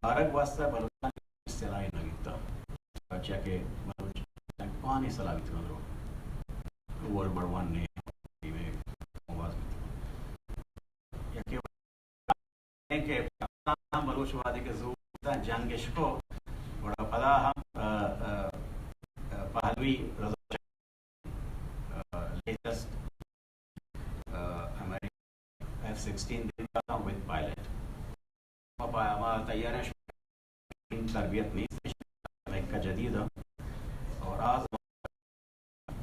بارگ واسطہ بلوچان سلاہ نہ بیتا، پرچا کہ بلوچ پانی سلاح بیتگاں درو ورلڈ وار ون نے آواز بیتگاں۔ یکے کہ پاکستان ہم بلوچ وہدے کہ زور داں جنگ اش کو، گڑا پدا ہم، آ، آ، رضا شاہ، آ، لیٹسٹ، آ، ہمارے ایف سکسٹین دے رہا تھا ود پائلٹ۔ ما پا-، ما تیار ہیں، تربیت نہیں، امریکہ جدید ہے۔ اور آج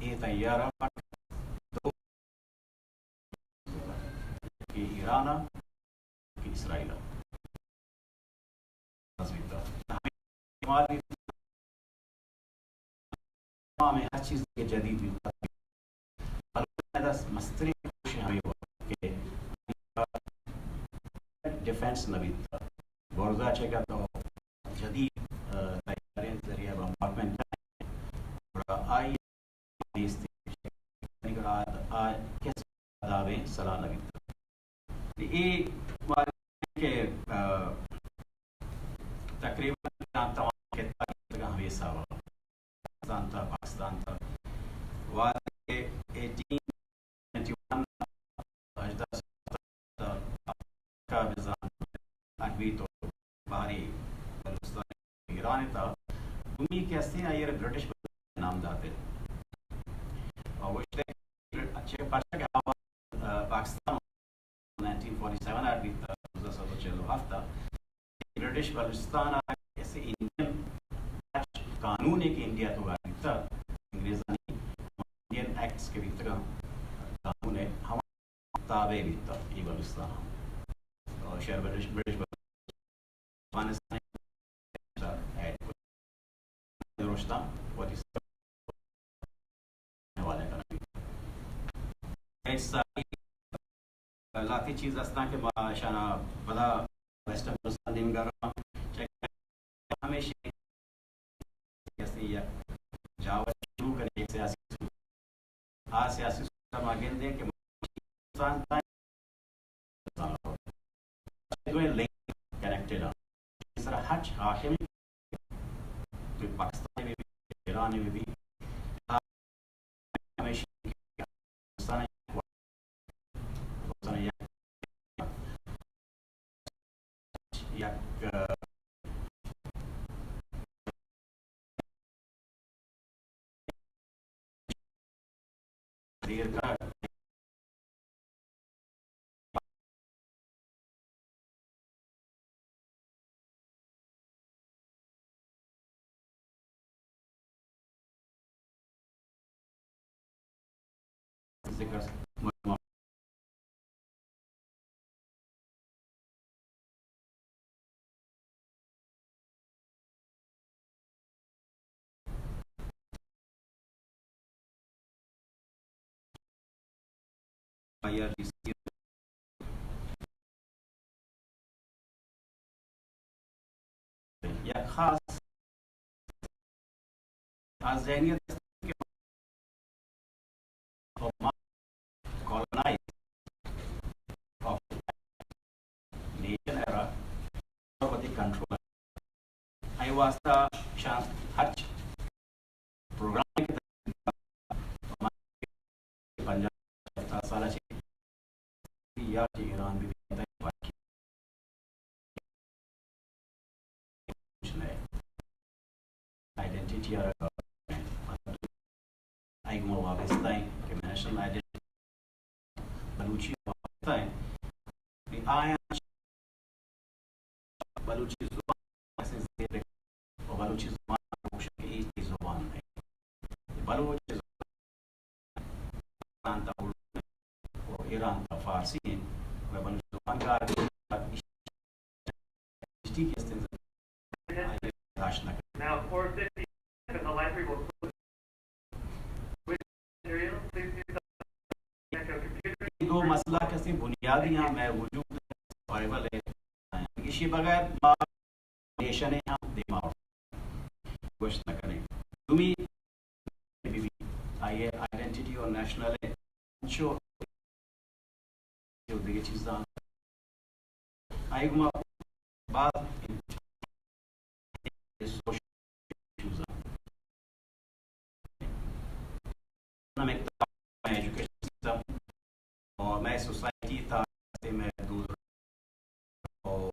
اے طیارہ دو کہ ایران ء کہ اسرائیل ء۔ تمام ہر چیز کہ جدید بیت، بلوچ ء دست مستریں کوشش ہمیں ہوا کہ ڈیفنس نہ بیت۔ برزا چہ گت جدید، آ، تیاریں ذریعہ بمبارڈمنٹ، گڑا آئی دیستی، گڑا آ کس عذابیں سلاح نہ بیت۔ اے مارے کہ، آ، تقریباً تمام خطہ ہمیں حساب ء، افغانستان تا پاکستان تا، وہدے ایٹین نائنٹی ون، ہژدہ سو ستر تا، امریکہ بزاں اڈ بیت و بہرے بلوچستان ایران تا، دومی کہ ہستیں آئی ء برٹش نام داتے۔ اور گوشتے کہ اچھے پرچہ کہ آ، آ، پاکستان نائنٹین فورٹی سیون ء بیت، نوزدہ سد و چل و ہفت ء برٹش بلوچستان ء ایسے انڈین قانون ہے کہ انڈیا تو بیت، انگریزانی انڈین ایکٹس کے بیت، قانون ہے ہم تابع بیت، یہ بلوچستان ہم۔ اور شہر برٹش، برٹش افغانستان ایڈ کو درشتاں وتی حوالہ کنگ۔ ایڈ ساری لہتے چیز ہستاں کہ ما اشانا پدا ویسٹرن بلوچستان دیمگا رواں۔ چہ ہمیشہ کسی یک جاور شروع کرے، یک سیاسی آ سیاسی سسٹم ء گندیں کہ پاکستان تاں دوئیں لنک کنیکٹڈ انت۔ سرا ہچ حاکم، تو پاکستان میں بھی، ایران میں بھی، ہمیشہ پاکستان یک، دیر کار ذکر آئی آر جی سی یک خاص آ ذہنیت کہ ما کالونائز آف نیشن ایرا اور وتی کنٹرول، اے واسطہ شان ہرچ پروگرام کہ پنجاہ ہفتاد سال چہ یا کہ ایران بھی آئیڈینٹیٹی آئی گما وابستہ ہیں کہ نیشنل آئیڈینٹیٹی بلوچی وابستہ ہیں، آیاں بلوچی زبان کسے زیر و بلوچی زبان گوشگ کہ اے چی زبان ہے۔ بلوچ زبان تا اردو و ایران تا فارسی ہیں۔ و بلوچ زبان کار ٹی کستے داشت نہ کرے۔ اے دو مسئلہ کسے بنیادی ہیں، مئے وجود سروائیول ہے۔ ایشی بغیر ما نیشن ہم دیما گوشت نہ کنیں۔ دومی بی بی آئی آئیڈینٹیٹی اور نیشنل ہے۔ انچو جو دیگه چیزاں آئی گما بعد سوشل ایشوز ہیں۔ ہمیں ایجوکیشن سسٹم اور میں سوسائٹی تا سے میں دور اور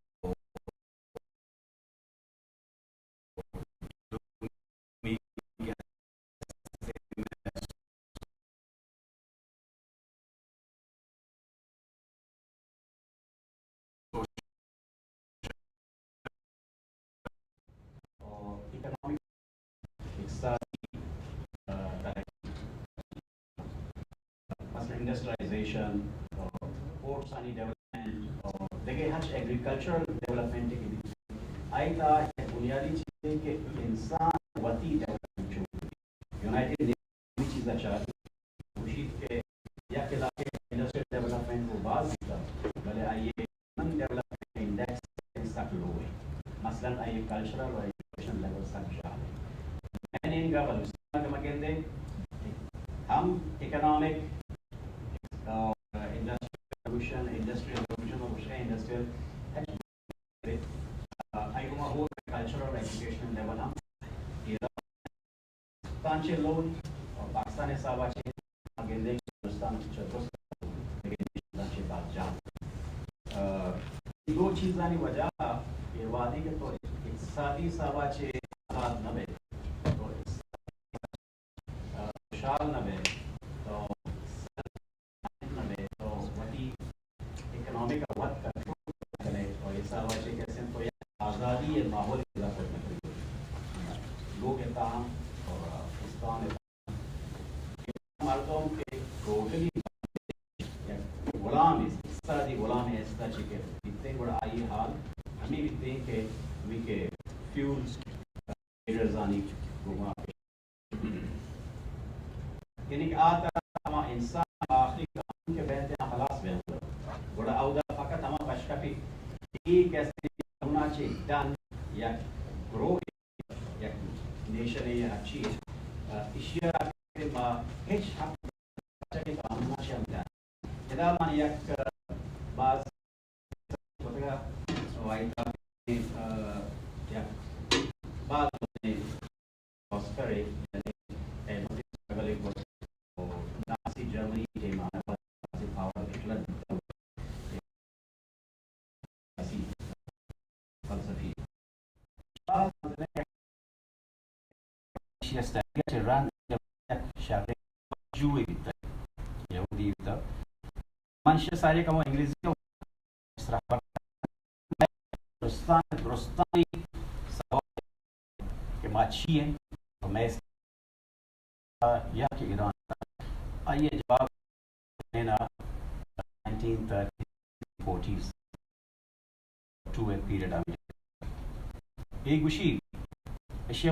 انڈسٹریلائزیشن اور پورٹس آنی ڈیولپمنٹ اور دگہ ہرچ ایگریکلچرل ڈیولپمنٹ کہ بیت، آئی تہا یک بنیادی چیزے کہ انسان وتی ڈیولپمنٹ چون بیت۔ یونائیٹڈ نیشن ہمے چیز ءَ چاریت، گوشیت کہ یک علاقے انڈسٹریل ڈیولپمنٹ گوں باز بیتگ، بلے آئی ءِ ہیومن ڈیولپمنٹ انڈیکس سک لو اِنت۔ مثلاً آئی ءِ کلچرل اور ایجوکیشنل لیول سک جہل اِنت۔ مئے نیمگ ءَ بلوچستان ءَ کہ ما گندیں، ہم اکنامک، آ، انڈسٹریل ریولوشن، انڈسٹریل ریولوشن اور گوشگ ءَ انڈسٹریل ایج-، آ، آئی گوما ہور کلچرل اور ایجوکیشنل لیول ہم ایران پاکستان چہ لوگ اور پاکستان حساب ءَ چہ گندیں کہ ہندوستان چہ درست دگہ چہ باز جہل۔ آ، اے دو چیزانی وجہ ءَ کہ وہدے کہ تو اقتصادی حساب ءَ چہ آزاد نہ بئے، تو اقتصادی، آ، خوشحال نہ بئے، تو نہ بئے، تو وتی اکنامک ءَ وت کنٹرول نہ کنئے، تو اے حساب ءَ چہ کہ استیں تو یک آزادی ءِ ماحول پیدا کت نہ کنئے۔ لوگ ءِ تہا اور پاکستان ءِ تہا مردم کہ ٹوٹلی یک غلامے، اقتصادی غلامے است ءَ چہ کہ بیتیں، گڑا آئی حال ہمے بیتیں کہ ہمے کہ فیول ٹریڈرز آنی گوما یعنی کہ آ ترا ہما انسان آخری قانون کہ بینت آ خلاص بینت۔ گڑا اودا فقط ہما بشکپی اے کہ استیں قانون ءَ چہ ڈن یک گروہ، یک نیشنے یا ہرچی، آ، ایشی ءَ را کہ ما ہچ حق کہ قانون ءَ چہ ہم ڈن۔ ادا من یک، آ، باز کتگ ءَ و آئی تہا، آ، یک باز آسکر ءَ، یعنی ایڈورٹائز اسٹرگل ءَ کت و نازی جرمنی ءِ ٹائم ءَ نازی پاور ہٹلر بیتگ، سیاسی فلسفی۔ باز مزنیں ایشی ءِ اسٹڈی ءَ چہ رند یک شریں جوئے بیتگ، یہودی بیتگ۔ من ایشی ءَ ساری کمو انگریزی ءَ سرا درستاں، درستانی سوال کہ ما چی ایں و مئے یا کہ ایران، آئی ءِ جواب دینا نائنٹین تھرٹی فورٹیز ٹو ءِ پیریڈ ءَ۔ اے گوشی، ایشی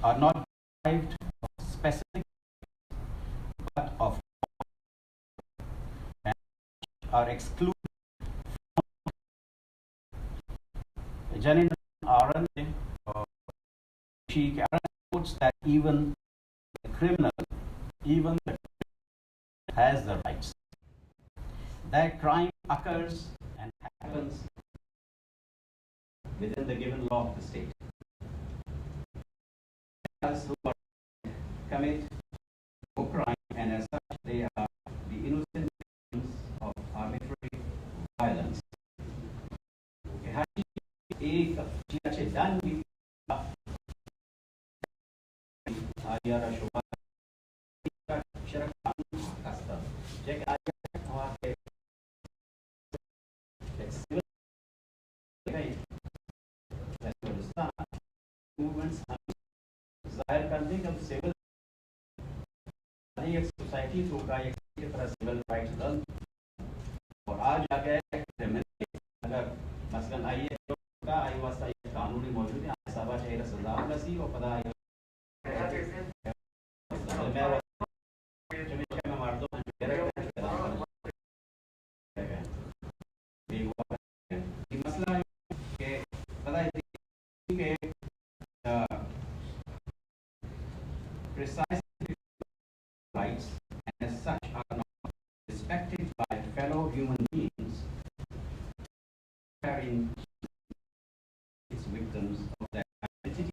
are not derived of specific, but of are excluded. Janin Aaron, uh, she, Aaron notes that even the criminal, even the criminal has the rights. That crime occurs and happens within the given law of the state. Criminals who are commit no crime, and as such they are the innocent victims of arbitrary violence. کہ ہر چیز ایک چیز اچھے ڈن بھی آئی ءَ را شبہ شرک قانون ہست، چہ کہ آئی ءَ ہوا کہ یک سول بلوچستان موومنٹس ہم ظاہر کرتے کہ سول یک سوسائٹی توکا یک طرح سول رائٹ دنت۔ اور آ جاگہ ءَ کرمنل اگر مثلاً آئی ءَ آئی واسطہ یک قانونے موجود ایں، آ حساب ءَ چہ آئی ءَ را سزا ہم رسی و پدا آئی ءَ مردم اے مسئلہ ایں کہ پدا اے کہ، آ، precise rights and as such are not respected by fellow human beings, carrying its victims of their identity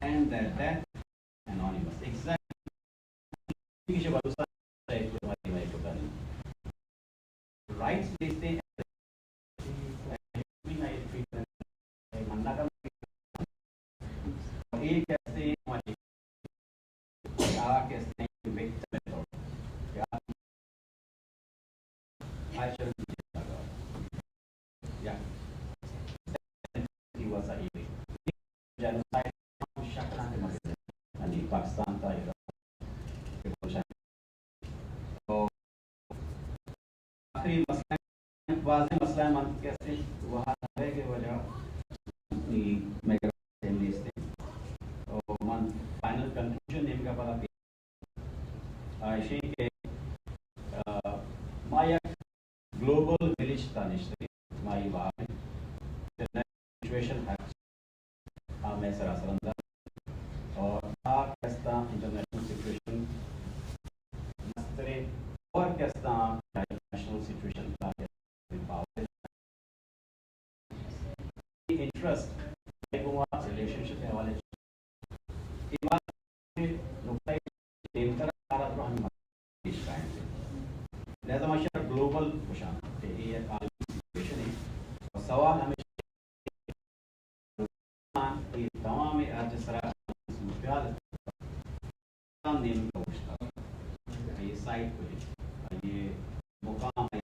and their death anonymous. Exactly. Rights دیتے ہیں، مننا کا ایک ایسے ہماری آ کیسے وکٹم ہے، یا جینوسائیڈ شکل ہے، پاکستان کا آخری مسئلہ، واضح مسئلہ من کہتے وہاں ہے کہ وجہ مگر نیستے۔ اور من فائنل کنکلوژن نیم کا پتہ آ، ایشی کہ، آ، ما یک گلوبل ویلیج تا نشتگیں، ما ای واب سچویشن ہر آ مئے سرا سرندہ اور آ کستاں انٹرنیشنل سچویشن مستریں اور کستاں نیشنل سچویشن کا انٹرسٹ گوں ریلیشن شپ حوالے چ اے بات نقطہ دیمتر آرا درو ہمیں پیش کائیں۔ لہذا ما شر گلوبل گوشاں کہ اے یک عالمی سچویشن ہے اور سوال ہمیشہ اے تمام ارج سرا صورتحال نیم کا گوشتا، یہ سائٹ کو ہے، یہ مقام ہے،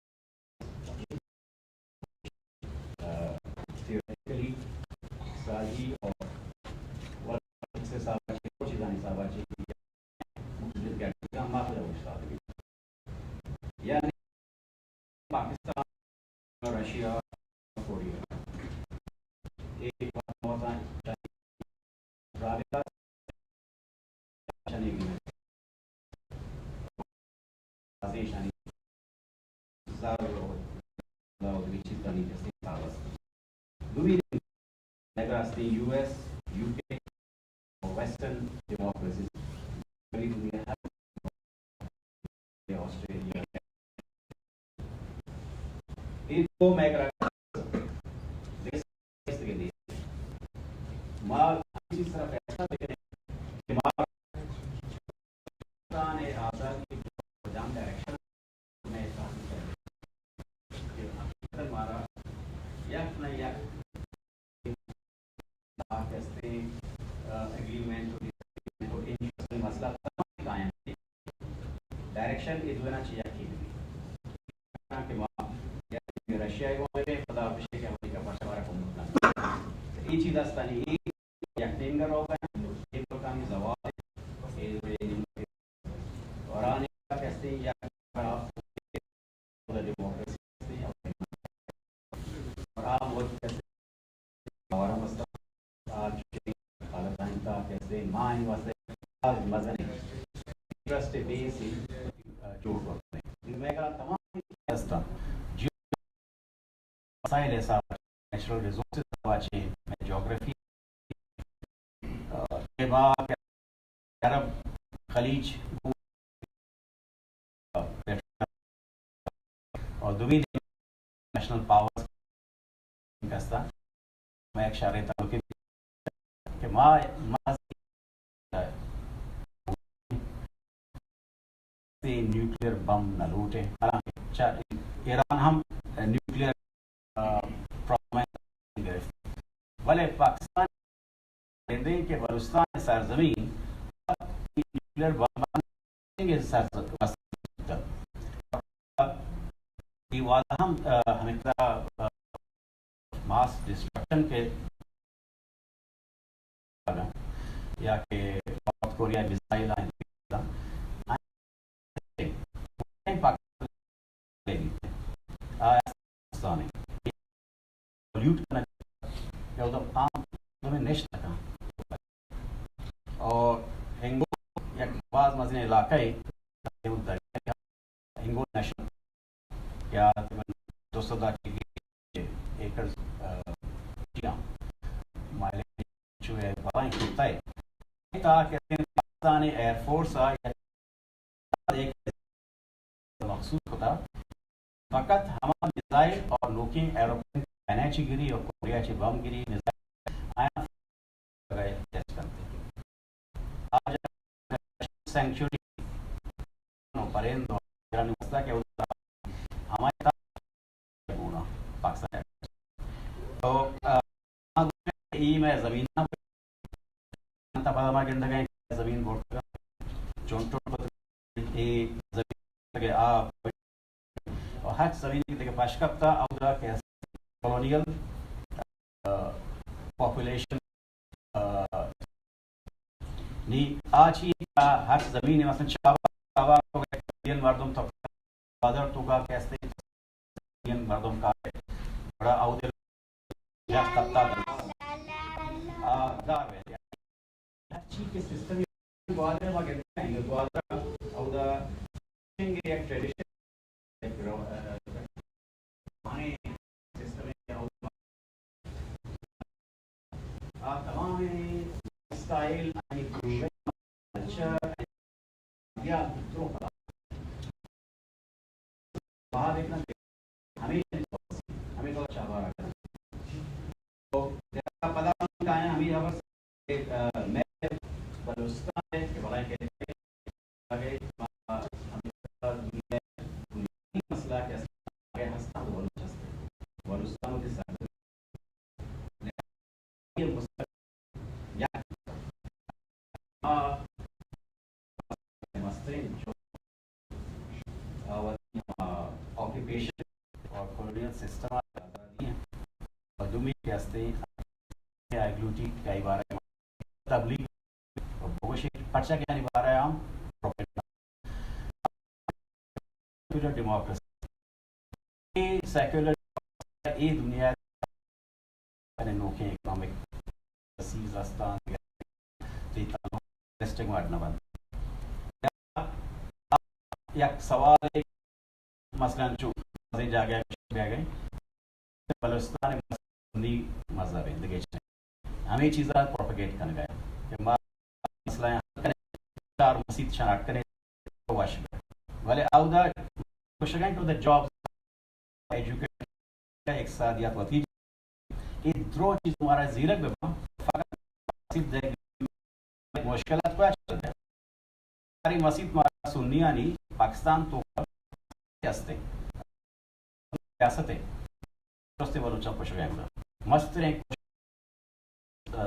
تھیوریٹیکلی سازی اور ورک سے سازی، چیزانی سازی مختلف کیٹیگری ہم ماخذ گوشتا۔ یعنی پاکستان، رشیا، کوریا، ایک بات رابطہ چنے گی۔ زر و، و دیگه چیز دانی کسی پاوست. دومی نگراستی یو ایس، یو کے، ویسٹرن ڈیموکریسی، پوری دنیا ہر، آسٹریلیا، اے دو مئے کرا ما ہمے چیز سرا فیصلہ بکنیں کہ ما پاکستان ءِ آزادی ءِ کجام ڈائریکشن ءَ کار کنیں کہ حقیقتاً مارا یک نہ یک آ کستیں، آ، ایگریمنٹ و ڈس ایگریمنٹ و انٹرسٹ مسئلہ تمام قائم، ڈائریکشن اے دوئیناں چہ یکے بہ بیت۔ کہ ما یا رشیا ءَ گوں بہ بیں، خدا بشے کہ امریکہ پرچا مارا کمک نہ کنت۔ اے چیز است نہ ایں، یک نیمگا روگ ءَ ایں، اے ملکانی زوال اے، اے، اور آ نیمگا کہ است ایں یک خراب ڈیموکریسی است ایں، اور آ ملک کہ است ایں آوارہ مستر، آ چوشیں حالتانی تہا کہ است ایں، ما آئی واسطہ باز مزنیں انٹرسٹ بیس جوڑ کرتیں۔ مئے کرا تمام است ایں۔ جیو مسائل حساب ءَ، نیچرل ریسورسز حساب ءَ، چہ مئے جغرافی، آ، کہ ما عرب خلیج اور دومی نیشنل پاورز کستا، مئے یک شریں تعلقے کہ ما، ما سے نیوکلیئر بم نہ لوٹیں، حالانکہ چا-، ایران ہم نیوکلیئر، آ، پروگرام گرفت، بلے پاکستان گندیں کہ بلوچستان سرزمین نیوکلیئر بم سرزمین، اے وعدہ ہم، آ، ہمیں طرح، آ، ماس ڈسٹرکشن کے یا کہ نارتھ کوریا میزائل آئیں، پاکستان پولیوٹ کرنا، یا ادھر عام میں نشت تھا۔ اور ہنگو یک باز مزین علاقہ ہے، دریا ہنگو نیشنل یا تقریباً دو سد ایکڑ، آ، جی ہاں، مائلے چوئے بلائیں خطہ ہے۔ تاکہ پاکستان ایئر فورس آ یا ایک مخصوص خطہ فقط ہما میزائل اور نوکیں ایروپلین چائنا چی گری اور کوریا چی بم گری میزائل آیا ٹیسٹ کرتے۔ آج سینکچوری نو پرند و گرانی واسطہ کہ ہمارے تا گونا پاکستان۔ تو، آ، ای میں زمین نہ تا پدا ما گندگیں زمین بورتگا چونٹو اے زمین کہ آ اور ہر زمین کی دیگہ پش کپتا، اودا کہ کالونیل، آ، پاپولیشن، آ، نی آ چی ہر زمین مثلاً چابا، چابا کو مردم تو بازار تو کا کہتے یونین مردم کار، گڑا اود ءَ یک خطا دنت۔ آ، گار بیت۔ ہر چی کہ سسٹم گوادر ءَ ما گندگ ءَ ایں، گوادر ءَ اودا یک ٹریڈیشن، یک رو-، آ، سسٹم ہے، آ تمام اسٹائل، آئی کلچر، یا درو بہا بکنن، ہمے، ہمے تو چابارا کنن۔ تو پدا ہم کائیں ہمے حبر کہ، آ، مئے بلوچستان ءَ کہ بلائیں کہ اگہ ما ہمے دنیا، دنیا مسئلہ کہ اصلاً اگہ ہستاں تو بلوچ ہستیں۔ بلوچستان وتی سرجم مستقل یک، آ، مستریں جو، آ، وتی، آ، آکوپیشن اور کولونیل سسٹم ءِ آزادی ایں۔ اور دومی کہ ہستیں، آئی گلوٹی کہ آئی بارہ ءَ تبلیغ اور بگوشی پرچہ کہ آئی بارہ ءَ ہم پروپیگنڈا۔ سیکولر ڈیموکریسی، اے سیکولر، اے دنیا ءِ نوکیں اکنامک پالیسیز ہستاں، تئی تمام انٹرسٹنگ وڑ نہ بنت۔ یک سوالے، مثلاً چو بازیں جاگہ ءَ بیاگ ءَ بلوچستان ءِ سنی مذہب ءِ دگہ چیز، ہمے چیز ءَ پروپیگیٹ کنگ ءَ کہ ما مسئلہ ءَ حل کنیں، چار مسیت شان اڈ کنیں، وش بہ۔ بلے اودا گوشگ ءَ کہ اودا جاب، ایجوکیشن، اقتصادیات وتی، اے درو چیز مارا زیرگ بہ باں، فقط مسیت دے مشکلات کو اچ دے۔ ساری مسیت مارا سنیانی پاکستان تو ہستے، ریاست ہے، درست بلوچاں پشوینگ دا۔ مستریں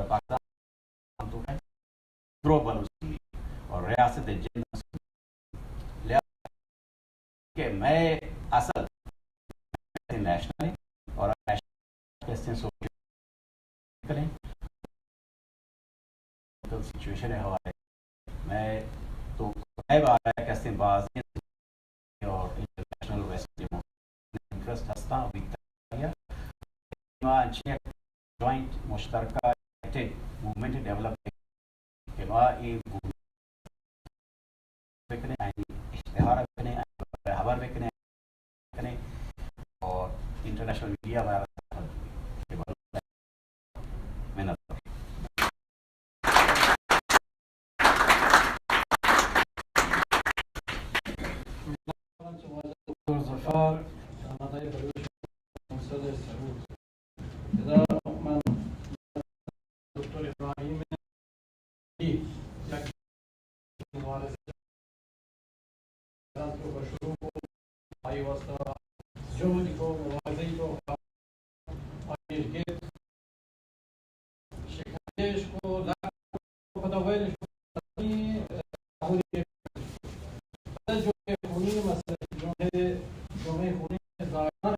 پاکستان تو ہے، درو بلوچ سنی اور ریاست جند سنی۔ لہذا کہ مئے اصل نیشنل ہے اور نیشنل کیسے سوچ کریں، سچویشن ءِ حوالے مئے تو مئے بارہ ءَ کسیں بازیں اور انٹرنیشنل ویسٹ انٹرسٹ ہستاں، بیتا ما انچیں یک جوائنٹ مشترکہ یونائیٹڈ موومنٹ ڈیولپ کہ ما اے موومنٹ بکنیں، آئی اشتہار بکنیں، آئی حبر بکنیں، کنیں اور انٹرنیشنل میڈیا وغیرہ۔ منت وار۔ دکتر ظفر، کانادای بلوچ کونسل سرود۔ ادا من دکتر ابراہیم ءِ یک مبارزہ تو شروع کو، آئی واسطہ جہد کو، مبارزہ تو آئی گپت، شکنجش کو، لک کو، پدا ویل شو، جو خونی مسئلہ، جو ہے، جو ہے خونی زاگان،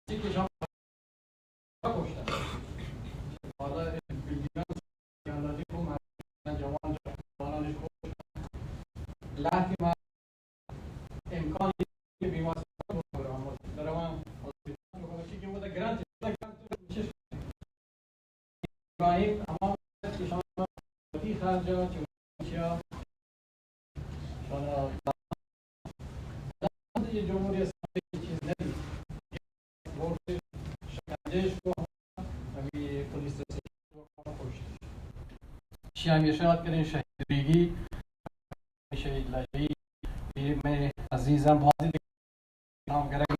کسی کہ شما کشتن۔ حالا بلڈنگان جوان جوانانش کشتن۔ لہتے ما امکان بیمار درمان، چی کہ وہ گرانت، گرانت ابراہیم ہما کہ شما وتی خرچہ چہ چیا شما یہ جمہوری اسمبلی چیز نہیں، ووٹ شکنجش کو، ہمیں پولیس سے شی ہمیشہ یاد کریں شہید ریگی، شہید لجی، یہ میں عزیزاں بازی نام گرگ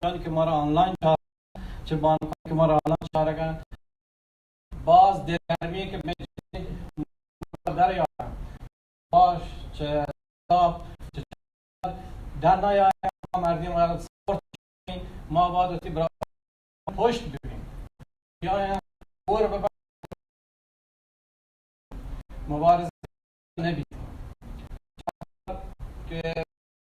جان کہ مارا آنلائن چار، چہ بانکان کہ مارا آنلائن چارگا، باز دل گرمی کہ میں در یارا، باش چہ، چہ در نہ یارا، مردم غلط سپورٹ، ما باید وتی برا پشت ببین۔ یا اور ببا مبارزہ نبی کہ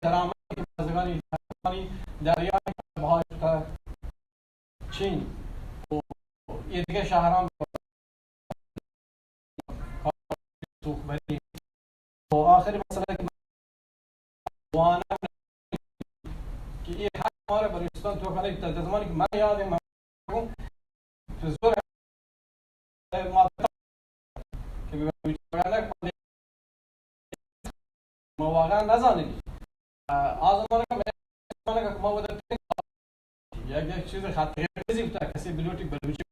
درآمد کنندگانی دریا بہا شتا چین و یہ دیگه شهران سوخ بری. و آخری مسئله که وانگ کہ اے حق مارا بلوچستان توکا نہ بیتا۔ تا زمانی کہ من یاد ایں، من گوں، تو زور ما کہ بہ بلوچی بگندگ ما واقعاً نزانیں۔ آ زمانگ ءَ، زمانگ ءَ ما ودا یک، یک چیز خط قرمزی بوتا، کسی بلوٹی بلوچی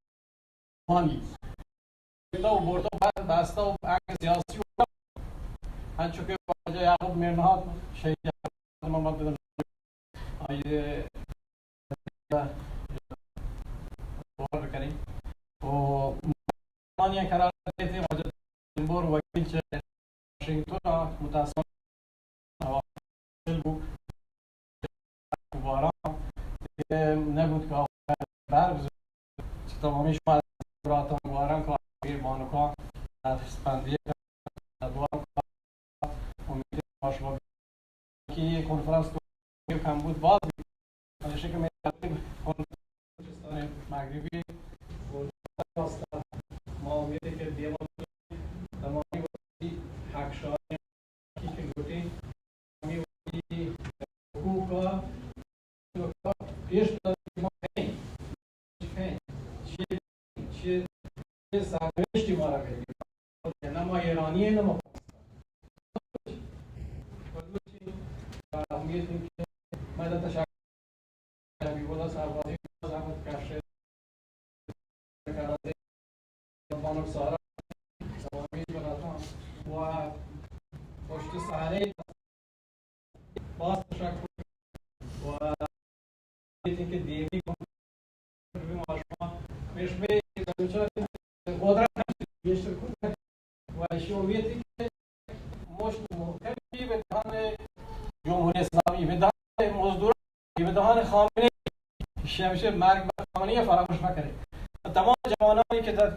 وانی تو برد و بند بسته و انگ سیاسی و انچو که واجه یعقوب میرنهاد، شهید یعقوب محمد بدن آئی بار بکنی و مانی قرار دیتے واجه تنبور وکیل چه واشنگتن، متاسفانه هوا شل بو، باران نبود که برق بزن. تمامی شما براتان گواران که بانکان دستبندی دوام امید ما شما که کنفرانس تو کم بود باز بود. ایشی که می کنفرانس مغربی و ما امید که دیما تمامی حق شاعر که لوٹی، تمامی حقوق پیش داری ما ہیں. چه، چه، چه سرنوشتی مارا گرگی. نه ما ایرانی ہیں، نه ما پاکستانی. بلوچی، امید ہوں کہ میں تشکر حبیب اللہ صاحب، وزیر زحمت کش، بانک سارا، تمامی براتان و پشت صحنه باز تشکر و دیدی که دیمی کنفرانس ما شما پیش به بلوچان قدرت بیشتر کنه و ایشی امید که مشت محکمی به دهان جمهوری اسلامی، به دهان مزدوران، به دهان خامنه ای، همیشه مرگ بر خامنه ای فراموش مکنید. تمام جوانانی که در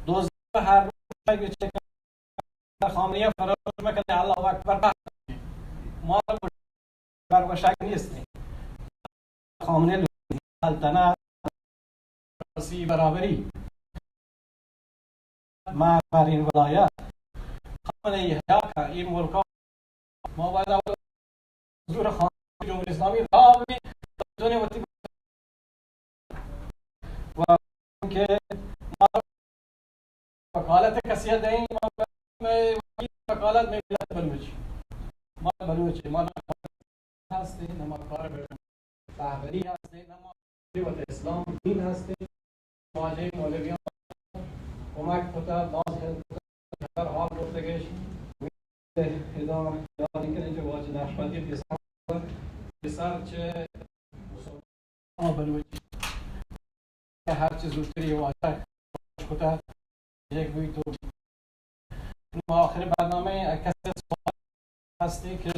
دزدی هر روز خامنه‌ای فراموش مکنه، الله اکبر. ما برگوشگ نیست. خامنه‌ای سلطنت، سیاسی برابری، ما بر این ولایت، خامنه‌ای حیا کن، این ملک ما باید اول حضور خامنه‌ای جمهوری اسلامی را بی دنیا وتی و که ما وکالت کسی دیں، ما وکالت میں ملت بلوچ، ما بلوچ، ما نہ ہستے، نہ ما کار رہبری ہستے، نہ ما وت اسلام دین ہستے. واجہ مولویان کمک کتا، باز ہیلپ کتا، ہر حال برتگش. ادا یاد کنیں کہ واجہ نقشبندی پسر، پسر چہ مسلمان بلوچ کہ ہر چیز زودتری واجہ کتا یک بی تو. ما آخر برنامه کسی سوال هستی که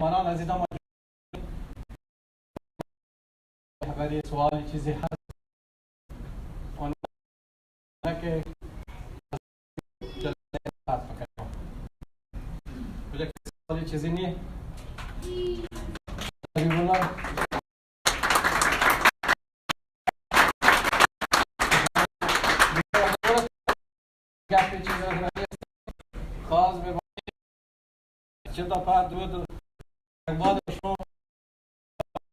مانان عزیزان ما خبری سوال چیزی هست؟ اون که کجا کسی سوال چیزی نیه؟ حبیب الله. گپی چیز باز به چه دفعه دو دو بعد شما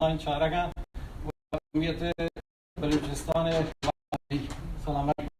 این چارگان امیت بلوچستان سلامت.